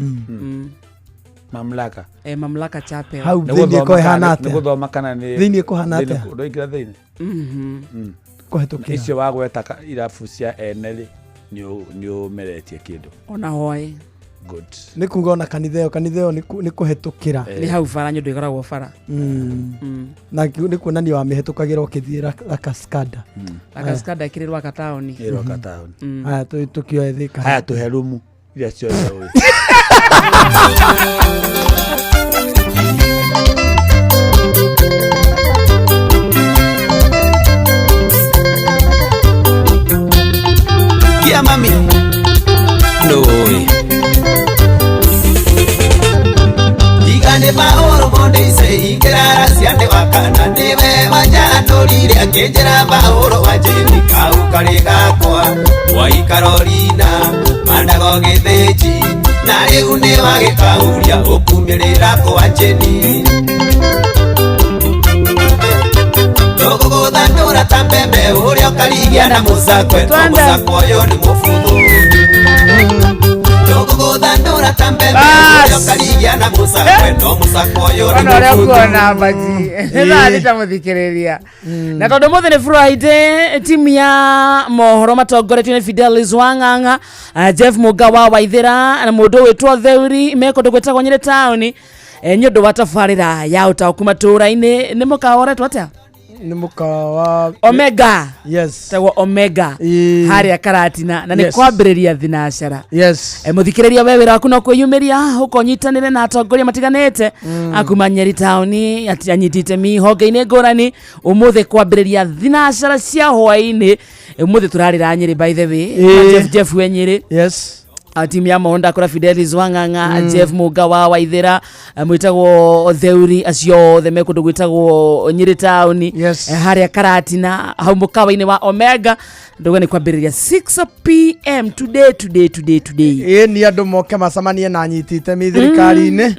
Mamlaka. Eh, Mamlaka Chapel. Hau Nĩ thĩinĩ gũthoma ko kana- ĩhana nĩ atĩa? gũthoma kana nĩ Thĩinĩ kũhana thĩinĩ atĩa? ndũingĩra thĩinĩ? Mhm. Kũhetũkĩra. Icio wagweta irabu cia ene rĩ nĩ ũmeretie kĩndũ. Ona hoe. Good. Nĩ kuga ona kanitha ĩyo, kanitha ĩyo nĩ kũhetũkĩra. Nĩ hau bara nyũndũ ĩkoragwo bara. Na nĩ kuonania wamĩhetũkagĩra ũkĩthiĩ La Cascada. La Cascada ĩkĩrĩ Rwaka taũni. Ĩ Rwaka taũni. Haya tũkĩoe Thika. Haya tũhe rumu iria ciothe ũĩ. Kia mami Noi Igane maoro monde ise ingera ciande wakana niwe wanjatũrire akĩnjĩra maũro wanjĩni kau karĩ gakwa waikarorina mandago gĩthĩnji na rĩu nĩ wagĩkauria ũkumĩrĩra kwa njĩni tũgũgũthandũra ta mbembe ũrĩa ũkarigia na mũcakwe no mũcakwe ũyũ nĩ mũbuthu tũgũgũthandũra ta mbembe ũrĩa ũkarigia na mũcakwe no mũcakwe ũyũ nĩ Ona ũrĩa mũbuthu kuona mbaji. Thaa thita mũthikĩrĩria. Na tondũ mũthĩ nĩ Friday, timu ya mohoro matongoretio nĩ Fidelis Wang'ang'a, Jeff Mũga wa Waithĩra na mũndũ wĩtwo Theuri me kũndũ gwĩtagwo Nyĩrĩ taũni nĩ ũndũ wa tabarĩra ya ũtaũku matũũra-inĩ. Nĩ mũkawa ũretwo atĩa? Nĩ mũkawa Omega. Yes. Tagwo Omega. Harĩa Karatina na nĩ Yes. kwambĩrĩria thinacara. Yes. Mũthikĩrĩria we wĩra waku no kwĩyumĩria ũkonyitanĩre na atongoria matiganĩte akuma Nyeri taũni anyitĩte mihonge-inĩ ngũrani ũmũthĩ kwambĩrĩria thinacara cia hwaĩ-inĩ. Ũmũthĩ tũrarĩra Nyĩrĩ by the way. Ĩĩ. Jeff Jeff we Nyĩrĩ. Yes. Timu ya Mohonda kũra Fidelis Wang'ang'a, Jeff Mũga wa Waithĩra, mwĩtagwo Theuri, acio othe me kũndũ gwĩtagwo Nyĩrĩ taũni. Yes. Harĩa Karatina hau mũkawa-inĩ wa Omega. Ndauga nĩ kwambĩrĩria 6 pm today today today today. Ĩĩ ni andũ moke macemanie na anyiti itemi thirikari-inĩ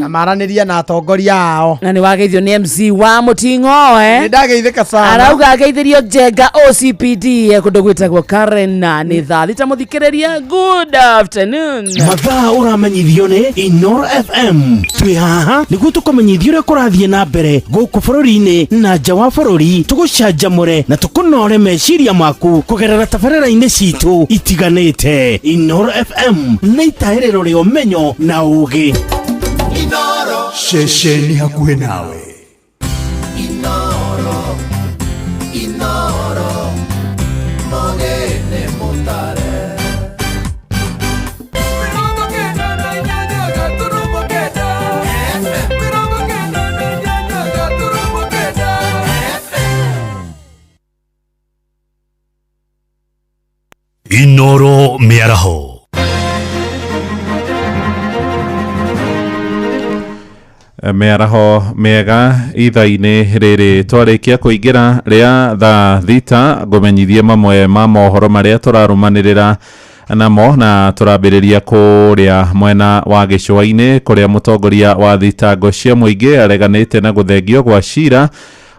na maranĩrie na atongoria ao. Na nĩ wageithio nĩ MC wa Mũting'oe. Nĩ ndageithĩka sana. Arauga ageithirio Njenga OCPD kũndũ gwĩtagwo Karen na nĩ thaa thita mũthikĩrĩria. Good afternoon. Mathaa ũramenyithio nĩ Inoro FM. Twĩ haha nĩguo tũkũmenyithia ũrĩa kũrathiĩ na mbere gũkũ bũrũri-inĩ na nja wa bũrũri, tũgũcanjamũre na tũkũnore meciria maku kũgerera tabarĩra-inĩ citũ itiganĩte. Inoro FM nĩ itahĩrĩro rĩa ũmenyo na ũũgĩ. Ceceni hakuhĩ nawe. Inoro, Inoro, mogene mutare. Inoro mĩaraho. Mĩaraho mĩega ithaa-inĩ rĩrĩ twarĩkia kũingĩra rĩa thaa thita ngũmenyithie mamwe ma mohoro marĩa tũrarũmanĩrĩra namo na tũrambĩrĩria kũrĩa mwena wa gĩcũa-inĩ kũrĩa mũtongoria wa thitango cia mũingĩ areganĩte na gũthengio gwa cira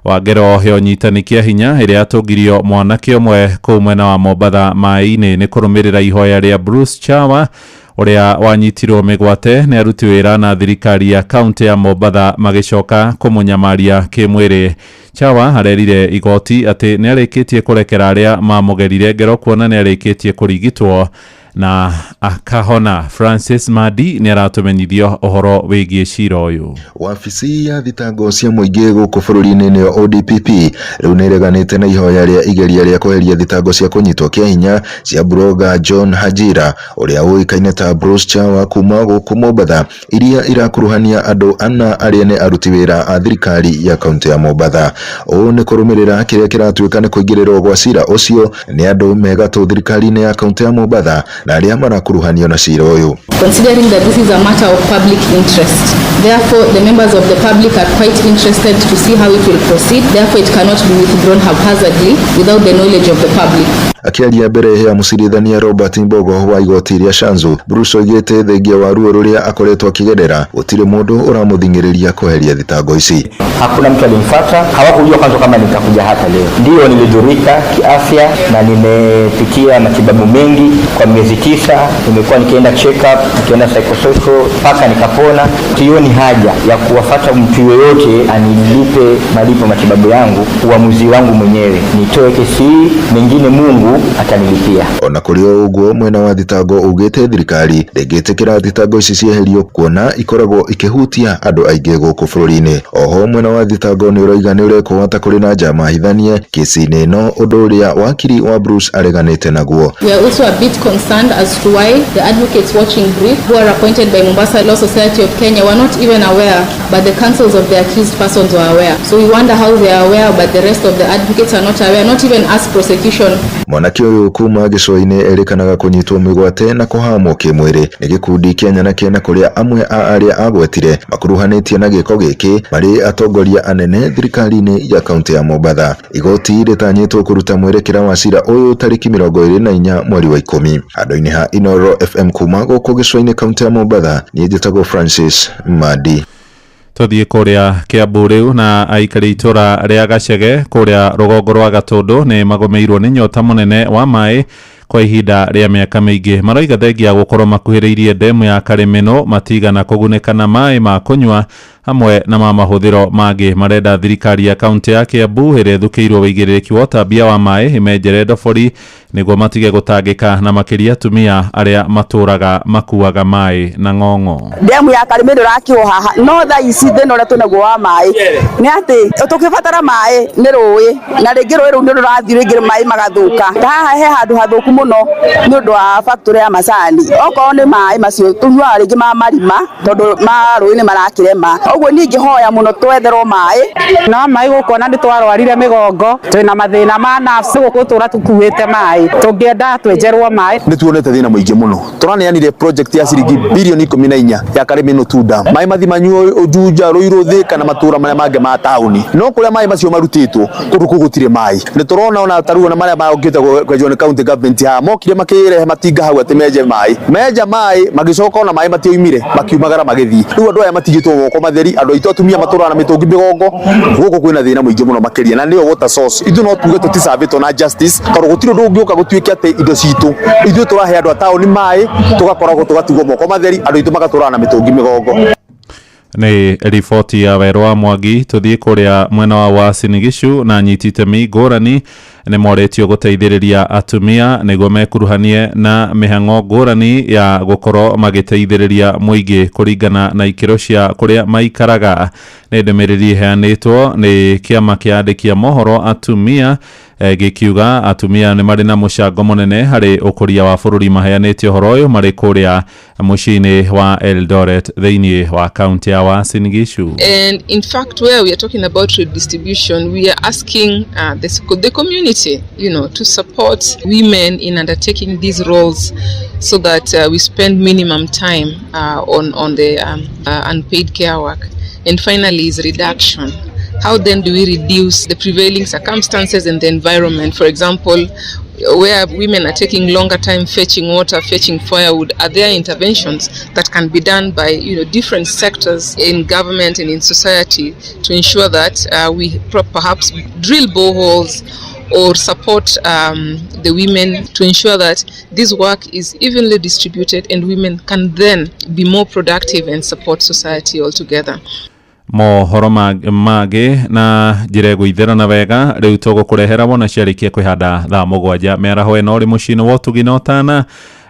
wa ngero ya ũnyitani kĩa hinya ĩrĩa yatũngirio mwanake ũmwe kũu mwena wa Mombatha maĩ-inĩ nĩ kũrũmĩrĩra ihoya rĩa Bruce Chawa ũrĩa wanyitirwo mĩgwate nĩ aruti wĩra na thirikari ya kaunti ya Mombatha magĩcoka kũmũnyamaria kĩmwĩrĩ. Chawa arerire igoti atĩ nĩ arĩkĩtie kũrekera arĩa mamũgerire ngero kuona nĩ arĩkĩtie kũrigitwo Na akahona. Francis Madi nĩ aratũmenyithia ũhoro wĩgiĩ cira ũyũ. Wabici ya thitango cia mũingĩ gũkũ bũrũri-inĩ nĩyo ODPP rĩu nĩ ĩreganĩte na ihoya rĩa igeria rĩa kweheria thitango cia kũnyitwo kĩa hinya cia buroga John Hajira ũrĩa ũĩkaine ta Bruce Chawa kuma gũkũ Mombatha, iria irakuruhania andũ ana arĩa nĩ aruti wĩra a thirikari ya kaunti ya Mombatha. Ũũ nĩ kũrũmĩrĩra kĩrĩa kĩratuĩka nĩ kũingĩrĩrwo gwa cira ũcio nĩ andũ megatũ thirikari-inĩ ya kaunti ya Mombatha na arĩa marakuruhanio na cira ũyũ. Considering that this is a matter of public interest, therefore the members of the public are quite interested to see how it will proceed. Therefore it cannot be withdrawn haphazardly without the knowledge of the public. Akĩaria mbere ya mũcirithania Robert Mbogo wa igoti rĩa Shanzu, Bruce oigĩte thengia wa ruo rũrĩa akoretwo akĩgerera gũtirĩ mũndũ ũramũthing'ĩrĩria kweheria thitango ici. Hakuna mtu alimfuata, hawakujua kwanza kama nitakuja hapa leo. Ndiyo, nilidhurika kiafya na nimepitia matibabu mengi kwa miezi 9. Nimekuwa nikienda check up, nikienda psychosocial mpaka nikapona. Sioni haja ya kuwafata mtu yoyote anilipe malipo matibabu yangu. Uamuzi wangu mwenyewe, nitoe kesi hii, mengine Mungu atanilipia. Ona kũrĩ o ũguo, mwena wa thitango ugĩte thirikari ndĩngĩtĩkĩra thitango ici cieherio kuona ikoragwo ikĩhutia andũ aingĩ gũkũ bũrũri-inĩ. Oho mwena wa thitango nĩ ũroiga nĩ ũrekwo ta kũrĩ na njama hithanie kesi-inĩ ĩno, ũndũ ũrĩa wakiri wa Bruce areganĩte naguo. We are also a bit concerned as to why the advocates watching brief who are appointed by Mombasa Law Society of Kenya were not even aware, but the counsels of the accused persons were aware. So we wonder how they are aware, but the rest of the advocates are not aware, not even us prosecution. Mwanake ũyũ kuma gĩcũa-inĩ erĩkanaga kũnyitwo mĩgwate na kũhamwo kĩmwĩrĩ nĩ gĩkundi kĩa nyanake na kũrĩa amwe a arĩa agwetire makuruhanĩtie na gĩko gĩkĩ marĩ atongoria anene thirikari-inĩ ya kaunti ya Mombatha. Igoti rĩtanyĩtwo kũruta mwerekera wa cira ũyũ tarĩki 24 mweri wa 10. Handũ-inĩ ha Inoro FM kuma gũkũ gĩcũa-inĩ kaunti ya Mombatha, niĩ njĩtagwo Francis Madi. Tũthiĩ kũrĩa Kiambu rĩu na aikari itũra rĩa Gacege kũrĩa rũgongo rwa Gatũndũ nĩ magũmĩirwo nĩ nyota mũnene wa maĩ kwa ihinda rĩa mĩaka mĩingĩ. Maroiga thengia gũkorwo makuhĩrĩirie ndemu ya Karĩmĩnũ matigana kũgunĩka na maĩ ma kũnyua hamwe na ma mahũthĩro mangĩ. Marenda thirikari ya kaunti ya Kiambu ĩrĩa ĩthukĩirwo wĩigĩrĩrĩki wa ũtambia wa maĩ ĩmenjere ndobori nĩguo matige gũtangĩka na makĩria atumia arĩa matũraga makuaga maĩ na ng'ong'o. Ndemu ya Karĩmĩnũ ĩrakirwo haha no thaa ici thĩna ũrĩa twĩnaguo wa maĩ nĩ atĩ tũkĩbatara maĩ nĩ rũĩ na rĩngĩ rũĩ rũu nĩ rũrathiĩ rĩngĩ maĩ magathũka. Ta haha he handũ hathũku mũno nĩ ũndũ wa factory ya macani, okorwo nĩ maĩ macio tũnyuaga rĩngĩ ma marima tondũ ma rũĩ nĩ marakĩrema. Ũguo niĩ ingĩhoya mũno twetherwo maĩ. No maĩ gũkũ ona nĩ twarwarire mĩgongo, twĩna mathĩna ma nerves gũkũ tũra tũkuĩte maĩ, tũngĩenda twenjerwo maĩ. Nĩ tuonete thĩna mũingĩ mũno, tũraneanire project ya ciringi bilioni 14 ya Karĩmĩnũ two dam, maĩ mathi manyuo Juja, Ruiru, Thika na matũra marĩa mangĩ ma taũni, no kũrĩa maĩ macio marutĩtwo kũndũ kũu gũtirĩ maĩ. Nĩ tũrona ona tarĩu ona marĩa mokĩte kwenjwo nĩ county government haha, mokire makĩrehe matinga hau atĩ menje maĩ, menja maĩ magĩcoka ona maĩ matioimire, makiumagara magĩthiĩ. Rĩu andũ aya matigĩtwo moko matheri, andũ aitũ atumia matũraga na mĩtũngi mĩgongo, gũkũ kwĩna thĩna mũingĩ mũno makĩria na nĩyo water source. Ithuĩ no tuge tũticabĩtwo na justice tondũ gũtirĩ ũndũ ũngĩũka gũtuĩke atĩ indo citũ ithuĩ tũrahe andũ a taũni maĩ tũgakoragwo tũgatigwo moko matheri, andũ aitũ magatũraga na mĩtũngi mĩgongo. Nĩ riboti ya Werũ wa Mwangi. Tũthiĩ kũrĩa mwena wa Uasin Gishu na anyiti itemi ngũrani nĩ morĩtio gũteithĩrĩria atumia nĩguo mekuruhanie na mĩhang'o ngũrani ya gũkorwo magĩteithĩrĩria mũingĩ kũringana na ikĩro cia kũrĩa maikaraga. Nĩ ndũmĩrĩri ĩheanĩtwo nĩ kĩama kĩa andĩki a mohoro atumia gĩkiuga atumia nĩ marĩ na mũcango mũnene harĩ ũkũria wa bũrũri. Maheanĩte ũhoro ũyũ marĩ kũrĩa mũciĩ-inĩ wa Eldoret thĩinĩ wa kaunti ya Uasin Gishu. And in fact, where we are talking about redistribution, we are asking the community, to support women in undertaking these roles so that we spend minimum time on the unpaid care work. And finally is reduction. How then do we reduce the prevailing circumstances and the environment? For example, where women are taking longer time fetching water, fetching firewood, are there interventions that can be done by different sectors in government and in society to ensure that we perhaps drill boreholes or support the women to ensure that this work is evenly distributed and women can then be more productive and support society altogether. Mohoro mangĩ na njĩra ĩgũithĩrana wega rĩu tũgũkũrehera wona ciarĩkia kwĩhanda thaa 7 mĩaraho ĩno ũrĩ mũciĩ-inĩ wa ũtugi na ũtana.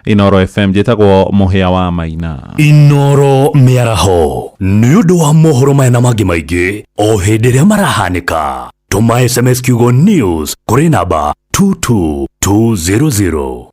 Inoro FM. Njĩtagwo Mũhĩa wa Maina. Inoro mĩaraho nĩ ũndũ wa mohoro maya na mangĩ maingĩ o hĩndĩ ĩrĩa marahanĩka. Tũma SMS kiugo news kũrĩ namba 22200.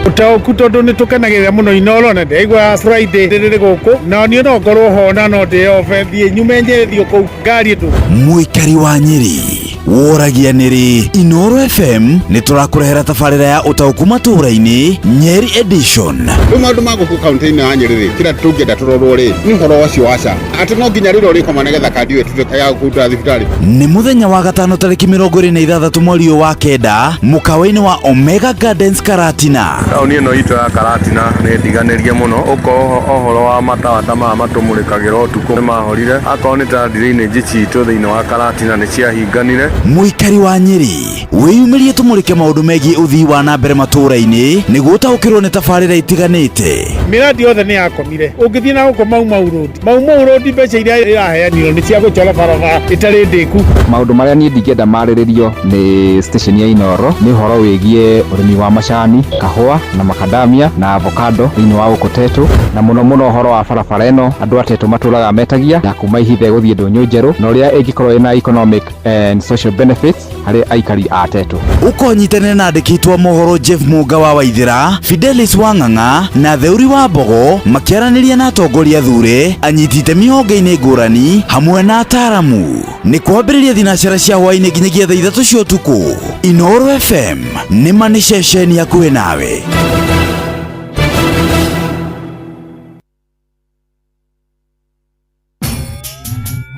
Ũtaũku tondũ nĩ tũkenagĩrĩra mũno Inoro na ndĩraigua Friday rĩrĩ gũkũ na niĩ no ngorwo ho na no ndĩobe thiĩ nyume Nyĩrĩ thiĩ kũu ngari ndũ. Mũikari wa Nyĩrĩ woragia nĩrĩ Inoro FM nĩ tũrakũrehera tabarĩra ya ũtaũku matũũra-inĩ Nyeri edition. Rĩu maũndũ ma gũkũ kaunti-inĩ ya Nyĩrĩ rĩ, kĩrĩa tũngĩenda tũrorwo rĩ nĩ ũhoro ũcio wa SHA, atĩ no nginya rĩrĩa ũrĩkoma nĩgetha kandi ĩyo ĩtuĩke ya gũkũruta thibitarĩ. Nĩ mũthenya wa gatano tarĩki 26 mweri ũyũ wa kenda mũkawa-inĩ wa Omega Gardens Karatina. Taũni ĩno itũ ya Karatina nĩ ndiganĩrie mũno, ũkorwo ũhoro wa matawa ta maya matũmũrĩkagĩra ũtukũ nĩ mahorire, akorwo nĩ ta drainage citũ thĩinĩ wa Karatina nĩ ciahinganire. Mũikari wa Nyĩrĩ wĩyumĩrie tũmũrĩke maũndũ megiĩ ũthii wa na mbere matũũra-inĩ nĩguo ũtaũkĩrwo nĩ tabarĩra itiganĩte. Mĩradi yothe nĩ yakomire. Ũngĩthiĩ na gũkũ Mau Mau Road, Mau Mau Road mbeca iria iraheanirwo nĩ cia gũchora barabara ĩtarĩ ndĩku. Maũndũ marĩa niĩ ndingĩenda marĩrĩrio nĩ station ya Inoro nĩ ũhoro wĩgiĩ ũrĩmi wa macani, kahũa na makadamia na avocado thĩinĩ wa gũkũ Tetũ, na mũno mũno ũhoro wa barabara ĩno andũ a Tetũ matũraga metagia ya kuma Ihithe gũthiĩ Ndũnyũ Njerũ, na ũrĩa ĩngĩkorwo ĩna economic and social benefits harĩ aikari a Tetũ. Ũkonyitanĩra na andĩki a mohoro Jeff Mũnga wa Waithĩra, Fidelis Wang'ang'a na Theuri wa Mbogo makĩaranĩria na atongoria thure, anyiti itemi honge-inĩ ngũrani hamwe na ataaramu. Nĩ kwambĩrĩria thinacara cia hwaĩ-inĩ nginyagia thaa 3 cia ũtukũ. Inoro FM nĩ ma nĩ ceceni hakuhĩ nawe.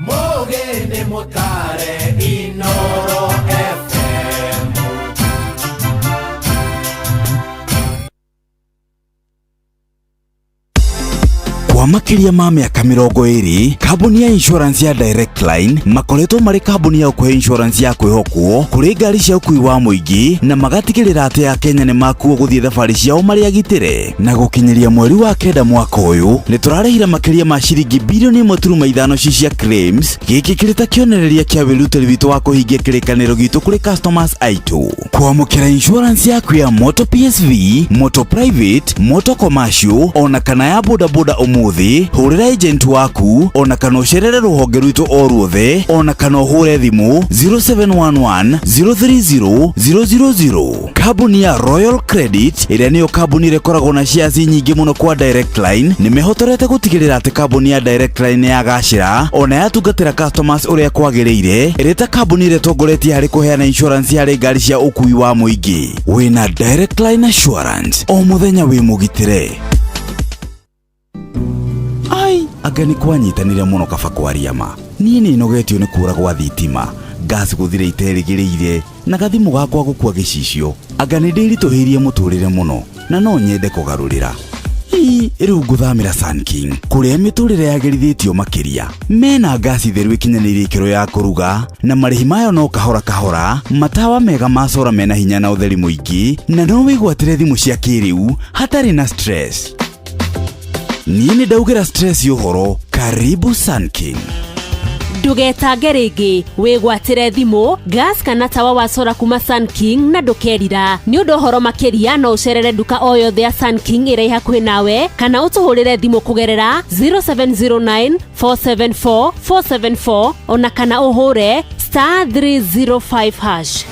Mũgĩ nĩ mũtare Inoro FM. Kwa makĩria ma mĩaka 20, kambuni ya insurance ya Direct Line makoretwo marĩ kambuni ya ũkũhe insurance ya kwĩhokwo kũrĩ ngari cia ũkui wa mũingĩ na magatigĩrĩra atĩ Akenya nĩ makuo gũthiĩ thabarĩ ciao marĩ agitĩre. Na gũkinyĩria mweri wa kenda mwaka ũyũ nĩ tũrarĩhire makĩria ma ciringi bilioni 1.5 ci cia claims. Gĩkĩ kĩrĩ ta kĩonereria kĩa wĩrutĩri witũ wa kũhingia kĩrĩkanĩro gitũ kũrĩ customers aitũ. Kwamũkĩra insurance yaku ya moto PSV, moto private, moto commercial ona kana ya bodaboda ũmũthĩ, hũrĩra agent waku ona kana ũcerere rũhonge rwitũ o ruothe ona kana ũhũre thimũ 0711 030 000. Kambuni ya Royal Credit ĩrĩa nĩyo kambuni ĩrĩa ĩkoragwo na shares nyingĩ mũno kwa Direct Line nĩ mehotorete gũtigĩrĩra atĩ kambuni ya Direct Line nĩ yagacĩra ona yatungatĩra customers ũrĩa kwagĩrĩire, ĩrĩ ta kambuni ĩrĩa ĩtongoretie harĩ kũheana insurance harĩ ngari cia ũkui wa mũingĩ. Wĩna Direct Line Assurance o mũthenya wĩ mũgitĩre. Ai, anga nĩ kwanyitanĩre mũno kaba kwaria ma. Niĩ nĩ nogetio nĩ kũra gwa thitima, gas gũthira iterĩgĩrĩire na gathimũ gakwa gũkua gĩcicio. Anga nĩ ndĩritũhĩirie mũtũrĩre mũno na no nyende kũgarũrĩra. Ii, rĩu ngũthamĩra Sun King kũrĩa mĩtũrĩre yagĩrithĩtio makĩria. Mena ngasi theru ĩkinyanĩirie ikĩro ya kũruga na marĩhi mayo no kahora kahora, matawa mega ma sora mena hinya na ũtheri mũingĩ, na no wĩgwatĩre thimũ cia kĩrĩu hatarĩ na stress. Niĩ nĩ ndaugĩra stress ũhoro. Karibu Sun King. Ndũgetange rĩngĩ, wĩgwatĩre thimũ, gas kana tawa wa sora kuma Sun King na ndũkerira. Nĩ ũndũ ũhoro makĩria no ũcerere nduka o yothe ya Sun King ĩrĩa ĩ hakuhĩ nawe kana ũtũhũrĩre thimũ kũgerera 0709 474 474 ona kana ũhũre *305#.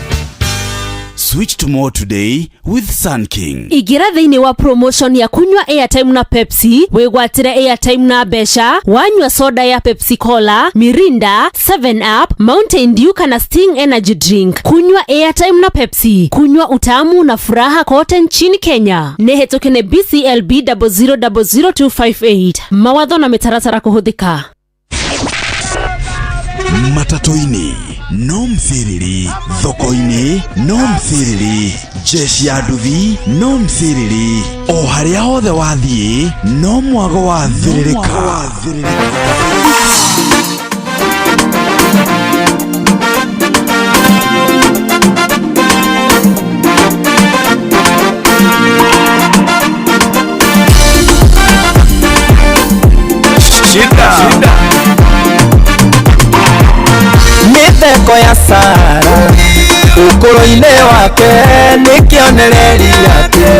Switch to more today with Sun King. Ingĩra thĩinĩ wa promotion ya kunywa airtime na Pepsi, wĩgwatĩre airtime na mbeca, wanyua soda ya Pepsi Cola, Mirinda, 7 Up, Mountain Dew kana Sting Energy Drink. Kunywa airtime na Pepsi, kunywa utamu na furaha kote nchini Kenya. Nĩ hetũke nĩ BCLB 0000258. Mawatho na mĩtaratara kũhũthĩka. Matatũ-inĩ no mthiriri, thoko-inĩ no mthiriri, jeshi ya nduthi no mthiriri, o harĩa hothe wathiĩ no mwago wa thiririka. Shida. Shida. Mĩthemba ya Sara ũkũrũ-inĩ wake nĩ kĩonereria atĩ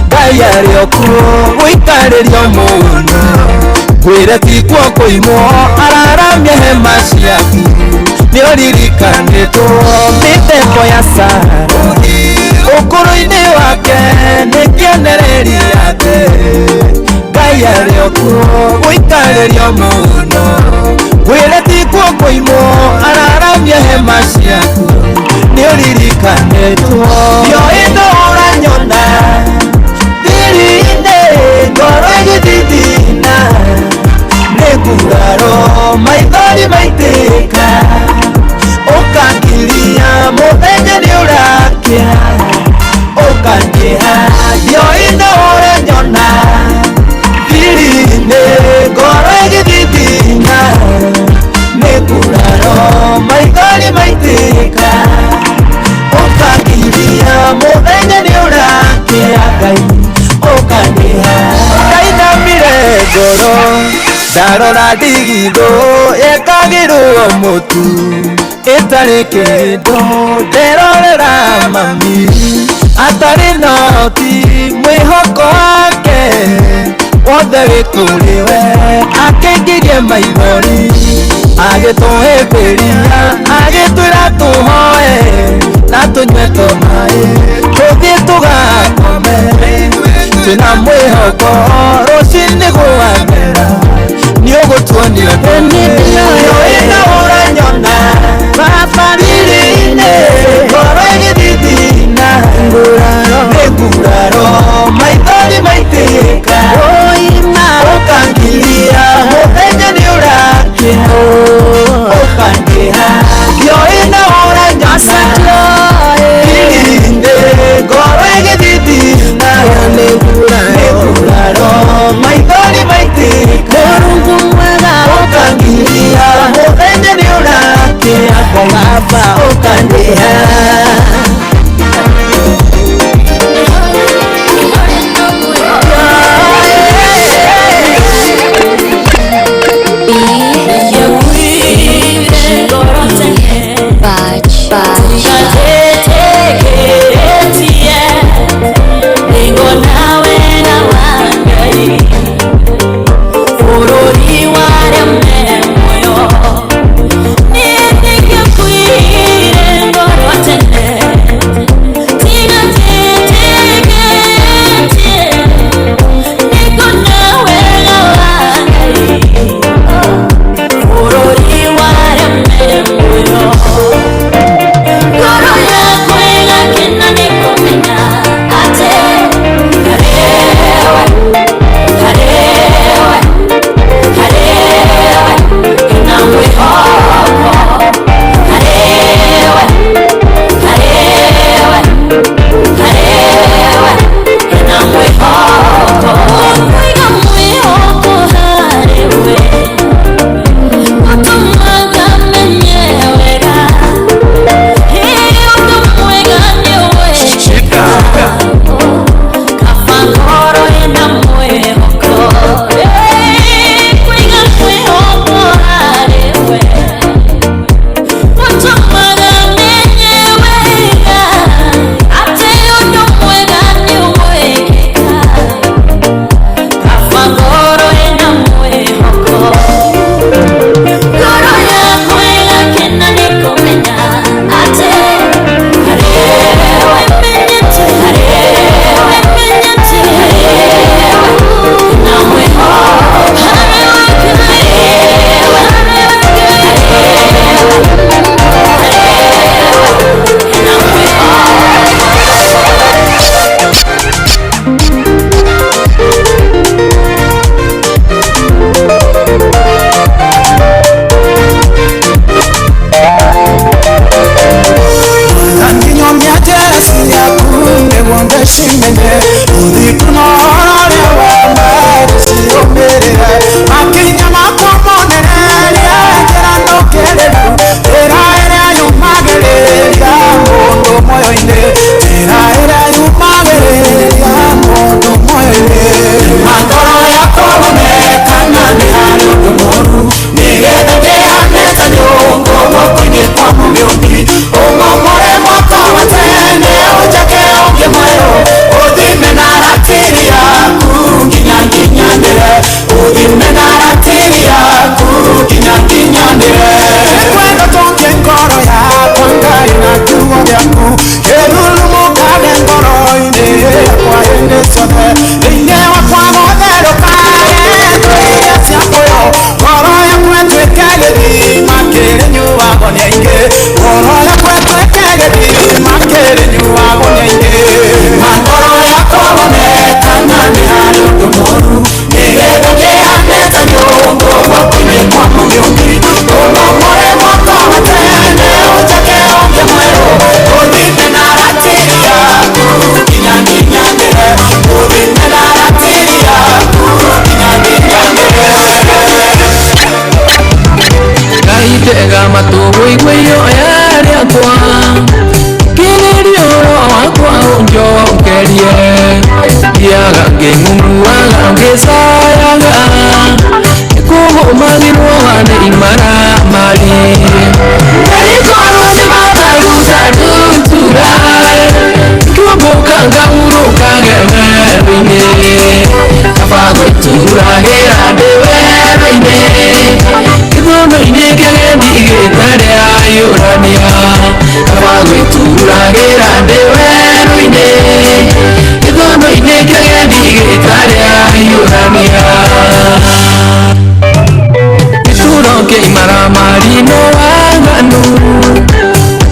Ngai arĩ o kuo gũikarĩrio mũno ngwĩre ti kuo kũimwo araramia hema ciaku nĩ ũririkanĩtwo mĩthemba ya Sara ũkũrũ-inĩ wake nĩ kĩonereria atĩ Ngai arĩ o kuo gũikarĩrio mũno ngwĩre ti kuo kũimwo araramia hema ciaku nĩ ũririkanĩtwo ndioĩ ndũranyona thiri-inĩ ngoro ĩgĩthithina nĩ nguraro maithori maitĩka ũkangiria mũthenya nĩ ũrakĩa ũkanjĩha ndioĩ ndũranyona thiri-inĩ ngoro ĩgĩthithina nĩ nguraro maithori maitĩka ũkangiria mũthenya nĩ ũrakĩa Ngai ũkanjĩha ndainamire ngoro ndarora ndigithũ yekagĩrwo mũtu ĩtarĩ kĩndũ nderorera mami atarĩ noti mwĩhoko wake wothe wĩ kũrĩ we akĩngirie maithori agĩtũhĩmbĩria agĩtwĩra tũhoe na tũnyue tũmaĩ tũthiĩ tũgakome twĩna mwĩhoko rũcinĩ gwathera nĩ ũgũtuonia ndioĩ na ũranyona thiri-inĩ ngoro ĩgĩthithina nĩ nguraro maithori maitĩka ũkangiria mũthenya nĩ ũrakĩa ũkanjĩha ndioĩ na ũranyona werũ-inĩ kaba gwĩturagĩra ndĩ werũ-inĩ gĩthomo-inĩ kĩagendi gĩtarĩ ayũrania kaba gwĩturagĩra ndĩ werũ-inĩ gĩthomo-inĩ kĩagendi gĩtarĩ ayũrania gĩturo kĩa imaramari no waganu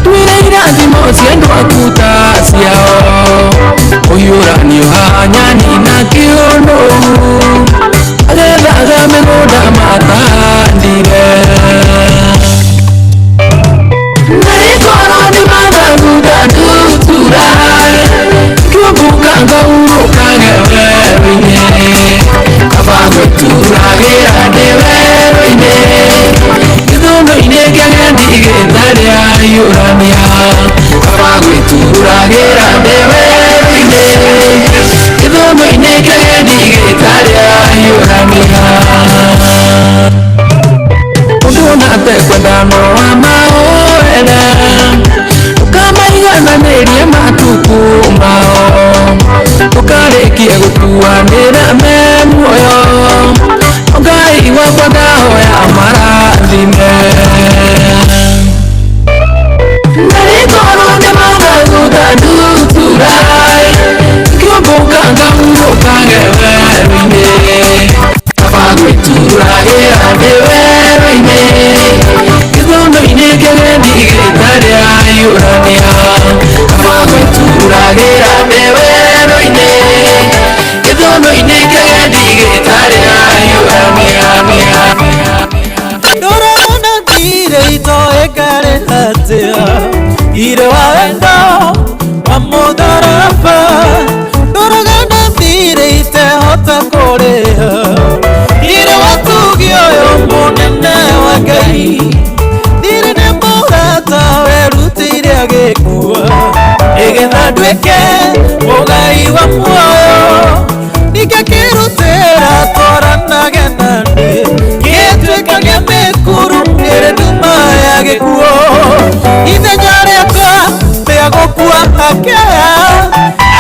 twĩre irathimo cia andũ aku ta ciao ũhiũranio hanyani na kĩũnũ agethaga mĩgũnda matandire narĩ korwo nĩ mathagu ndandutura ngĩũmbũka ngaurũkage werũ-inĩ kaba gwĩturagĩra ndĩ werũ-inĩ gĩthomo-inĩ kĩagendi gĩtarĩ ayũrania kaba gwĩturagĩra ndĩ werũ-inĩ gĩthomo-inĩ kĩagendi gĩtarĩ ayũrania ũndũ ona atekwenda no amahoere ũkamaigananĩrie matukũ mao ũkarĩkie gũkuanĩra me muoyo Ngai wakwa ndahoya amarathime narĩ korwo nĩ mathagu ndandutura ngĩũmbũka ngaurũkage werũ-inĩ kaba gwĩturagĩra ndĩ werũ-inĩ gĩthomo-inĩ kĩagendi gĩtarĩ ayũrania kaba gwĩturagĩra ndĩ werũ-inĩ gĩthomo-inĩ kĩagendi gĩtarĩ ayũrania Ndũrona thirĩ itoĩkare atĩa Thirĩ wa wendo wa mũtharaba Ndũrona thirĩ itehota kũrĩha Thirĩ wa tugi ũyũ mũnene wa Ngai Thirĩ nĩ mũrata werutĩire agĩkua Nĩgetha nduĩke mũgai wa muoyo Ningĩ akĩrutĩra twaranage na niĩ Gĩtuĩka gĩa mĩkuru ĩrĩ nduma ya gĩkuũ Ithenya rĩakwa rĩa gũkua akĩoya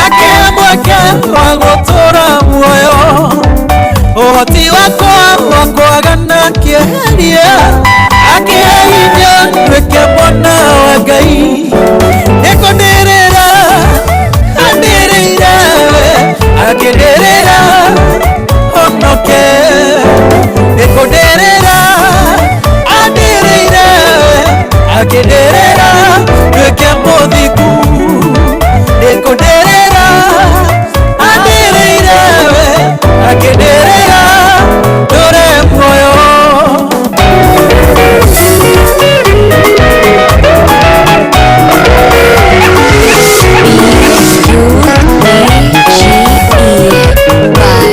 akĩhe mweke wa gũtũũra muoyo Ũhoti wakwa wa kwaga na kĩeheria akĩhe hinya nduĩke mwana wa Ngai Nĩkũndĩrĩra andĩrĩire akĩndĩrĩra honoke Nĩkũndĩrĩra andĩrĩire akĩndĩrĩra nduĩke mũthingu Nĩkũndĩrĩra andĩrĩire akĩndĩrĩra ndũre muoyo.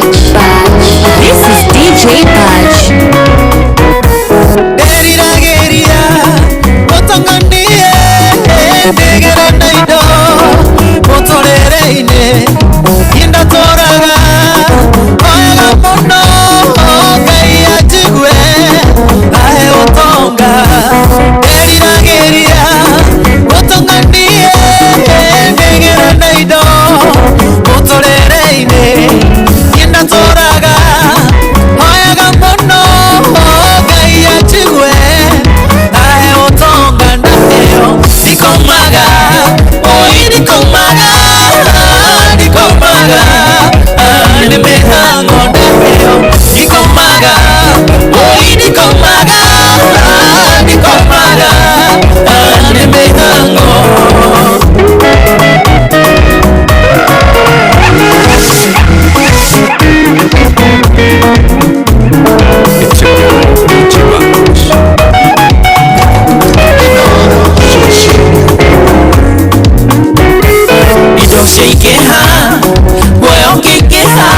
This is DJ Badge. Nderiragĩria ũtonganie ndigĩre na indo mũtũrĩre-inĩ indatũraga oyaga mũno Ngai anjigue ahe ũtonga nderiragĩria ũtonganie ndigĩre na indo mũtũrĩre-inĩ indatũraga oyaga mũno Ngai anjigue ahe ũtonga ndaheo ndikomaga oi ndikomaga ndikomaga nĩ mĩhango ndaheo ndikomaga oi ndikomaga ndikomaga nĩ mĩhango. It's your guy, DJ Badge. Indo ciaingĩha guoya ũkĩingĩha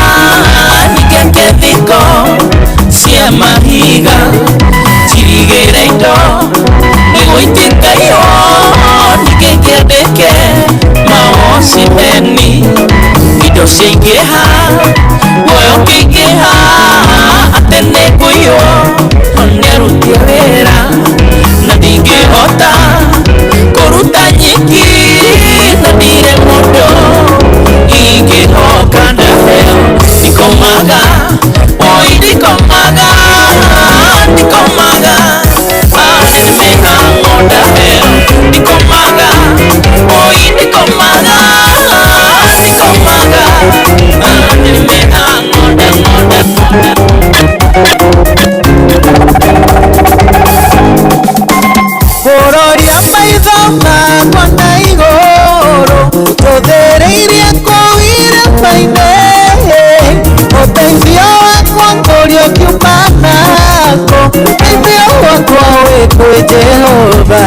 ningĩ thiko cia mahiga njirigĩre indo nĩgũitĩkaio ningĩ ngĩandĩke mawocimeni indo ciaingĩha guoya ũkĩingĩha atĩ nĩngũiywo nĩarutie wĩra na ndingĩhota kũruta nyingĩ na ndirĩ mũndũ ingĩhoka ndaheo kwĩ Jehova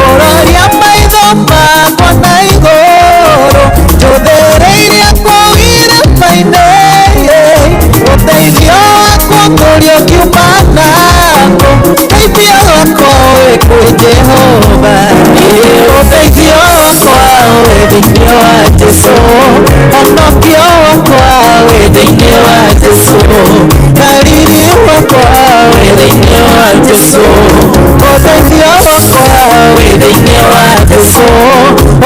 ũroria maitho makwa na igũrũ njũthĩrĩirie kũu irĩma-inĩ ũteithio wakwa kũrĩa ũkiuma naku ũteithio wakwa wĩ kwĩ Jehova ũteithio wakwa wĩ thĩinĩ wa Jesũ ũhonokio wakwa wĩ thĩinĩ wa Jesũ na riri wakwa wĩ thĩinĩ wa Jesũ ũteithio wakwa wĩ thĩinĩ wa Jesũ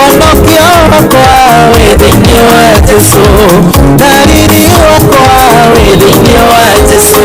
ũhonokio wakwa wĩ thĩinĩ wa Jesũ na riri wakwa wĩ thĩinĩ wa Jesũ.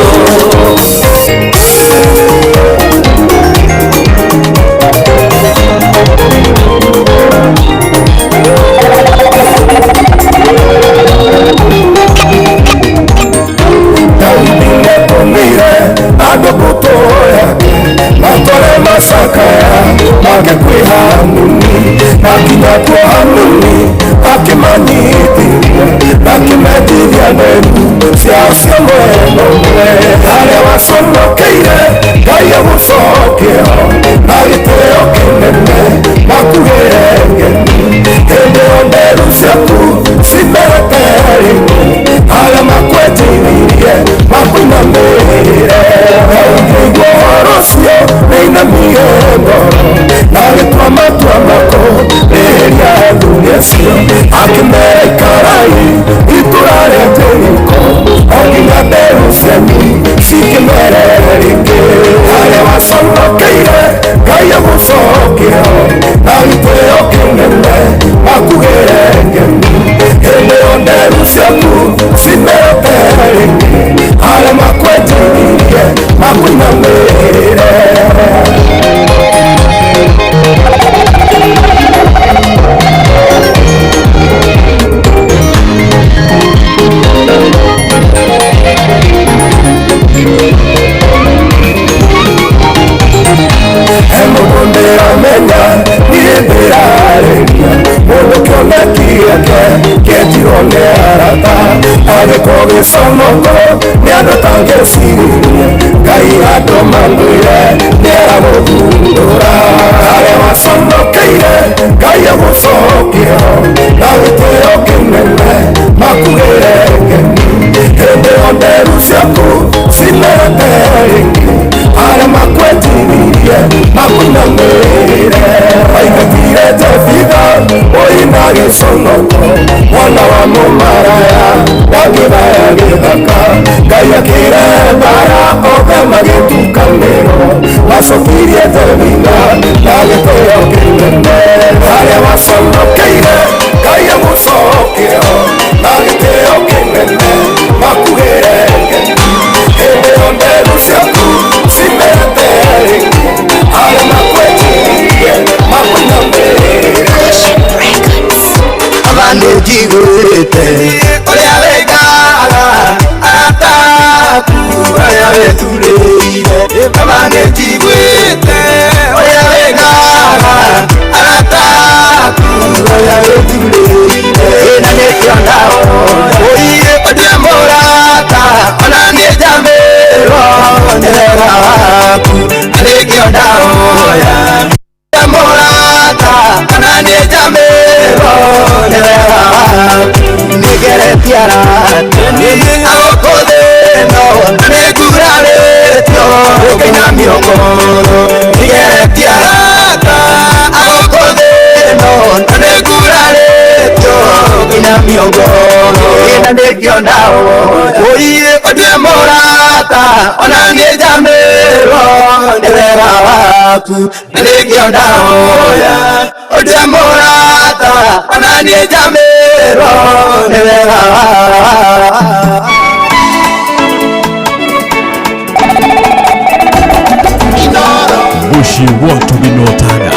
Bushi watu binotana.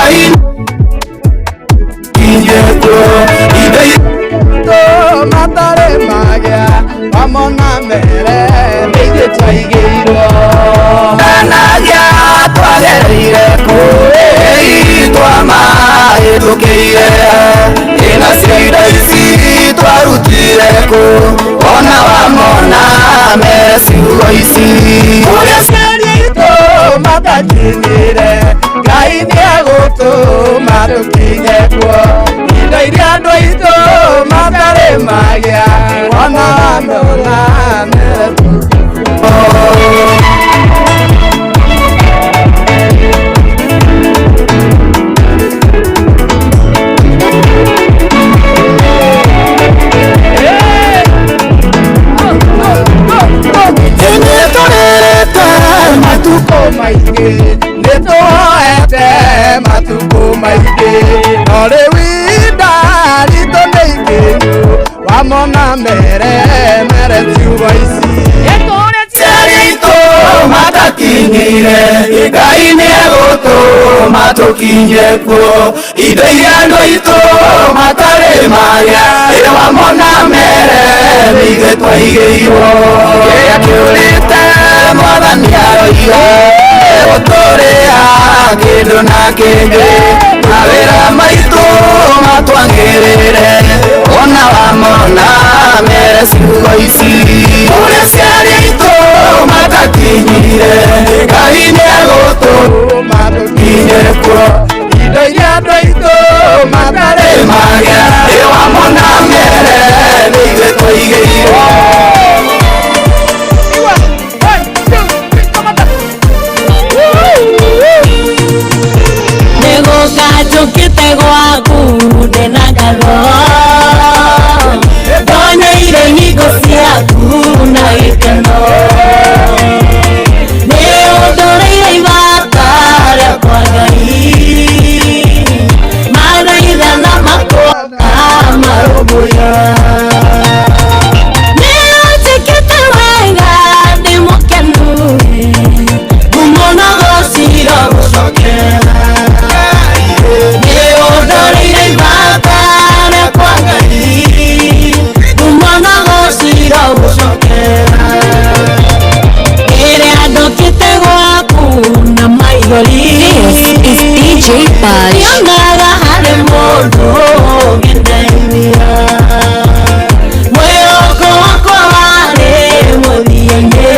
Ngai kinyekuo indo matarĩ magĩa wamona mere nĩ ithuĩ twaigĩirwo Nanagia twagereire kũĩ twamahĩtũkĩire ĩna cio indo ici twarutire kũ ona wamona mere ciugo ici kũrĩa ciari aitũ matakinyire Ngai nĩegũtũma tũkinye kuo indo iria andũ aitũ matarĩ magĩa ona wamona mere Nĩtũrĩrĩte matukũ maingĩ nĩtũhoete matukũ maingĩ no rĩu ihinda ritũ nĩ ikinyu wamona mere mere ciugo ici Ciari aitũ matakinyire Ngai nĩegũtũma tũkinye kuo indo iria andũ aitũ matarĩ magĩa wamona mere nĩ ithuĩ twaigĩirwo kĩrĩa kĩũrĩte Mwathani aroiga egũtũrĩha kĩndũ na kĩngĩ mawĩra maitũ matwagĩrĩre ona wamona mere ciugo ici kũrĩa ciari aitũ matakinyire Ngai nĩegũtũma tũkinye kuo indo iria andũ aitũ matarĩ magĩa wamona mere nĩ ithuĩ twaigĩirwo Nĩgũka njũkĩte gwaku ndĩna ngatho ndonyeire hingo ciaku na gĩkeno nĩ ũndũrĩire ibata rĩakwa Ngai mathaithana makwa marũmbũiya nĩ ũnjĩkĩte wega ndĩ mũkenu ngumo na gũcira gũcokera nĩ ibata rĩakwa Ngai ngumo na gũcira gũcokera rĩrĩa ndokĩte gwaku na maithori This is DJ Budge. Nyonaga harĩ mũndũ ũngĩndeithia mwĩhoko wakwa warĩ mũthia-inĩ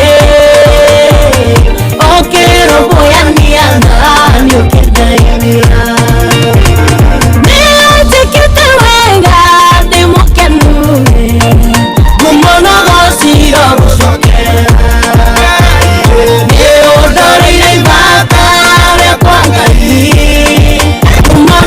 ũkĩrũmbũyania nani ũkĩndeithia nĩ ũnjĩkĩte wega ndĩ mũkenu ngumo na gũcira gũcokera nĩ ũndorĩire ibata rĩakwa Ngai ngumo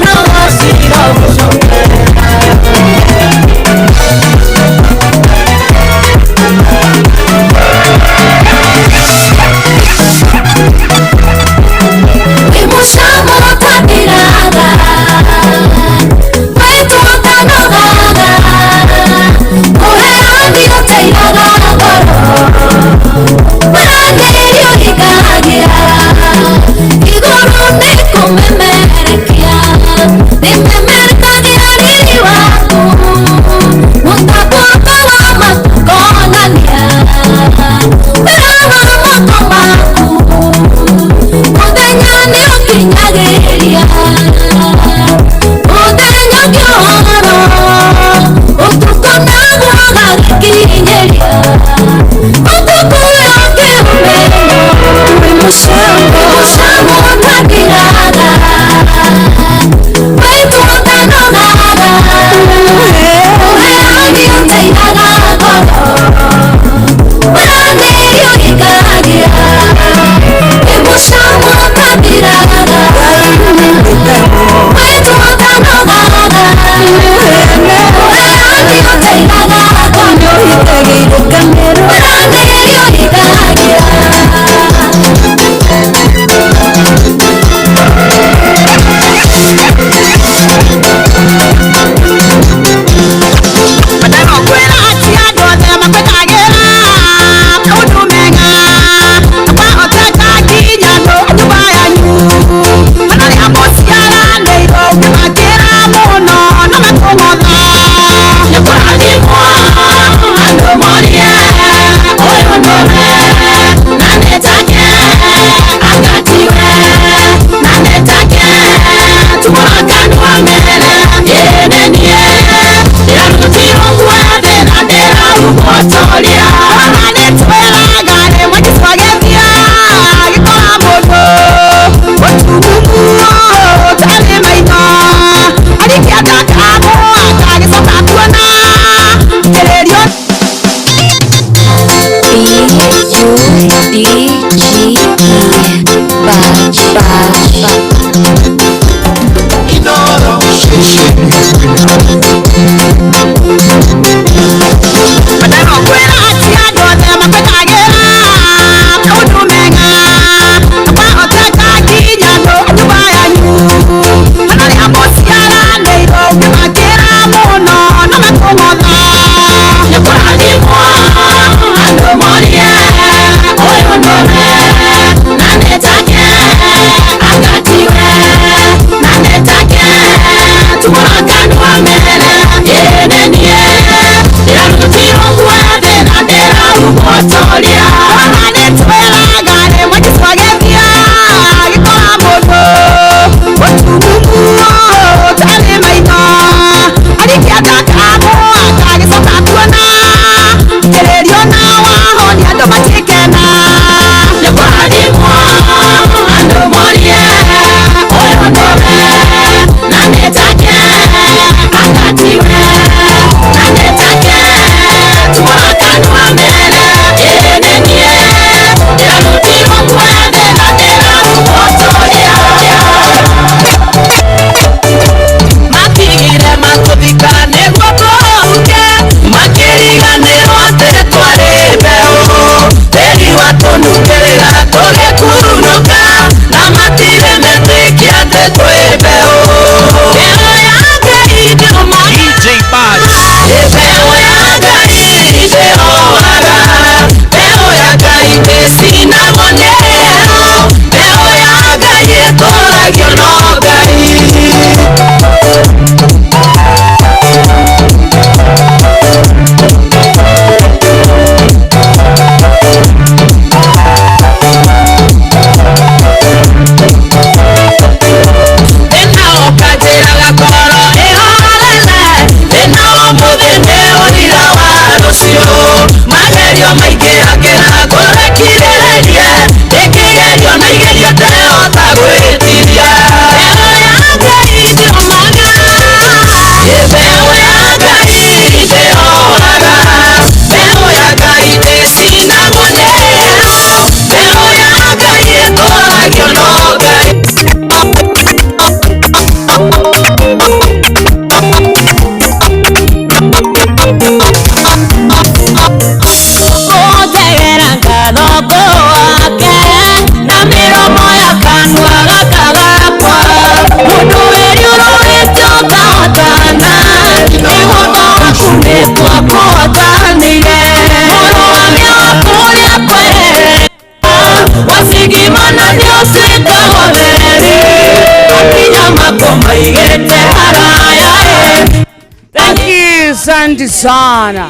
Thank you, asante sana.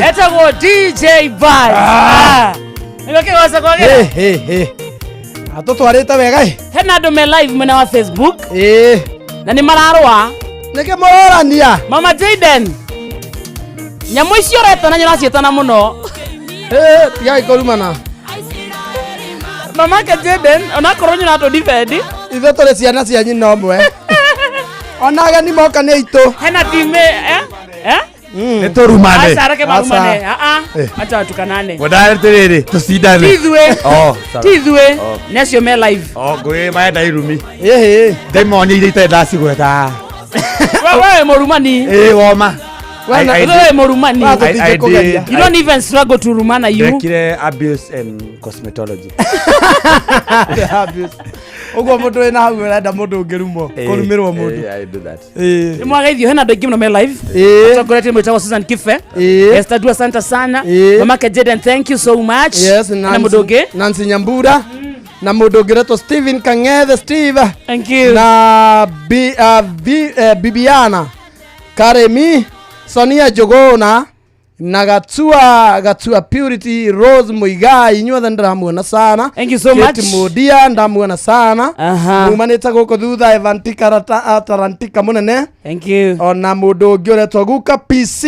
Etagwo DJ Buzz. Nĩguo kĩgoco kwagĩra? Atũtwarĩte wega ĩ. Hena andũ me live mwena wa Facebook. Na nĩ mararũa. Nĩkĩ mũrorania? Mama Jaden. Nyamũ icio ũretana nĩ ũraciĩtana mũno. Tigai kũrumana. Mama ke Jaden, onakorwo nĩ ũratũ defend. Ithuĩ tũrĩ ciana cia nyina ũmwe. Ona ageni moka nĩ aitũ. Hena team eh? Eh? Nĩ tũrumane. Aca reke marumane. Aca. Ah ah. Acha watukanane. Ngwendaga atĩrĩrĩ tũcindane. Ti ithuĩ. Oh, sawa. Ti ithuĩ. Oh. Nĩ acio me live. Oh, ngũĩ marenda irumi. Ĩhĩ. Ndĩmonie iria itarĩ ndacigweta. Wewe mũrumani. Ĩĩ woma. Wewe mũrumani. I You don't even struggle to rumana you. Ndekire abuse and cosmetology. Ũguo mũndũ wĩna hau ũrenda mũndũ ũngĩrumwo kũrumĩrwo mũndũ. I do that. Nĩ mwageithio hena andũ aingĩ mũno me live. Atongoretie mwĩtagwo Susan Kife. Esther Dua asante sana. Mamake Jaden thank you so much. Yes, Na mũndũ ũngĩ? Nancy Nyambura na mũndũ ũngĩ ũretwo Steven Kang'ethe Steve. Thank you. Na Bibiana Karemi Sonia Jogona na Gatua Gatua Purity Rose Muigai inyuothe ndĩramuona sana. Thank you so Kate much. Mudia ndamuona sana. Mumanĩte gũkũ thutha Evantika Tarantika mũnene. Thank you. Ona mũndũ ũngĩ ũretwo Guka PC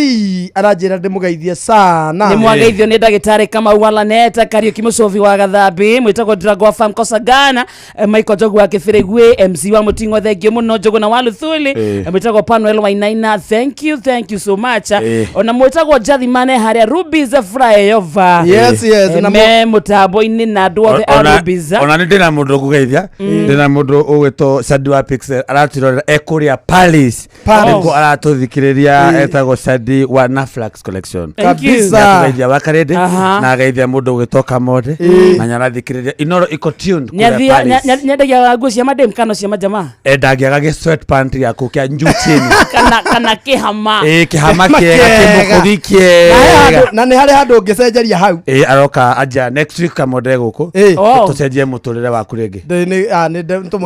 aranjĩra ndĩmũgeithie sana. Nĩ mwageithio nĩ ndagĩtarĩ Kamau wa Laneta Kariũki Mũcobi wa Gathambi mwĩtagwo Drago wa Farm Kosagana Michael Njogu wa Kĩbĩrĩgwĩ MC wa Mũting'o thengio mũno Njũgũna wa Luthuli mwĩtagwo Panuel Wainaina thank you so much. Ona mwĩtagwo Jath Gathimane harĩa Rubies Flyover. Yes, yes, na me mũtambo-inĩ na andũ othe a Ona- Rubies. ona nä ndä na må ndå ngå geithia ndä na må ndå å gwä two Sadi wa Pixel aratwä ekå Paris Paris. nä aratå thikä rä ria Ĩ. etagwo Sadi wa Naflax Collection Thank you. Kabisa. Nĩatũgeithia wa karĩndĩ Aha. na ageithia må ndå å gwä two Kamode Ĩ. na nĩarathikĩrĩria Inoro iko tuned kũrĩa Nĩathia- Paris. nyendagia nguo cia madem kana cia majamaa Endagia gä sweatpant gĩaku kĩa njuu chini kana kana kĩhama. ä kä hama Kĩhama kĩega kĩega. kä mũkũgi Na he kĩega handũ- na nä harä handå å ngä cenjeria hau ä aroka anja next week Kamode gũkũ Ĩ. Oh. tå cenjie må tå rä re waku rä ngä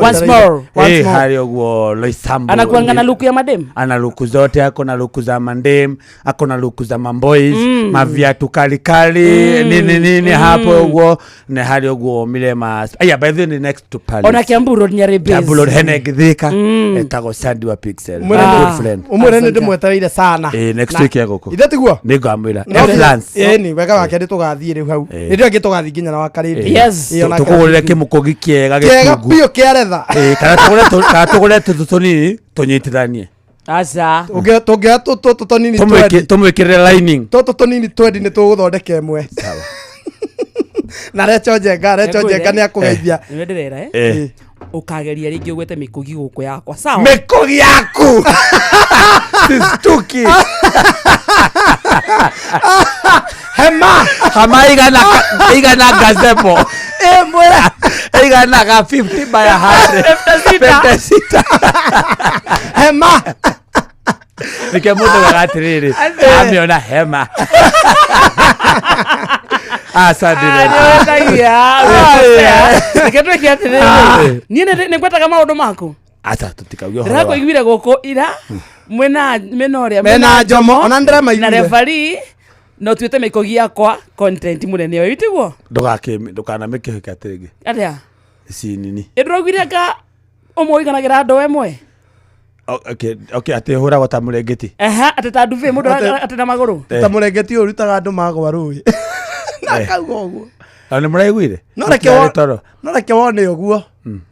Once more. Ĩ, harĩ ũguo Loisambu Anakuanga na luku ya madem. Ana luku zote, ako na luku za mandem, ako na luku za mamboys, maviatu kalikali, nini nini hapo ũguo nĩ harĩ ũguo Milema. Aya, by the way, ni next to Palace. Ona Kiambu Road Nyarĩ Base. Kiambu Road hene Githika, etagwo Sandy wa Pixel. My good friend. å mwä re nä ndä mwetereire sana Ĩ, next Na- week ya gũkũ. ithe tiguo Nĩ ngamwĩra. No, Influence. ĩni wega wake nä tå gathiä rä u hau Ĩ. nä ndä angä tå gathiä nginya na wakarä Yes. Tũkũgũrĩre kĩmũkũgi kĩega kĩega gĩtungu. biå kä aretha Ĩ, kana tũgũre tũtũ tũnini tũnyitithanie. Aca. tå ngä oya tå tå tånini Tũmwĩkĩrĩre lining. tå tå tånini twendi nä tå gå thondeka ĩmwe na recho njenga recho njenga nä akå geithia Nĩwe ndĩrera eh? Ĩ. Ũkageria rĩngĩ ũgwete mĩkũgi gũkũ yakwa. Sawa. Mĩkũgi yaku. Sistuki. Hema. Hama igana gazebo. Ĩmwe. Igana ga 50 by 100. 56. Hema. Nĩkĩo mũndũ augaga atĩrĩrĩ, amĩona hema. Asante. Nĩwendagia, wĩkosea. Reke twĩke atĩrĩrĩ. Niĩ nĩ ngwetaga maũndũ maku. Aca tũtikauge ũhoro wa- Ndĩrakũiguire gũkũ ira mwena mena ũrĩa Mena Njomo, ona nĩndĩramaiguire. na referee na ũtuĩte mĩkũgi yakwa content mũnene ũyũ tiguo Ndũkanamĩkĩhĩke atĩrĩngĩ. atĩa Ici nini. ĩndĩraiguire anga ũmwe ũiganagĩra andũ ĩmwe. Okay, atĩ ũhũragwo ta mũrengeti. Aha, atĩ ta ndubi mũndũ atĩ na magũrũ. Ta mũrengeti ũyũ ũrutaga andũ magwa rũĩ na akauga ũguo. Na nĩ mũraiguire? No reke Mũtirarĩ toro. No reke wone ũguo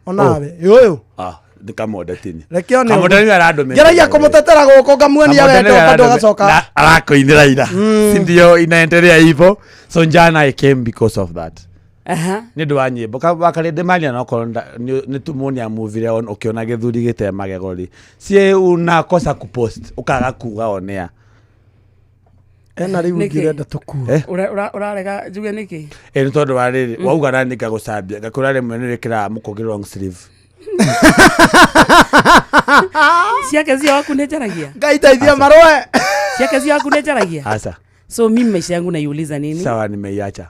onawe ũyũ. Ah, nĩ Kamode tini. Reke one Kamode ũguo. nĩwe arandũmĩra. Ngeragia kũmũtetera gũkũ ngamuonia Kamode wendo nĩwe bado arandũmĩra. agacoka. Na arakũinĩra ira. Si ndio inaendelea hivyo. So njana I came because of that. Aha. Nĩ ũndũ wa nyĩmbo wakarĩndĩ maria nokorwo nĩ tumoni amuvire on ũkĩona gĩthuri gĩte magego rĩ sie unakosa kupost ũkaga kuga onea. Ena rĩu Nĩkĩ? ũngĩ ũrenda tũkue. Eh? Ũrarega njuge nĩkĩ? Ĩ nĩ tondũ wa rĩrĩ wauga nani ngagũcambia ngakwĩra rĩmwe nĩ wĩkĩraga mũkũgĩ long sleeve. Ciake cio waku nĩ njaragia. Ngai teithia marũe. Ciake cio waku nĩ njaragia. Aca. So mimi maisha yangu naiuliza nini? Sawa, nimeiacha.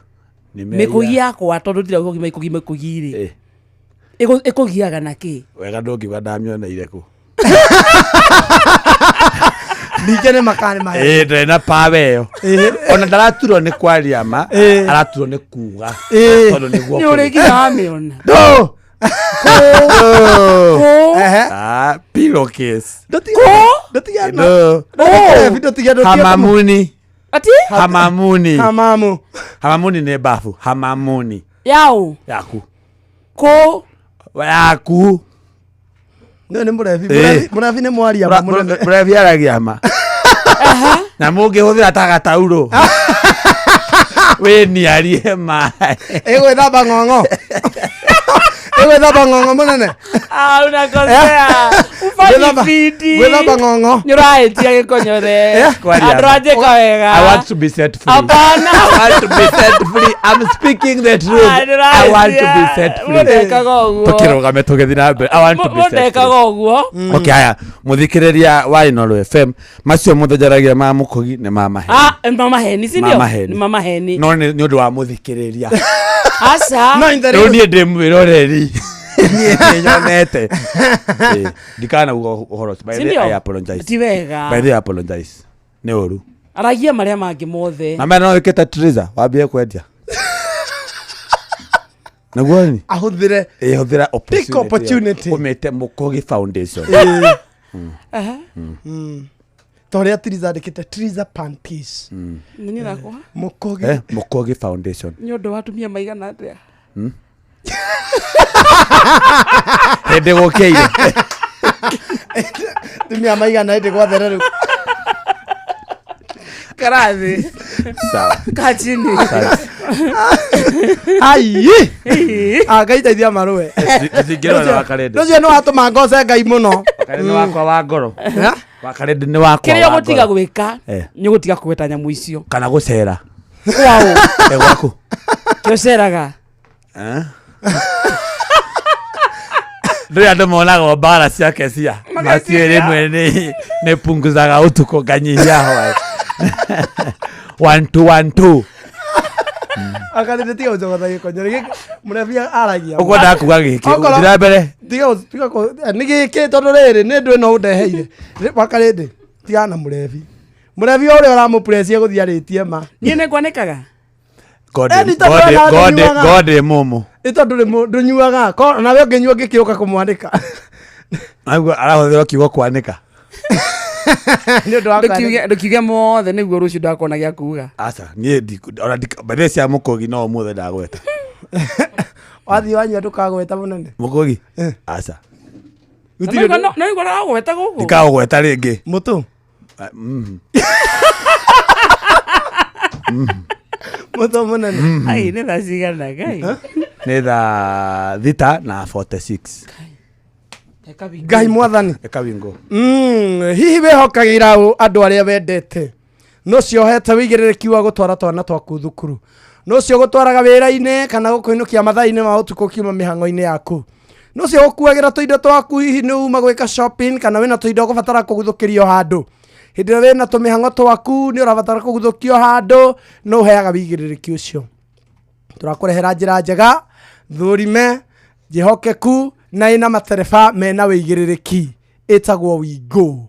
Mĩkũgi yakwa tondũ ndirauga mĩkũgi mĩkũgi rĩ. Ĩkũgiaga na kĩ? Wega ndũngiuga ndamĩoneire kũ. Ningĩ nĩ makani maya. Ĩ ndarĩ na pawa ĩyo. Ona ndaraturwo nĩ kwaria ma, araturwo nĩ kuga. Tondũ nĩguo Nĩ ũrĩ nginya wamĩona. Ndũ! Kũ? Ah, pillowcase. Ndũtige Ndũ. ndũtige Hamamuni. Ati? Hamamuni. Hamamu. Hamamuni nĩ bafu. Hamamuni. Yau. Yaku. Kũ? Yaku. Nĩ nĩ mũrebi. Ĩ. Mũrebi nĩ mwaria ma mũnene. Mũrebi aragia ma. Na mũngĩhũthĩra ta gataurũ. Wĩniarie maĩ. Ĩgwĩthamba ng'ong'o. Ĩgwĩthamba ng'ong'o mũnene. Ah, unakosea. Ufanye Gwĩthamba- bidii. gwĩthamba ng'ong'o. Nĩ ũrahĩtia gĩkonyore. Kwaria Andũ ma. anjĩka wega. I want to be set free. Hapana. I want to be set free. I'm speaking the truth. Ah, ndĩracia. I want to be set free. Mũndekaga ũguo. Tũkĩrũgame tũgĩthiĩ na mbere. I want to be set free. Mũndekaga ũguo. Okay, haya mũthikĩrĩria wa Inooro FM macio mũthenjaragia ma mũkũgi nĩ ma maheni. Ah, nĩ ma maheni, si ndio? Ma maheni. Nĩ ma maheni. No nĩ ũndũ wa mũthikĩrĩria. Aca. Rĩu niĩ ndĩ mwĩroreri. Niĩ nĩnyonete. Ĩ, Ndikanauga ũhoro ũcio. By Si the way, ndio? I apologize. Ti wega. By the way, I apologize. Nĩ ũru. Aragia marĩa mangĩ mothe. Na mena no wĩkĩte Triza wambie kwendia. Naguo ni? Ahũthĩre. Ĩ, hũthĩra Take opportunity. Ũmĩte Mũkũgi Foundation. Ĩ. Aha. Ta ũrĩa Triza andĩkĩte Triza panties. Nĩ niĩ ndakũha. Mũkũgi. Mũkũgi Foundation. Nĩ ũndũ wa atumia maigana atĩa? Hĩndĩ gũkĩire. Tumia maigana hĩndĩ gwathere rĩu. Karathi. Sawa. Kaa chini. Ai. Ah, Ngai teithia marũe. Tũtingĩrora na wakarende. Ũcio nĩ watũma ngoce Ngai mũno. Wakarende nĩ wakwa wa ngoro. Wakarende nĩ wakwa Kĩrĩa wa ũgũtiga ngoro. gwĩka nĩ ũgũtiga kũgweta nyamũ icio. Kana gũcera. Kwaũ. Gwaku. Kĩo ũceraga. Ndũrĩ andũ monagwo mbara ciake cia macio rĩmwe nĩ punguzaga ũtukũ nganyihia hwaĩ. 1 2 1 2. Wakarende tiga gũcogotha gĩkonyore gĩkĩ mũrebia aragia. Ũkwendaga kuga gĩkĩ. Okorwo- Ũthiĩ na mbere. Tiga nĩ gĩkĩ tondũ rĩrĩ nĩ ndũ ĩno ũndeheire. Wakarende tigana na mũrebi. Mũrebi ũrĩa ũramũpurecia gũthiĩ arĩtie ma. Niĩ nĩ ngwanĩkaga. God Ni tondũ ona ndũnyuaga. God mũmũ. Nĩ tondũ ndũnyuaga. Nawe ũngĩnyua ngĩkĩũka kũmwanĩka. Aguo arahũthĩra kiugo kwanĩka. Nĩ ũndũ wa kwanĩka. Ndũkiuge mothe nĩguo rũciũ ndakona gĩa kuga. Aca niĩ ona bathe cia mũkũgi no ũmũthĩ ndagweta. Wathiĩ wanyua ndũkagweta mũnene. Mũkũgi? Aca. No nĩguo ũragweta gũkũ. Ndikaũgweta rĩngĩ. Mũtũ. Mũtũ mũnene. Ai nĩ thaa cigana Ngai. Nĩ thaa 6 na 46. Ngai mwathani. Eka wingo. Hihi wĩhokagĩra ũ andũ arĩa wendete no ciohete wĩigĩrĩrĩki wa gũtwara twana twaku thukuru no cio gũtwaraga wĩra-inĩ kana gũkũinũkia mathaa-inĩ ma ũtukũ kiuma mĩhang'o-inĩ yaku no cio gũkuagĩra tũindo twaku hihi nĩ uma gwĩka shopping kana wĩna tũindo ũgũbatara kũguthũkĩrio handũ hĩndĩ ĩrĩa wĩna tũmĩhang'o twaku nĩ ũrabatara kũguthũkio handũ no ũheaga wĩigĩrĩrĩki ũcio tũrakũrehera njĩra njega thũrime njĩhokeku na ĩna matereba mena wĩigĩrĩrĩki ĩtagwo Wigo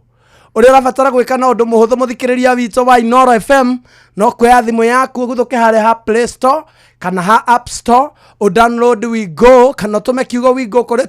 ũrĩa ũrabatara gwĩka na ũndũ mũhũthũ mũthikĩrĩria witũ wa Inoro FM no kuoya thimũ yaku ũguthũke harĩa ha Play Store kana ha App Store ũdownload Wigo kana ũtũme kiugo Wigo kũrĩ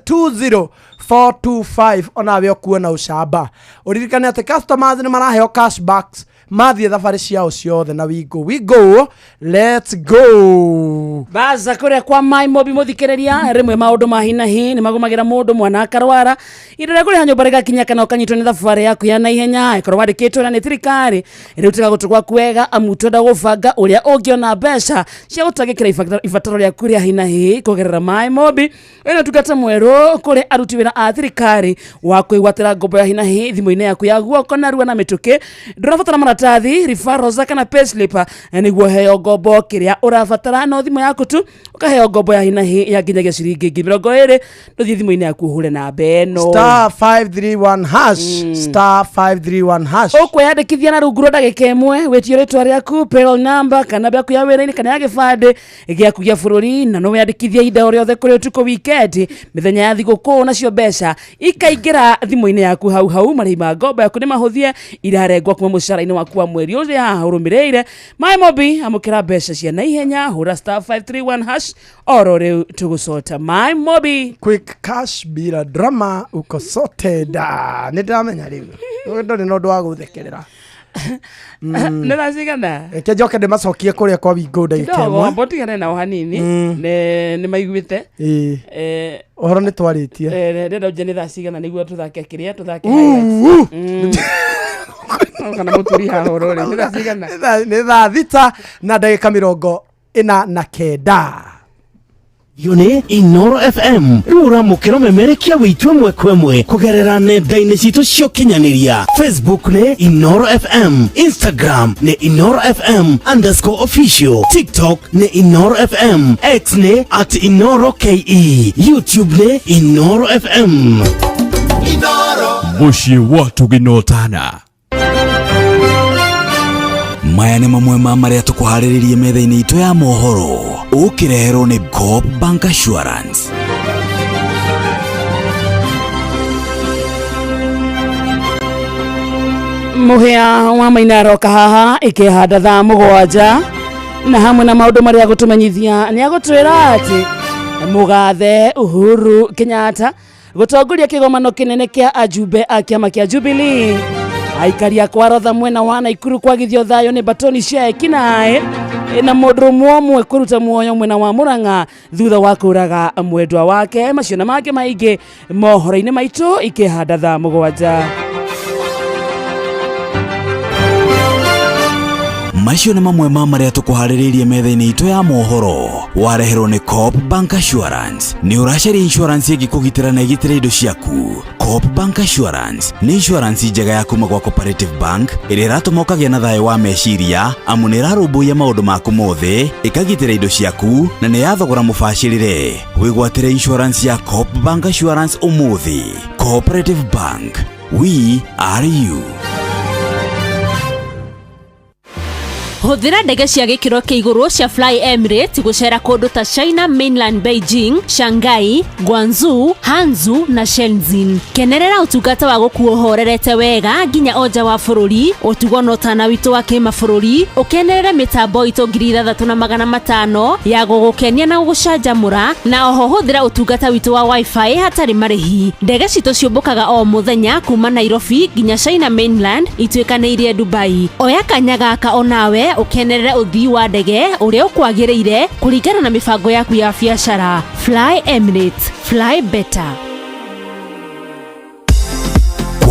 20425 onawe ũkuona ũcamba ũririkane atĩ customers nĩ maraheo cashbacks mathiĩ thabarĩ ciao ciothe na Wigo. Wigo, let's go. Baza kũrĩa kwa Mai Mobi mũthikĩrĩria rĩmwe maũndũ ma hi na hi nĩ magũmagĩra mũndũ mwana akarwara ihinda rĩa kũrĩha nyũmba rĩgakinya kana ũkanyitwo nĩ thabarĩ yaku ya naihenya ĩkorwo wandĩkĩtwo na nĩ thirikari rĩu tiga gũtũ gwaku wega amu twenda gũbanga ũrĩa ũngĩona mbeca cia gũtangĩkĩra ibataro rĩaku rĩa hi na hi kũgerera Mai Mobi ĩno tungata mwerũ kũrĩ aruti wĩra a thirikari wa kwĩgwatĩra ngombo ya hi na hi thimũ-inĩ yaku ya guoko narua na mĩtũkĩ ndũrabatara maratathi referrals kana payslip nĩguo heo ngombo kĩrĩa ũrabatara no thimũ yaku tu ũkaheo ngombo ya hi na hi ya nginyagia ciringi 20,000 ndũthiĩ thimũ-inĩ yaku ũhũre namba ĩno Star 531 hash star 531 hash ũkwĩyandĩkithia na rungu rwa ndagĩka ĩmwe wĩtio rĩtwa rĩaku payroll number kana namba yaku ya wĩra-inĩ kana ya gĩbandĩ gĩaku gĩa bũrũri na no wĩyandĩkithie ihinda o rĩothe kũrĩ ũtukũ weekend mĩthenya ya thigũkũ nacio mbeca ikaingĩra thimũ-inĩ yaku hau hau marĩhi ma ngombo yaku nĩ mahũthie irarengwo kuma mũcara-inĩ waku wa mweri ũrĩa ũrũmĩrĩire Mai Mobi amũkĩra mbeca cia naihenya hũra star 531 hash oro rĩu tũgũcota Mai Mobi quick cash bila drama uko sorted. Nĩ ndĩramenya rĩu ndũrĩ na ũndũ wa gũthekerera. Nĩ thaa cigana Reke njoke ndĩmacokie kũrĩa kwa Wigo ndagĩka kidogo ĩmwe. amba ũtigane nao hanini nĩ maiguĩte Ĩĩ. Ũhoro nĩ twarĩtie. Ndĩrenda ũnjĩre nĩ thaa cigana nĩguo tũthake kĩrĩa tũthake Uu. kana mũturi haha ũrore nĩ thaa cigana Nĩ thaa 6 na ndagĩka 49. Iyo nĩ Inoro FM rĩu ũramũkĩra ũmemerekia witũ ĩmwe kwa ĩmwe kũgerera nenda-inĩ citũ cia ũkinyanĩria. Facebook nĩ Inoro FM, Instagram nĩ Inoro FM underscore official, TikTok nĩ Inoro FM, X nĩ at Inoro KE, YouTube nĩ Inoro FM. Mũciĩ wa Tũgĩnotana. Maya nĩ mamwe ma marĩa tũkũharĩrĩrie metha-inĩ itũ ya mohoro ũkĩreherwo nĩ Coop Bank Assurance. Mũhĩa wa Maina aroka haha ĩkĩhanda thaa 7 na hamwe na maũndũ marĩa agũtũmenyithia nĩ agũtwĩra atĩ mũgathe Uhuru Kenyatta gũtongoria kĩgomano kĩnene kĩa ajumbe a kĩama kĩa Jubilee aikari a Kwarotha mwena wa Naikuru kwagithio thayũ nĩ batoni cia ekinaĩ na mũndũ ũmwe kũruta muoyo mwena wa Murang'a thutha wa kũraga mwendwa wake macio na mangĩ maingĩ mohoro-inĩ maitũ ikĩhanda thaa 7. Macio nĩ mamwe ma marĩa tũkũharĩrĩirie metha-inĩ itũ ya mohoro. Wareherwo nĩ Coop Bank Assurance. Nĩ ũracaria insurance ĩngĩkũgitĩra na ĩgitĩre indo ciaku. Coop Bank Assurance nĩ insurance njega ya kuma gwa Cooperative Bank ĩrĩa ĩratũma ũkagĩa na thayũ wa meciria amu nĩ ĩrarũmbũiya maũndũ maku mothe, ĩkagitĩra indo ciaku na nĩ ya thogora mũbacĩrĩre. Wĩgwatĩre insurance ya Coop Bank Assurance ũmũthĩ. Cooperative Bank, we are you. Hũthĩra ndege cia gĩkĩro kĩa igũrũ cia Fly Emirates gũcera kũndũ ta China Mainland, Beijing, Shanghai, Guangzhou, Hangzhou na Shenzhen. Kenerera ũtungata wa gũkuo ũhorerete wega nginya o nja wa bũrũri, ũtugo na ũtana witũ wa kĩmabũrũri, ũkenerere mĩtambo itũ 6500 ya gũgũkenia na gũgũcanjamũra, na oho hũthĩra ũtungata witũ wa wifi hatarĩ marĩhi. Ndege citũ ciũmbũkaga o mũthenya kuma Nairobi nginya China Mainland ituĩkanĩirie Dubai. Oya kanya gaka onawe ũkenerere ũthii wa ndege ũrĩa ũkwagĩrĩire kũringana na mĩbango yaku ya biacara. Fly Emirates, fly better.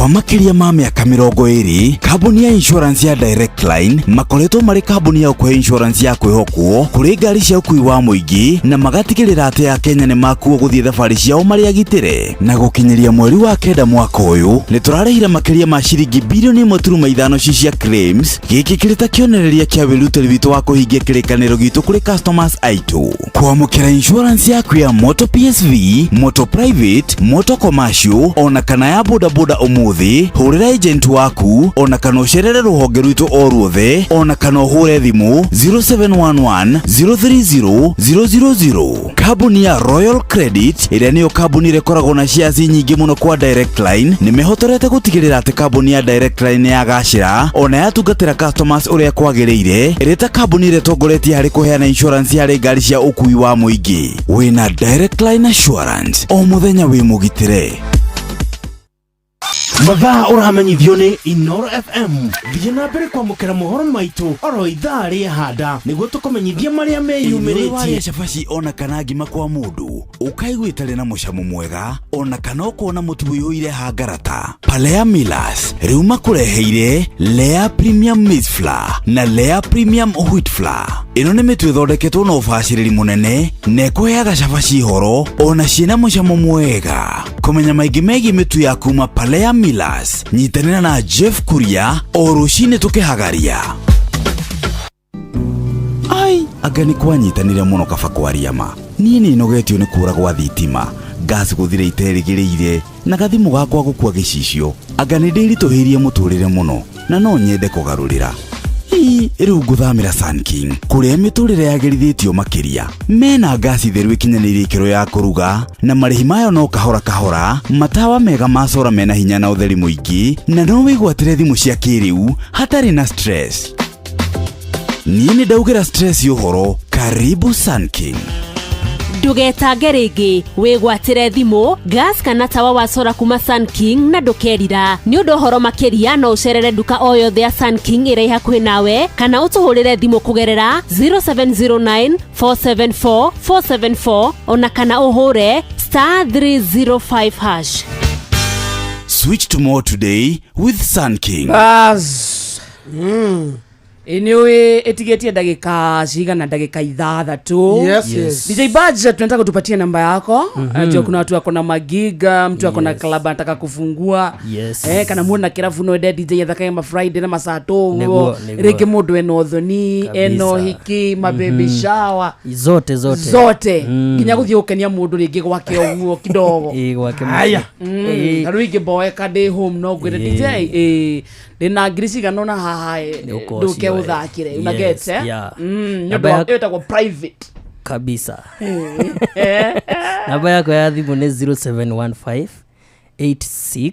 Kwa makĩria ma mĩaka 20, kambuni ya insurance ya Direct Line makoretwo marĩ kambuni ya ũkũhe insurance ya kwĩhokwo kũrĩ ngari cia ũkui wa mũingĩ na magatigĩrĩra atĩ Akenya nĩ makuo gũthiĩ thabarĩ ciao marĩ agitĩre. Na gũkinyĩria mweri wa 9 mwaka ũyũ nĩ tũrarĩhire makĩria ma ciringi bilioni 1.5 ci cia claims. Gĩkĩ kĩrĩ ta kĩonereria kĩa wĩrutĩri witũ wa kũhingia kĩrĩkanĩro gitũ kũrĩ customers aitũ. Kwamũkĩra insurance yaku ya moto PSV, moto private, moto commercial ona kana ya bodaboda ũmũthĩ, hũrĩra agent waku ona kana ũcerere rũhonge rwitũ o ruothe ona kana ũhũre thimũ 0711 030 000. Kambuni ya Royal Credit ĩrĩa nĩyo kambuni ĩrĩa ĩkoragwo na shares nyingĩ mũno kwa Direct Line nĩ mehotorete gũtigĩrĩra atĩ kambuni ya Direct Line nĩ yagacĩra ona yatungatĩra customers ũrĩa kwagĩrĩire, ĩrĩ ta kambuni ĩrĩa ĩtongoretie harĩ kũheana insurance harĩ ngari cia ũkui wa mũingĩ. Wĩna Direct Line Assurance o mũthenya wĩ mũgitĩre. Mathaa ũramenyithio nĩ Inoro FM. Thiĩ na mbere kwamũkĩra mohoro maitũ oro ithaa rĩa handa nĩguo tũkũmenyithie marĩa meyumĩrĩtie. Warĩa cabaci ona kana ngima kwa mũndũ ũkaigua ĩtarĩ na mũcamo mwega ona kana ũkona mũtu ũiyũire hangarata. Palea Millers rĩu makũreheire Lea Premium Maize Flour na Lea Premium Wheat Flour. Ĩno nĩ mĩtu ĩthondeketwo na ũbacĩrĩri mũnene na ĩkũheaga cabaci horo ona ciĩna mũcamo mwega. Kũmenya maingĩ megiĩ mĩtu ya kuma Palea Millers, nyitanĩra na Jeff Kuria o rũcinĩ tũkĩhagaria. Ai, anga nĩ kwanyitanĩre mũno kaba kwaria ma. Niĩ nĩ nogetio nĩ kũra gwa thitima, gas gũthira iterĩgĩrĩire na gathimũ gakwa gũkua gĩcicio. Anga nĩ ndĩritũhĩirie mũtũrĩre mũno na no nyende kũgarũrĩra. Ii, rĩu ngũthamĩra Sun King kũrĩa mĩtũrĩre yagĩrithĩtio makĩria. Mena ngasi theru ĩkinyanĩirie ikĩro ya kũruga na marĩhi mayo no kahora kahora, matawa mega ma sora mena hinya na ũtheri mũingĩ, na no wĩgwatĩre thimũ cia kĩrĩu hatarĩ na stress. Niĩ nĩ ndaugĩra stress ũhoro. Karibu Sun King. Ndũgetange rĩngĩ, wĩgwatĩre thimũ, gas kana tawa wa sora kuma Sun King na ndũkerira. Nĩ ũndũ ũhoro makĩria no ũcerere nduka o yothe ya Sun King ĩrĩa ĩ hakuhĩ nawe kana ũtũhũrĩre thimũ kũgerera 0709 474 474 ona kana ũhũre star 305 hash. Switch to more today with Sun King. Bas. Anyway, ĩtigĩtie ndagĩka cigana? Ndagĩka 6. Yes, yes. DJ Budget, tunataka tupatie namba yako. Najua kuna watu wako na magiga, mtu ako na club anataka kufungua. Kana muona kirabu no ende DJ athakage ma Friday na masato Nĩguo, ũguo. Nĩguo. Rĩngĩ mũndũ ena ũthoni, ena ũhiki, ma baby shower. Zote zote. Zote. Nginya gũthiĩ gũkenia mũndũ rĩngĩ gwake ũguo kidogo. Ĩ, gwake mũciĩ. Aya. Ĩ. Na rĩu ingĩmboeka ndĩ home no ngwĩre DJ ndĩna ngiri cigana ũna haha Nĩ ũka ndũke ũcioe. ũthakĩre. Una Yes, get, eh? yeah. Nĩ Namba ũndũ ĩtagwo private. Kabisa. Namba yakwa ya thimũ nĩ 0715 86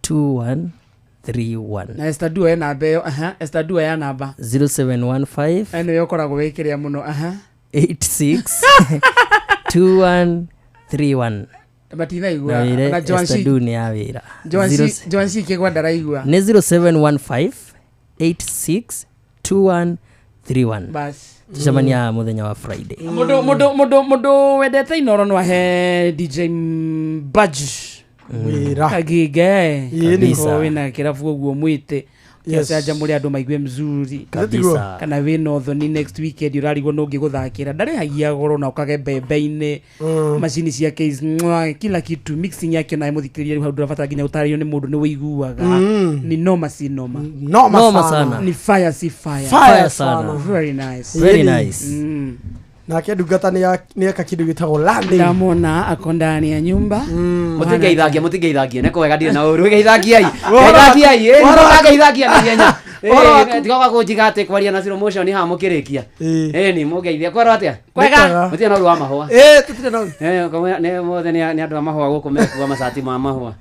2131. Na Esther Dua ena namba ĩyo, aha, Esther Dua ya namba. 0715 Ĩno ũkoragwo wĩkĩrĩa mũno, aha. 86 2131. Matinaigua. Na wĩre Na Joan Esther C. Du nĩ ya wĩra. Joan C, Joan C kĩgwa ndaraigua. Nĩ 0715 86 2131. Bas. Tucemania mũthenya wa Friday. Mũndũ mũndũ mũndũ mũndũ wendete Inoro no ahe DJ Budge Wĩra. kagige Ĩĩ, nĩko wĩna kĩrabu ũguo mwĩte. Yes. Canjamũre andũ maigue mzuri. Kabisa. Kana wĩna ũthoni next weekend ũrarigwo nũ ũngĩgũthakĩra, ndarĩhagia goro na ũkage mbembe-inĩ, macini ciake is mwah, kila kitu, mixing yake naye mũthikĩrĩria rĩu hau ndũrabatara nginya ũtarĩrio nĩ mũndũ, nĩ wĩiguaga. Ni noma si noma? Noma Noma sana. sana. Ni fire si fire? Fire sana. Very nice. Very nice. Nake ndungata nĩ eka kĩndũ gĩtagwo landing. Ndamwona ako ndani ya nyumba. Mũtingeithagia, mũtingeithagie, nĩ kwega ndirĩ na ũru. Geithagiai, Ũhoro waku- geithagiai, ĩ, ũhoro waku- nĩmũkangeithagia na ihenya. Ũhoro waku- Tigoka kũnjiga atĩ kwaria na slow motion haha mũkĩrĩkia. Ĩni mũngeithia kwerwo atĩa? Kwega. Mũtirĩ na ũru wa mahũa? Ĩ, tũtirĩ na ũru. Eh, kamwe nĩ mothe nĩ andũ a mahũa gũkũ mekua macati ma mahũa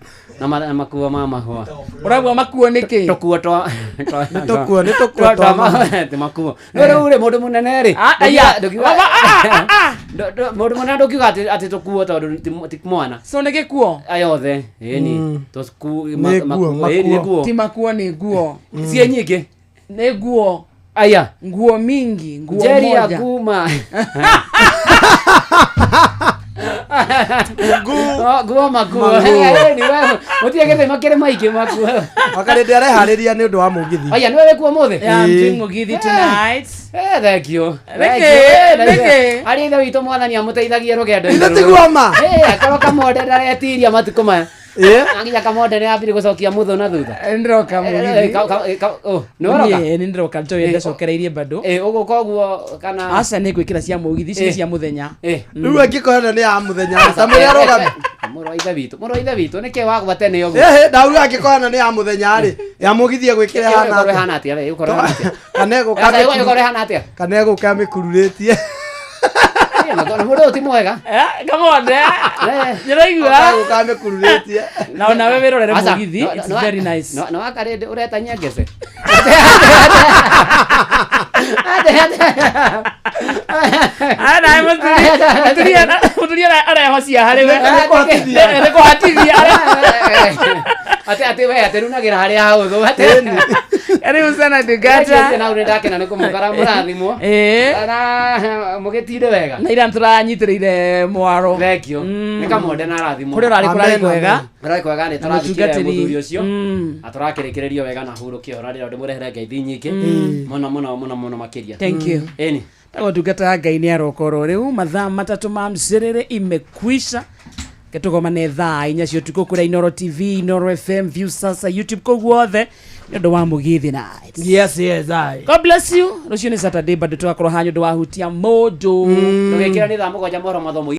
na makuo ma mahũa. Ũraigua makuo nĩkĩ? Tũkuo twa Nĩ tũkuo, nĩ tũkuo twa twa mahũa, ti makuo. No rĩu rĩ, mũndũ mũnene rĩ, Ah, aya. mũndũ mũnene ndũkiuga atĩ tũkuo tondũ ti mwana. So nĩ gĩkuo? Aya othe, ĩni tũku Nĩ nguo, makuo, ĩni nĩ nguo. Ti makuo, nĩ nguo. Ciĩ nyingĩ. Nĩ nguo. Aya. Nguo mingi, nguo Njeri ya moja. kuma nguo makuo. Manguo. Mũtige gĩthima kĩrĩ maingĩ makuo. Wakarĩndĩ areharĩria nĩ ũndũ wa mũgithi. Aya, nĩwe wĩkuo mũthĩ? Yeah, I'm doing mũgithi tonight. Eh, thank you. Nĩkĩ? Thank you. Nĩkĩ? Arĩ ithe witũ mwathani amũteithagie rũgendo. Ithe tiguo ma? Eh, akorwo kamonde ndaretiria matukũ maya. Ĩ? Na nginya kamonde nĩ ambire gũcokia mũthũ na thutha. Ndĩroka mũgithi. Nĩ waroka? Niĩ nĩ ndĩroka, njoĩ ndacokereirie bado. Eh, ũgũka ũguo kana? Aca, nĩ ngwĩkĩra cia mũgithi, ici nĩ cia mũthenya. Rĩu angĩkorwo nĩ ya mũthenya ta mũrĩa arũgame. Mũrũ wa ithe witũ, mũrũ wa ithe witũ, nĩkĩ wagwa tene ũguo? Ĩhĩ, ndauga angĩkorwo nĩ ya mũthenya rĩ, ya mũgithi egwĩkĩra Ĩgũkorwo ĩhana atĩa? ĩhana atĩa we? Ĩgũkorwo ĩhana atĩa? Kana egũka Aca, ĩgũkorwo ĩhana atĩa? Kana egũka amĩkururĩtie. Eh, na mũndũ ũyũ ti mwega. Kamonde ndĩraigua. Egũka amĩkururĩtie. Na onawe wĩrorere Aca, mũgithi, it's very nice. No wakarĩndĩ ũretania ngece. Ana mũthuri arehocia harĩ we. Nĩ kũhatithia. Atĩ we atĩ runagĩra harĩa hahũthũ. Karibu sana ndungata. Na ndakena nĩ kũmũkora mũrathimwo. Ĩĩ. Na mũgĩtinde wega. Na ira tũranyitĩrĩire mwaro. Thank you. Nĩ kamonde na arathimwo. Kũrĩa ũrarĩ kũrarĩ kwega. Kũrarĩ kwega, nĩ Na tũrathikire mũtungatĩri. mũthuri ũcio. Na tũrakĩrĩkĩrĩrio wega na hurũke ũhoro rĩrĩa ndĩmũrehere ngeithi nyingĩ. Mũno mũno mũno mũno makĩria. Thank you. Ĩni. Tagwo ndungata ya Ngai nĩ arokorwo rĩu mathaa 3 ma mcerere imekwisha, ketũgomane thaa 4 cia ũtukũ kũrĩa Inoro TV, Inoro FM, Viusasa, YouTube, kũu guothe nĩ ũndũ wa mũgithi night. Yes, yes, I. God bless you. Rũciũ nĩ Saturday, bado tũgakorwo haha nĩ ũndũ wa hutia mũndũ. Ndũgekĩra nĩ thaa 7 mohoro mathomo.